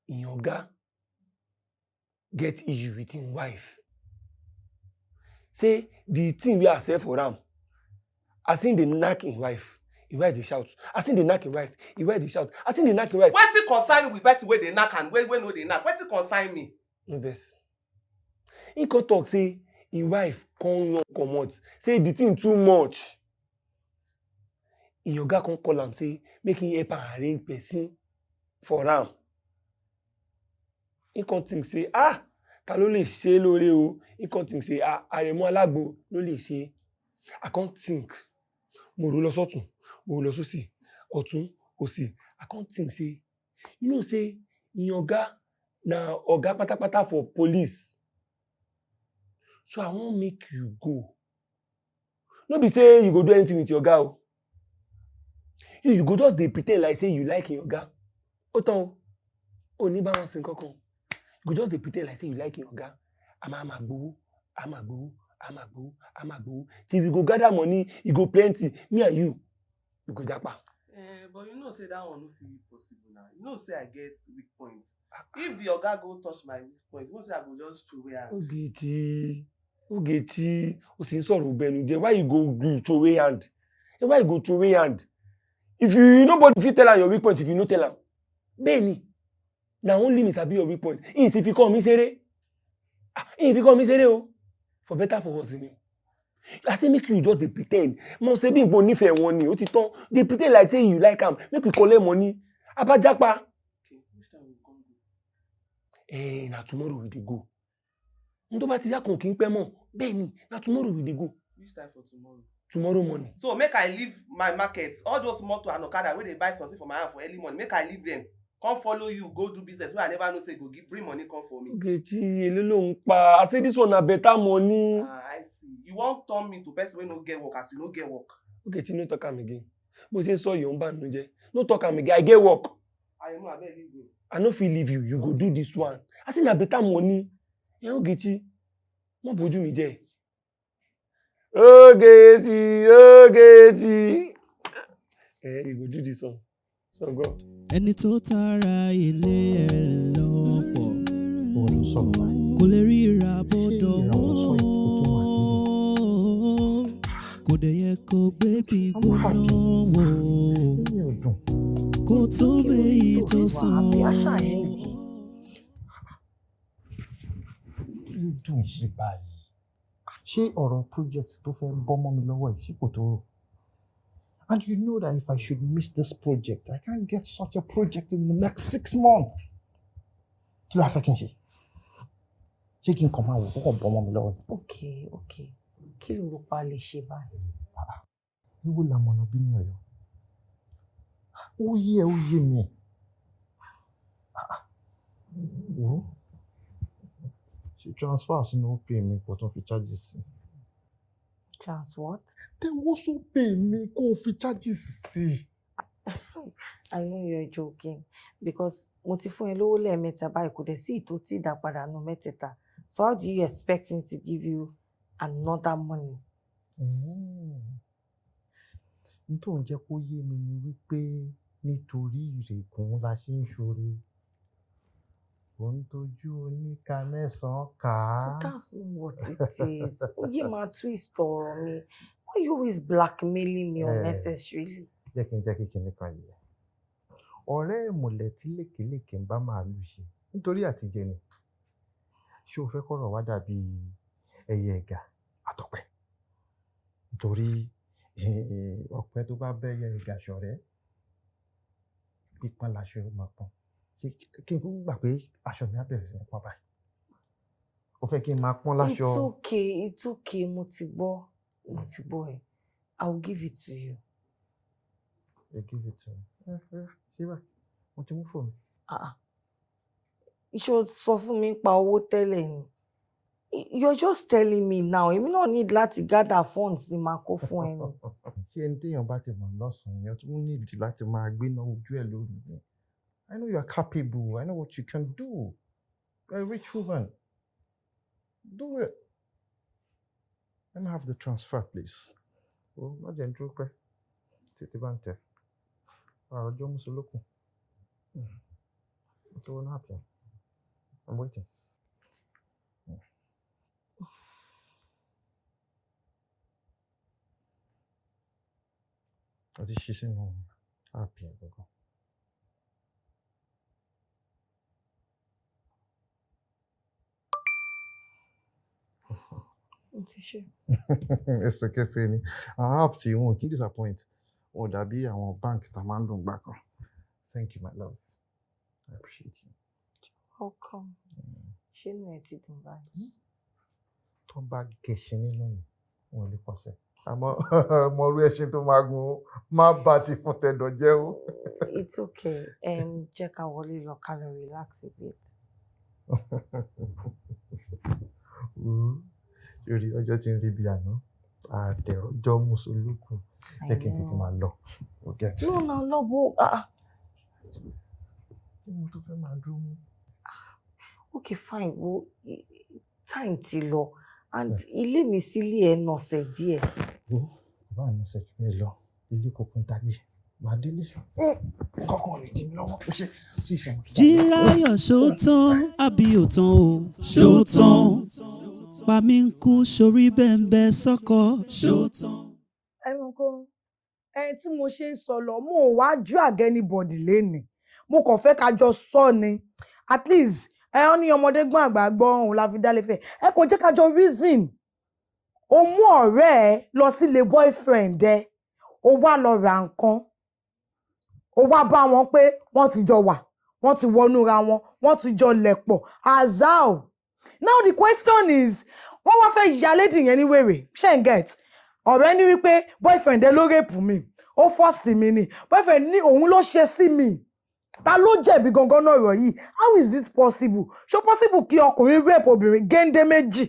him oga get issue with him wife. Say the thing wey I sell for am, as him dey knack him wife, him wife dey shout. As him dey knack him wife, him wife dey shout. As him dey knack him wife. Wetin concern me with person wey dey knack and wey no dey knack? Wetin concern me? No vex. He come talk say him wife come run comot. Say the thing too much. Him oga come call am say make him help am arrange person for am. He come think say ah, ta ló lè ṣe lóore o. He come think say ah, Àrẹ̀mú Alágbo ló lè ṣe. I come think. Mo rò lọ sọ́tún, mo rò lọ sósì, ọ̀tún, òsì. I come think say, you know say him oga na oga pátápátá for police. So I wan make you go. No be say you go do anything with your oga o. You go just dey pretend like say you like your oga. Ó tán o. O ní bá wọn sin kankan. You go just dey pretend like say you like your oga. A máa máa gbowó, a máa gbowó, a máa gbowó, a máa gbowó. Till we go gather money, e go plenty. Me and you, we go japa. But you know say that one no fit be possible now. You know say I get weak points. If the oga go touch my weak points, you know say I go just throw away hand. Ogechi, Ogechi, o sì ń sọ̀rọ̀ bẹnu jẹ́. Why you go do throw away hand? Why you go throw away hand? If you nobody fit tell am your weak point if you no tell am. Bẹ́ẹ̀ni, na only me sabi your weak point. Ìyìn sì fi kọ́ mi ṣeré. Ìyìn fi kọ́ mi ṣeré o. For better for worse ni. I say make you just dey pretend. Mo ṣe bí nǹkan onífẹ̀ẹ́ wọn ni, ó ti tán. Dey pretend like say you like am. Make we collect money. Abájápa. Na tomorrow we dey go. N tó bá ti yá kan kì í pẹ́ mọ́. Bẹ́ẹ̀ni, na tomorrow we dey go. Which time for tomorrow? Tomorrow morning. So make I leave my market, all those motor and okada wey dey buy something for my hand for early morning, make I leave them. Come follow you, go do business wey I never know say go give bring money come for me. Ogechi, èló ló ń pa? I say this one na better money. Ah, I see. You wan turn me to person wey no get work as you no get work. Ogechi, no talk am again. Bó ṣe ń sọ yìí, ó ń bà mí jẹ́. No talk am again. I get work. Aremu, abeg leave me. I no fit leave you. You go do this one. I say na better money. Ogechi, má bójú mi jẹ́. Ogechi, Ogechi. You go do this one. So go. Ẹni tó tara ilé ẹ̀ lọ́pọ̀ kò lè ríra bọ́dọ̀ wọ́n kò dẹ̀ yẹ kó gbé gbígbóná wò kó tó méyì tó sàn. Kí ló dùn ṣe báyìí? Ṣé ọ̀rọ̀ project tó fẹ́ bọ́ mọ́ mi lọ́wọ́ yìí ṣé kò tó rò? And you know that if I should miss this project, I can't get such a project in the next 6 months. Kí ló wá fẹ́ kí n ṣe? Ṣé kí n kàn máa wò kó kàn bọ́ mọ́ mi lọ́wọ́ ni? Okay, okay. Kí ló rò pa lè ṣe báyìí? Wíwó la mọ̀nà bí ní Ọ̀yọ́. Ó yé ẹ, ó yé mi. Wò ó. Ṣe transfer sínú OPay mi kò tún fi charges sí. Chance what? Tẹ̀wọ́ sópè mi kó o fi charges sí i. I know you're joking because mo ti fún ẹ lówó lẹ́ẹ̀mẹ́ta báyìí, kò dẹ̀ sí ìtò tí ìdápadà nù mẹ́tẹ̀ẹ̀ta. So how do you expect me to give you another money? N tó ń jẹ́ kó yé mi ni wípé nítorí ìrègùn la ṣe ń ṣoore. Ò ń tojú oníka mẹ́sàn-án kà á. That's not what it is. Ó yé máa twist ọ̀rọ̀ mi. Why you always blackmailing me unnecessarily? Jẹ́ kí kinní kan yé ẹ. Ọ̀rẹ́ ìmùlẹ̀ tí lékelèké ń bá màálù ṣe nítorí àtijẹ ni. Ṣé o fẹ́ kọ́rọ̀ wá dàbí ẹyẹ ẹ̀gà àtọ̀pẹ? Nítorí ọ̀pẹ tó bá bẹ́yẹ ẹ̀gà ṣọ̀rẹ́, pípọ́n laṣọ ẹ̀ máa pọ́n. Ṣé kí n kúkú gbà pé aṣọ mi á bẹ̀rẹ̀ sí ní pọ́n báyìí? O fẹ́ kí n máa pọ́n láṣọ? It's okay, it's okay. Mo ti gbọ́, mo ti gbọ́ ẹ. I will give it to you. You give it to me. Ẹ ẹ ṣé báyìí, mo ti mú fóònù. Ah ah. Ṣé o sọ fún mi pa owó tẹ́lẹ̀ ni? You're just telling me now. Èmi náà need láti gather funds ní máa kó fún ẹ ni. Ṣé ẹni téèyàn bá ti mọ̀ lọ́sàn-án yẹn tún need láti máa gbéná ojú ẹ̀ lóru ni? I know you are capable. I know what you can do. You are a rich woman. Do it. Let me have the transfer, please. O má jẹ́ ń dúró pẹ́. Títí bá ń tẹ̀. Àròjọ Mùsùlùkùn. Mo ti wọnú app yẹn. I'm waiting. A ti ṣí sínú app yẹn gangan. Mo ti ṣe. Ẹsẹ̀kẹsẹ̀ ni. Àwọn apps yìí wọn ò kí ń disappoint. Wọn ò dàbí àwọn bank tá a máa ń lò ńgbà kan. Thank you, my love. I appreciate you. Welcome. Ṣé inú ẹ ti dùn báyìí? Tó bá gẹṣin nínú mi, wọn ò lè kọsẹ̀. Àmọ́ mo rí ẹṣin tó máa gun, má bá ti fún tẹ̀dọ̀ jẹ́ o. It's okay. Jẹ́ ká wọlé lọ, ká lọ relax a bit. Sórí ọjọ́ tí ń rí bí àná, àtẹ̀rọ̀jọ́ Mùsùlùkùn. Jẹ́ kí n tètè máa lọ. O get. No, no, no, bo. Ah, ah. Kí ni mo tó fẹ́ máa dúró mú? Okay, fine. Wo, time ti lọ and ilé mi sílé ẹ nọ̀sẹ̀ díẹ̀. Wo, kò bá nọ̀sẹ̀ jù bẹ́ẹ̀ lọ, ilé kòkó ń tagbé. Màá délé. Kọ́kọ́ lè dí mi lọ́wọ́. Ó ṣe sí ìṣẹ̀wọ̀n. Jíráyọ̀ ṣótán àbí òtán o ṣótán pàmí ń kú sórí bẹ́ńbẹ́ sọ́kọ ṣótán. Ẹ mọ kó ẹ tí mo ṣe ń sọ lọ, mo ò wá drag anybody lénìí, mo kàn fẹ́ ká jọ sọ ni. At least ẹ ọ́n ní ọmọdé gbọ́n, àgbà gbọ́n, òun la fi dálé fẹ́. Ẹ kò jẹ́ ká jọ reason. O mú ọ̀rẹ́ ẹ lọ sílé boyfriend ẹ, o wá lọ ra nǹkan, o wá bá wọn pé wọ́n ti jọ wà, wọ́n ti wọnú ra wọn, wọ́n ti jọ lẹ̀ pọ̀ azao. Now the question is, wọ́n wá fẹ́ ya lady yẹn ní wèrè, ṣé ń get? Ọ̀rẹ́ ní wípé boyfriend ẹ ló rape mi, ó force mi ni. Boyfriend ní òun ló ṣe sí mi. Ta ló jẹ̀bi gangan náà ọ̀rọ̀ yìí? How is it possible? Ṣó possible kí ọkùnrin rape obìnrin géńdé méjì,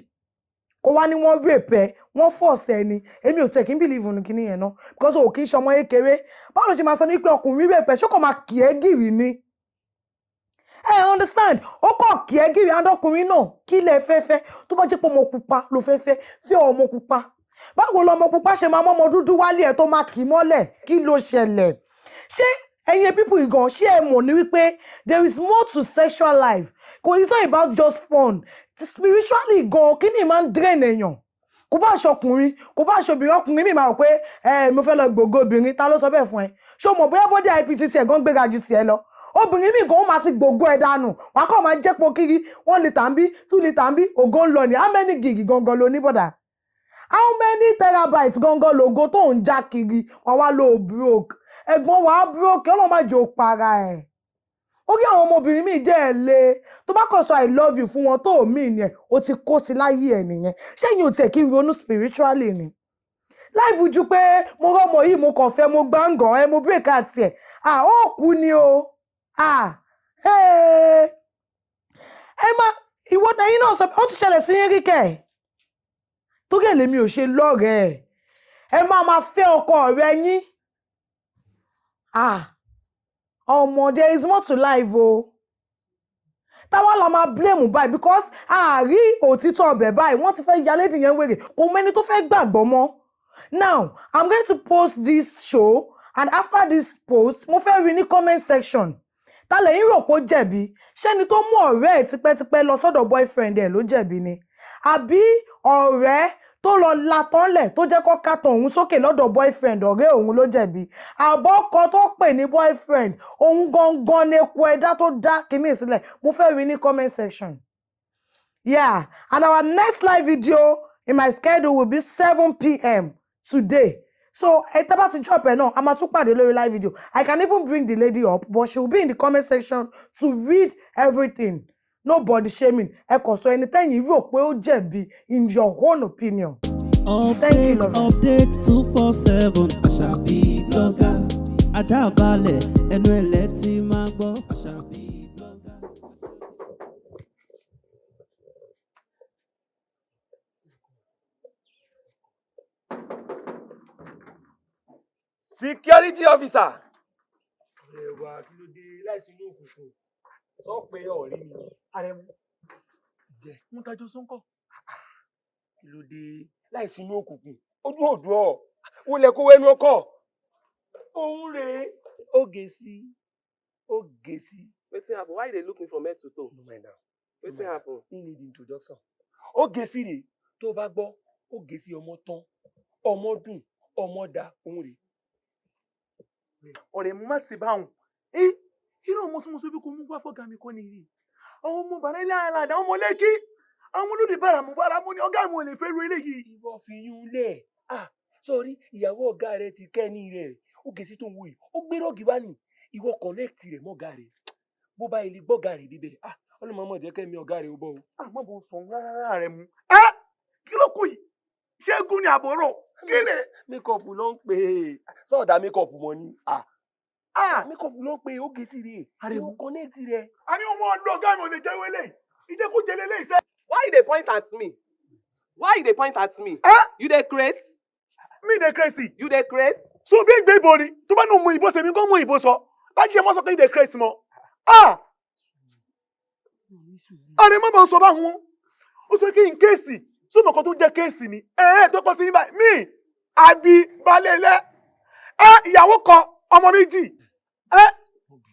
kó wá ní wọ́n rape ẹ, wọ́n force ẹ ni? Èmi ò tẹ̀ kí n believe nínú kíní yẹn náà because o kì í ṣọmọ kékeré. Báwo ló ṣe máa sọ ní pé ọkùnrin rape ẹ? Ṣó kàn máa kì ẹ́ gìrì ni? Ẹ understand, ó kàn kì ẹ́ gìrì. And ọkùnrin náà, kí lẹ fẹ́ fẹ́? Tó bá jẹ́ pé ọmọ pupa ló fẹ́ fẹ́, fẹ́ ọmọ pupa. Báwo lọmọ pupa ṣe máa mọ́mọ dúdú wálé ẹ̀ tó máa kì í mọ́lẹ̀? Kí ló ṣẹlẹ̀? Ṣé ẹ̀yin people gan, ṣé ẹ mọ̀ ní wípé there is more to sexual life? Kò, it's not about just fun. Spiritually gan, kí ni máa ń drain èèyàn? Kò bá aṣọ ọkùnrin, kò bá aṣọ obìnrin. Ọkùnrin mi máa rò pé ẹ mo fẹ́ lọ gbògo obìnrin. Ta ló sọ bẹ́ẹ̀ fún ẹ? Ṣé o mọ̀ bóyá body IPT tiẹ̀ gan gbéra ju tiẹ̀ lọ? Obìnrin mi gan, ó máa ti gbògo ẹ̀ dànù, wàá kàn máa jẹ́po kiri, 1 litre ń bí, 2 litre ń bí, ògo ń lọ ní. How many gig gangan lo ní, bọ̀dà? How many terabytes gangan lògo tó ń já kiri? Wàá wá lò broke. Ẹ̀gbọ́n, wàá broke. Ọlọ́run má jẹ́ ó para ẹ̀. Orí àwọn ọmọbìnrin míì jẹ́ ẹ̀ le. Tó bá kàn sọ "I love you" fún wọn tó mí ni ẹ̀, o ti kó sí láyé ẹ̀ nìyẹn. Ṣé yìí ò tiẹ̀ kí n ronú spiritually ni? Láì fojú pé mo rọ́mọ yìí, mo kàn fẹ́, mo gbàǹgàn ẹ, mo break àti ẹ̀, à ó kú ni o. À ẹ má ìwọ ẹ̀yin náà sọ pé ó ti ṣẹlẹ̀ sí yín rí kẹ̀. Torí ẹ̀ lèmi ò ṣe lọ́rẹ̀ẹ́. Ẹ máa máa fẹ́ ọkọ ọ̀rẹ́ yín. Ah, ọmọ, there is more to life o. Táwa la máa blame báyìí because àárí òtítọ́ ọbẹ̀ báyìí, wọ́n ti fẹ́ ya lady yẹn wèrè, kò mẹ́ni tó fẹ́ gbàgbọ́ mọ́. Now I'm going to post this show, and after this post, mo fẹ́ rí ní comment section, ta lẹ̀yin rò pé ó jẹ̀bi? Ṣẹ́ni tó mú ọ̀rẹ́ ẹ̀ tipẹ́tipẹ́ lọ sọ́dọ̀ boyfriend ẹ̀ ló jẹ̀bi ni, àbí ọ̀rẹ́ tó lọ latánlẹ̀ tó jẹ́ kó kàtàn òun sókè lọ́dọ̀ boyfriend ọ̀rẹ́ òun ló jẹ̀bi, àbọ̀kọ tó pè ní boyfriend òun gangan ni eku ẹ̀dá tó dá kínní sílẹ̀? Mo fẹ́ rí ní comment section. Yeah, and our next live video in my schedule will be 7 p.m. today, so ẹ tẹ́ bá ti drop ẹ náà, a máa tún pàdé lórí live video. I can even bring the lady up, but she will be in the comment section to read everything. No body shaming. Ẹ kàn sọ ẹni tẹ́yìn rò pé ó jẹ̀bi in your own opinion. Thank you, Update. Lovers. Update 247, Àṣàbí blogger, ajá balẹ̀, ẹnu ẹlẹ́ tí máa gbọ́, Àṣàbí blogger. Security officer. Ọ̀rẹ́ wa, kí ló dé láìsí inú òkùnkùn sọ pé ọ̀rí mi? Àrẹ̀mú. Jẹ́. Ń tajọ sọ́ńkọ̀. Kí ló dé láìsí inú òkùnkùn? Ojú òdù ọ wọlé kó wẹnu ọkọ òun rèé, ó gé sí, ó gé sí. Wetin happen? Why you dey look me from head to toe? No mind am. Wetin happen? He need introduction. Ó gé sí rèé, tó bá gbọ́ ó gé sí, ọmọ tán, ọmọ dùn, ọmọ da, òun rèé. Ọ̀rẹ́ mi, má ṣe báwọn. Irú ọmọ tí mo sọ pé kò mú wá fọ́gà mi kọ́ nìyí. Àwọn ọmọ bàrá ilé Island, àwọn ọmọ Lẹ́kí, àwọn ọmọ olóde bàràmù bàràmù ni ọ̀gá mi ò lè fẹ́ ru eléyìí. Ìwọ fi yún lẹ̀. Ah, sọrí ìyàwó ọ̀gá rẹ ti kẹ́ni rẹ̀, ó gé sí tó ń wò yìí, ó gbé rọ́ọ̀gì wá ní ìwọ connect rẹ̀ mọ́gà rẹ̀, bó bá ilé gbọ́gà rẹ̀ bíbẹ̀, ah, ọlọ́mọ mọ̀ jẹ́ kẹ́mi ọ̀gá rẹ̀ ó bọ̀ o. Àmọ́ bò ń sọ rárá rẹ̀ mú. Ẹ kí ló kù yìí? Ṣẹ́gun ni àbọ̀rọ̀ kí ni? Mékọ̀pù ló ń pè é, sọ̀dà mékọ̀pù mọ́ ni. Ah, mékọ̀pù ló ń pè é, ó gé sí rè é, ìwọ connect rẹ̀. A ní ọmọ ọdún ọ̀gá mi ò lè jẹ́ wọlé ìjẹkújẹ lélẹ́yìí sẹ́. Why you dey point at me? Why you dey point at me? You dey craze? Mi dey craze. You dey craze? So bí ìgbé ìbò ni tó bá ní òun ìbò sèmi kó mú ìbò sọ láti jẹ́ mọ́ sọ pé ìdè craze mọ́. Ah! Àrẹ má bàa sọ báwọn, ó sọ kí n kéèsì sómọ kan tó ń jẹ́ kéèsì ni ẹ̀ẹ́ tó kọ́ sí yín báyìí mí àbí balẹ̀ lẹ́ ẹ ìyàwó kan, ọmọ méjì, ẹ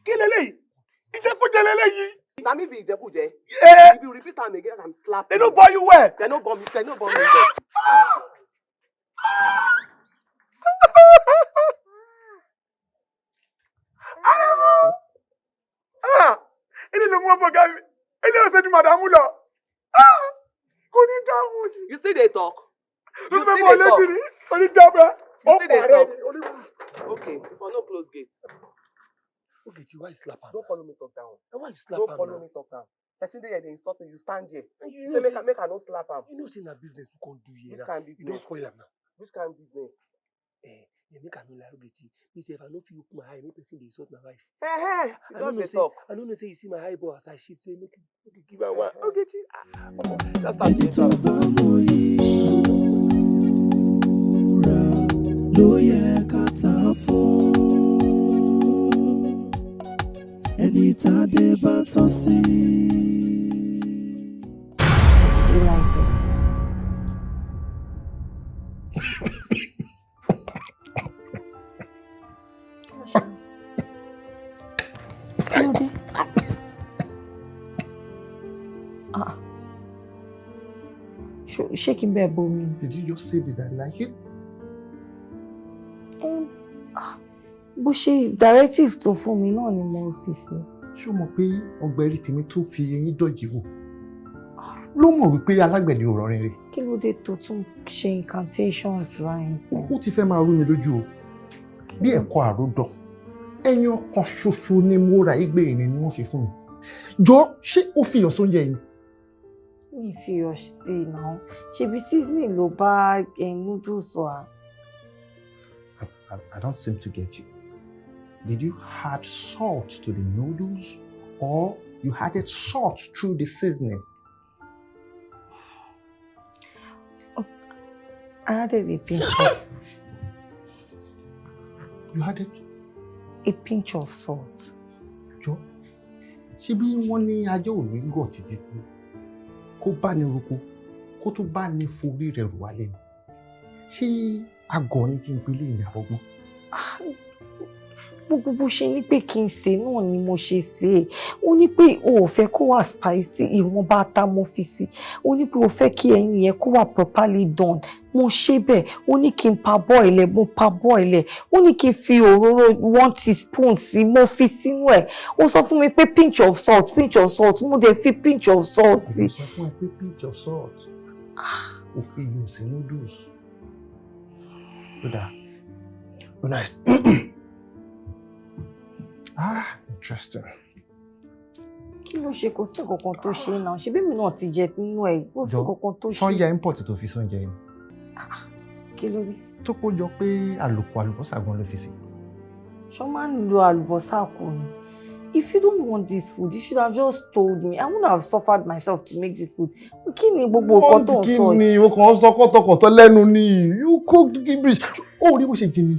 kí leléyìí? Ìjẹkújẹ leléyìí. Na me be ìjẹkújẹ. If you repeat am again, I am slap They no born you well. They no born me. They no born me well. Arẹ̀mú! Ah! Ilé ló mú ọmọ ọ̀gá mi, ilé ọ̀sẹ̀ ju màdàmú lọ. Ah! Kò ní dáhùn yìí. You still dey talk? Ló You fẹ́ still mọ dey talk? létí ni, kò ní dáhùn ẹ. You Ó still dey pààrẹ̀ talk? ni, oníwù. Okay, if I no close gate. Okay, why you slap am? Don't follow me talk down. Why you slap Don't am follow now? me talk down. Person dey here dey insult me, you stand here. You Say know make say- I make I no slap am. You know say na business you come do here Which now. kind You don business? spoil am now. Which kind business? Eh, yeah, make I no lie, Ogechi. Me sef, I no fit open my eye make person dey insult my wife. Eh, I you no just know dey say talk. I no know say you see my eyeball as I shift, say make you give am one. Ogechi, ah, omo, just start Ẹni tó bá mọ ìwúra ló yẹ ká ta fún, ẹni tádé bá tọ́ sí. Do you like it? Kí ló dé? Ah. Ṣé kí n bẹ́ẹ̀ bomi? Did you just say did I like it? Bó ṣe directive tó fún mi náà ni mo fi sí. Ṣé o mọ̀ pé ọ̀gbẹ̀rì tèmi tó fi eyín dọ̀jì wò ló mọ̀ wípé alágbẹ̀dẹ ò rọrin rẹ̀? Kí ló dé tó tún ṣe incantations báyìí sí? Ó ti fẹ́ máa rú mi lójú o. Bí ẹ̀kọ́ àròdọ̀, ẹyin ọkàn ṣoṣo ni mo rà, igbe ìrìn ni wọ́n fi fún mi. Jọ, ṣé ó fi iyọ̀ sóúnjẹ yìí? Mi fi iyọ̀ sí i náà. Ṣebí seasoning ló bá noodles wá. I don't seem to get you. Did you add salt to the noodles or you added salt through the seasoning? I added a pinch of You added? A pinch of salt. Jọ, ṣé bí wọ́n ní ajá ò ní gọ̀ títí tí kó bá ní roko kó tún bá ní forí rẹ̀ rù wálé ni? Ṣé àgọ̀ ni kí n pe lé ìyá ọgbọ́n? Gbogbo bó ṣe ní pé kí n sè náà ni mo ṣe sè é. Ó ní pé o ò fẹ́ kó wà spicy, ìwọ̀nba ata mo fi sí. Ó ní pé o fẹ́ kí ẹyin yẹn kó wà properly done, mo ṣe bẹ́ẹ̀. Ó ní kí n parboil ẹ̀, mo parboil ẹ̀. Ó ní kí n fi òróró 1 teaspoon sí, mo fi sínú ẹ̀. Ó sọ fún mi pé pinch of salt, pinch of salt, mo dẹ̀ fi pinch of salt sí. Mo sọ fún ẹ pé pinch of salt, ó fi iyọ̀ sí noodles. Ó dáa, ó nice. Ah, interesting. Kí ló ṣe? Kò sí nǹkan kan tó ṣe náà. Ṣebí mi náà ti jẹ nínú ẹ̀? Kò sí nǹkan kan tó ṣe. Ṣọ́ ya import tó fi sóúnjẹ yìí? Kí ló dé? Tó kó jọ pé àlòkù àlùbọ́sà gan ló fi sí. Ṣọ́ máa ń lo àlùbọ́sà kù ni? If you don't want this food, you should have just told me. I wouldn't have suffered myself to make this food. Kí ni gbogbo nǹkan tó ń Kí sọ yìí? ni o kàn ń sọ kọ́tọ̀kọ̀tọ̀ lẹ́nu ni? You cooked gibberish. Ó rí bó ṣe jí mi.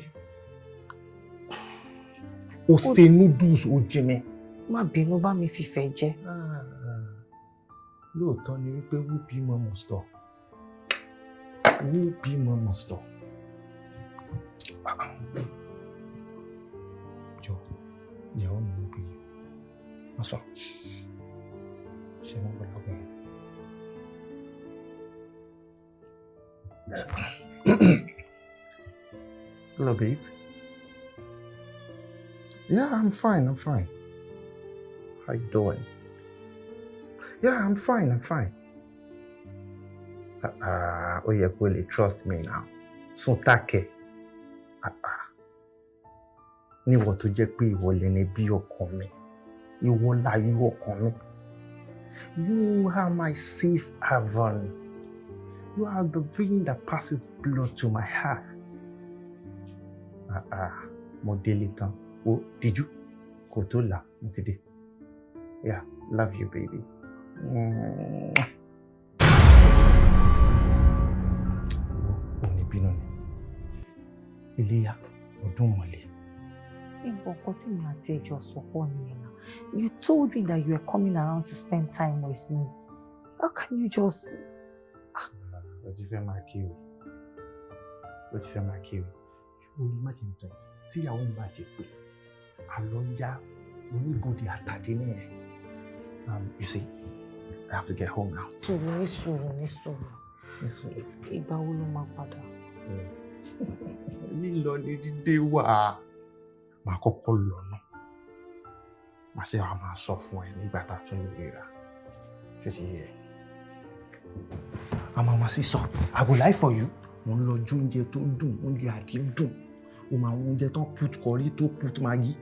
O ṣe noodles, ó jí mi. Má bínú, bá mi fìfẹ́ jẹ. Lóòótọ́ ni wípé who bímọ must talk. Who bímọ must talk. Jọ, ìyàwó mi ló pè é. Wọ́n sọ, ṣe wọ́n gbọ́dọ̀ gbọ́dọ̀. Hello, babe. Yeah, I'm fine. I'm fine. How you doing? Yeah, I'm fine. I'm fine. Ó yẹ kó lè trust me now. Sún tákẹ́. Níwọ tó jẹ́ pé ìwọ lẹni bí ọkàn mi. Ìwọ láyọ̀ ọkàn mi. You are my safe haven. You are the vein that passes blood to my heart. Mo délé tán. Ó díjú kò tó là, mo ti dé. Yeah, love you, baby. Mwah. Ò ní bínú ni. Iléyá, ọdún mọ̀lẹ́. Ìbọn kan tí mi àti ẹjọ́ sọ pọ̀ nìyẹn náà. You told me that you were coming around to spend time with me. How can you just? Ó ti fẹ́ máa kiri. Ó ti fẹ́ máa kiri. Ṣé o ní má jẹ́ nítorí tíyàwó mi bá ti pè? Àlọ́ yá oníbodè àtàdé nìyẹn. You see, I have to get home now. Sùúrù, ní sùúrù, ní sùúrù. Ìgbà wo ló máa padà? Lílọ ní dídé wà. Màá kọ́kọ́ lọ náà. Màá ṣe àwọn máa sọ fún ẹ nígbà tá a tún lè ríra. Ṣé ti yẹ? A máa ma sí sọ, I will lie for you. Mo ń lọ ju oúnjẹ tó dùn, oúnjẹ àdídùn. O máa ń oúnjẹ tó put curry, tó put maggi.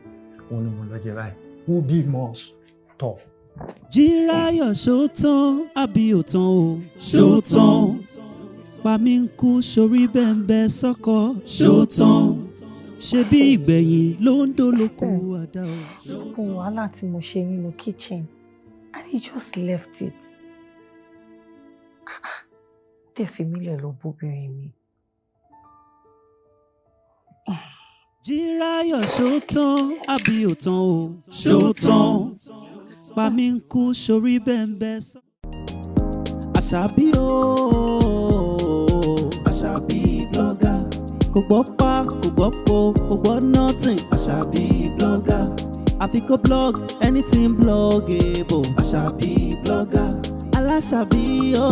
Òun ni mo lọ jẹ báyìí. Who be must talk. Jíráyọ̀ ṣótán àbí òtán o ṣótán, pàmí ń kú sórí bẹ́ńbẹ́ sọ́kọ ṣótán, ṣe bí ìgbẹ̀yìn ló ń dolóko àdá o. Gbogbo wàhálà tí mo ṣe nínú kitchen and he just left it. Ah, ah. Dẹ̀ fi mí lẹ̀ lọ bóbìnrin mi. Jíráyọ̀ ṣótán àbí òtán o ṣótán, pàmí ń kú sórí bẹ́ńbẹ́ sọ́kọ. Àṣàbí o, Àṣàbí blogger, kò gbọ́ pa, kò gbọ́ po, kò gbọ́ nothing. Àṣàbí blogger, àfi kó blog anything bloggable. Àṣàbí blogger, aláṣàbí o,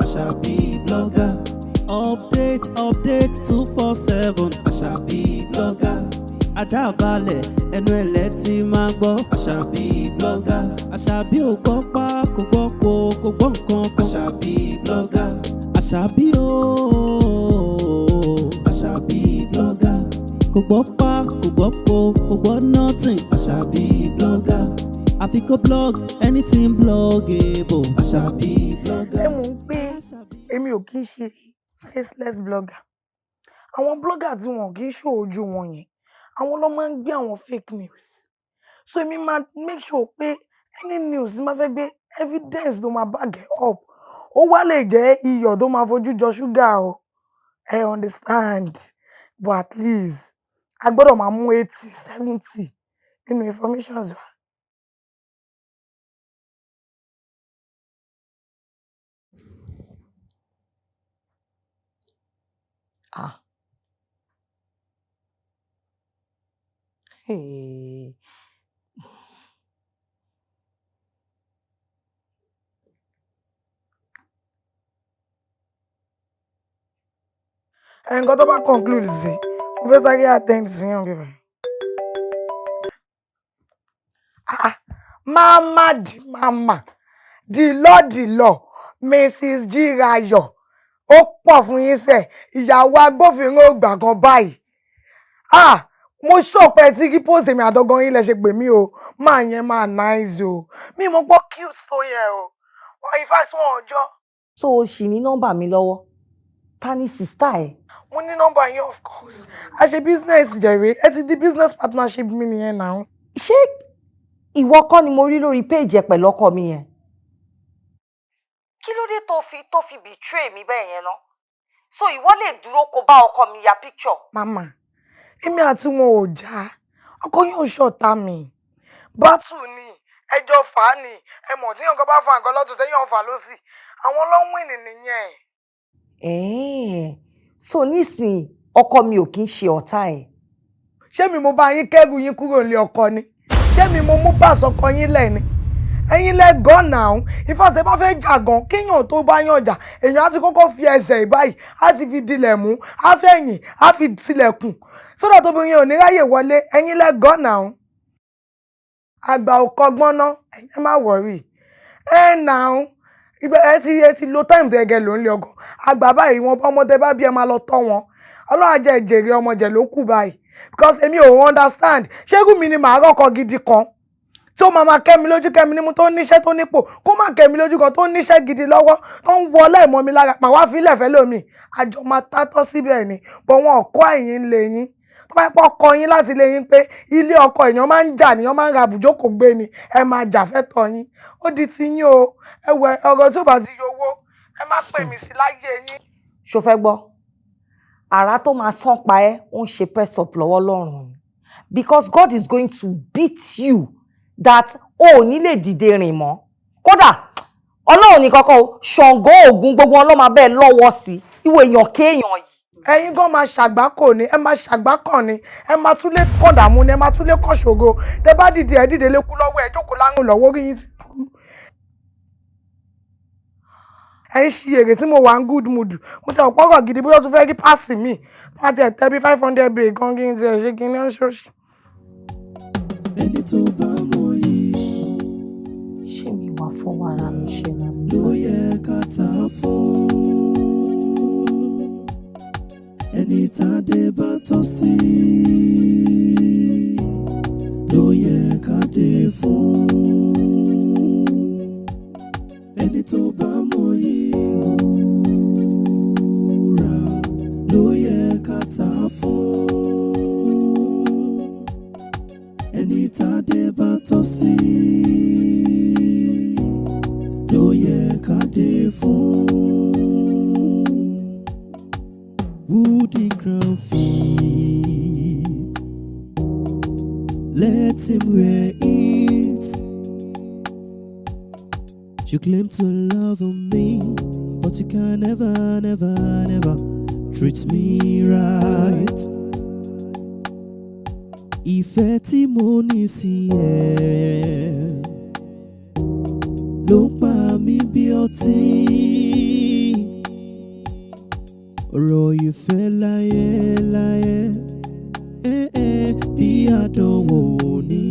Àṣàbí blogger, update, update 247. Àṣàbí blogger, ajá balẹ̀ ẹnu ẹ̀lẹ́ tí máa gbọ́. Àṣàbí blogger, Àṣàbí ò gbọ́ pa, kò gbọ́ po, kò gbọ́ nǹkan kan. Àṣàbí blogger, Àṣàbí o, Àṣàbí blogger, kò gbọ́ pa, kò gbọ́ po, kò gbọ́ nothing. Àṣàbí blogger, àfi kó blog anything bloggable. Àṣàbí blogger. Ẹ mọ̀ ń pé èmi ò kí ń ṣe faceless blogger. Àwọn blogger tí wọn kì í ṣò ojú wọn yẹn, àwọn ló máa ń gbé àwọn fake news. So èmi máa make sure pé any news tí máa fẹ́ gbé, evidence ló máa back it up. Ó wá lè jẹ́ iyọ̀ tó máa fojú jọ ṣúgà o. I understand. But at least a gbọ́dọ̀ máa mú 80, 70 nínú informations wa. Ah. Hey. Nǹkan tó bá conclude sí, mo fẹ́ sáré attend sí yàn bíbá. Ah, mama di mama, di lọ di lọ, Mrs. Jirayo, ó pọ̀ fún yín sẹ̀, ìyàwó agbófinró gbà kan báyìí. Ah, mo ṣọ̀pẹ́ tí kí post èmi àtọ̀gàn yín lẹ ṣe pè mí o, máa yẹn máa nice o, mi mo gbọ́ cute tó yẹn o, in fact wọn ò jọ. So o ṣì ní nọ́mbà mi lọ́wọ́, ta ni sista ẹ? Mo ní nọ́mbà yín, of course. A ṣe business jẹ̀rẹ̀, ẹ ti di business partnership mi nìyẹn náà. Ṣé ìwọ kọ́ ni mo rí lórí péèjì ẹ pẹ̀lú ọkọ mi yẹn? Kí ló dé tó fi betray mi bẹ́ẹ̀ yẹn ná? So ìwọ lè dúró kó bá ọkọ mi ya picture? Mama, èmi àti wọn ò já, ọkọ yóò ṣọ̀tá mi. Bátù ni ẹjọ́ fà á ni, ẹ mọ̀ tí nǹkan bá fa nǹkan lọ́tún tẹ́yàn fà lọ́sì, àwọn ló ń wìn nìyẹn. Ẹ̀ẹ́n, so nísìnyí ọkọ mi ò kí ń ṣe ọ̀tá ẹ̀? Ṣé mi mo bá yín kẹ́rù yín kúrò nílé ọkọ ni? Ṣé mi mo mú pàṣọ ọkọ yín lẹ̀ ni? Ẹ̀yin lẹ gàn náà. Ìfàtẹ́ bá fẹ́ jà gan, kéèyàn tó bá yàn jà, èèyàn á ti kọ́kọ́ fi ẹsẹ̀ ìbáyìí á ti fi dilẹ̀ mú, á fẹ̀yìn, á fi tilẹ̀kùn sódà tóbi yẹn ò ní ráyè wọlé. Ẹ̀yin lẹ gàn náà. Àgbà ò kọ́gbọ́n ná, ẹ̀yin má wọ̀rì ẹ̀ náà. Ìgbà ẹ ti lo time tẹ́gẹ̀ ló ń lé ọkọ àgbà báyìí, wọn bá ọmọdé bá bí ẹ máa lọ tọ́ wọn. Ọlọ́run á jẹ́ jèrè ọmọ jẹ̀ ló kù báyìí, because èmi ò understand. Ṣé mi ni màá rọ́kọ gidi kan tó máa máa kẹ́ mi lójú, kẹ́ mi nímú, tó níṣẹ́, tó nípò, kó má kẹ́ mi lójú kan, tó níṣẹ́ gidi lọ́wọ́, tó ń wọlé ìmọ̀ mi lára, màá wá fílẹ̀ fẹ́ lómi, àjọ máa tátọ́ síbẹ̀ ni? Bọ̀ wọn ò kọ́ ẹ̀yìn lé yín. Tó bá pọ̀ kọ́ yín láti lé yín pé ilé ọkọ èèyàn máa ń jà níyàn, máa ń ra àbùjókòó gbé ni, ẹ máa jà fẹ́tọ̀ yín. Ó di ti yín o. Ẹ wẹ ọ̀rọ̀ tó bá ti yọ owó, ẹ má pè mí sí láyé yín. Ṣo fẹ́ gbọ́? Àrá tó máa sán pa ẹ́, ó ń ṣe press up lọ́wọ́ lọ́rùn ni, because God is going to beat you that o ò ní lè dìde rìn mọ́. Kódà Ọlọ́run ní kọ́kọ́ o, Ṣàngó, Ògún, gbogbo wọn ló máa bẹ́ẹ̀ lọ́wọ́ sí ìwọ èèyàn kéèyàn yìí. Ẹ̀yin gan máa ṣàgbákò ni, ẹ máa ṣàgbákàn ni, ẹ máa tún lé kàn dààmú ni, ẹ máa tún lé kàn ṣògo. Tẹ bá dìde, ẹ dìde lékú lọ́wọ́, ẹ jókòó lárùn lọ́wọ́, orí yín ti burú. Ẹ ń ṣi èrè tí mo wà ń good mood. Mo ti ọ̀pọ̀ ọ̀rọ̀ gidi, bóyá ó tún fẹ́ rí páàsì mi wọ́n ti ẹ̀ tẹ́ bí 500 bay gan kí n tiẹ̀ ṣe kí n ní ṣọ́ọ̀ṣì. Ẹni tó bá mọ yìí Ṣé mi wà fọwọ́ ara mi ṣe ra mi? ló yẹ ká ta fún. Ẹni tádé bá tọ́ sí ló yẹ ká dé fún. Ẹni tó bá mọ yìí wúrà ló yẹ ká ta fún. Ẹni tádé bá tọ́ sí ló yẹ ká dé fún. Who the crown fit, let him wear it. You claim to love me, but you can never, never, never treat me right. Ìfẹ́ tí mo ní sí ẹ ló ń pa mí bí ọtí. Ọ̀rọ̀ ìfẹ́ láyé láyé, eh, eh, bí àdánwò ní.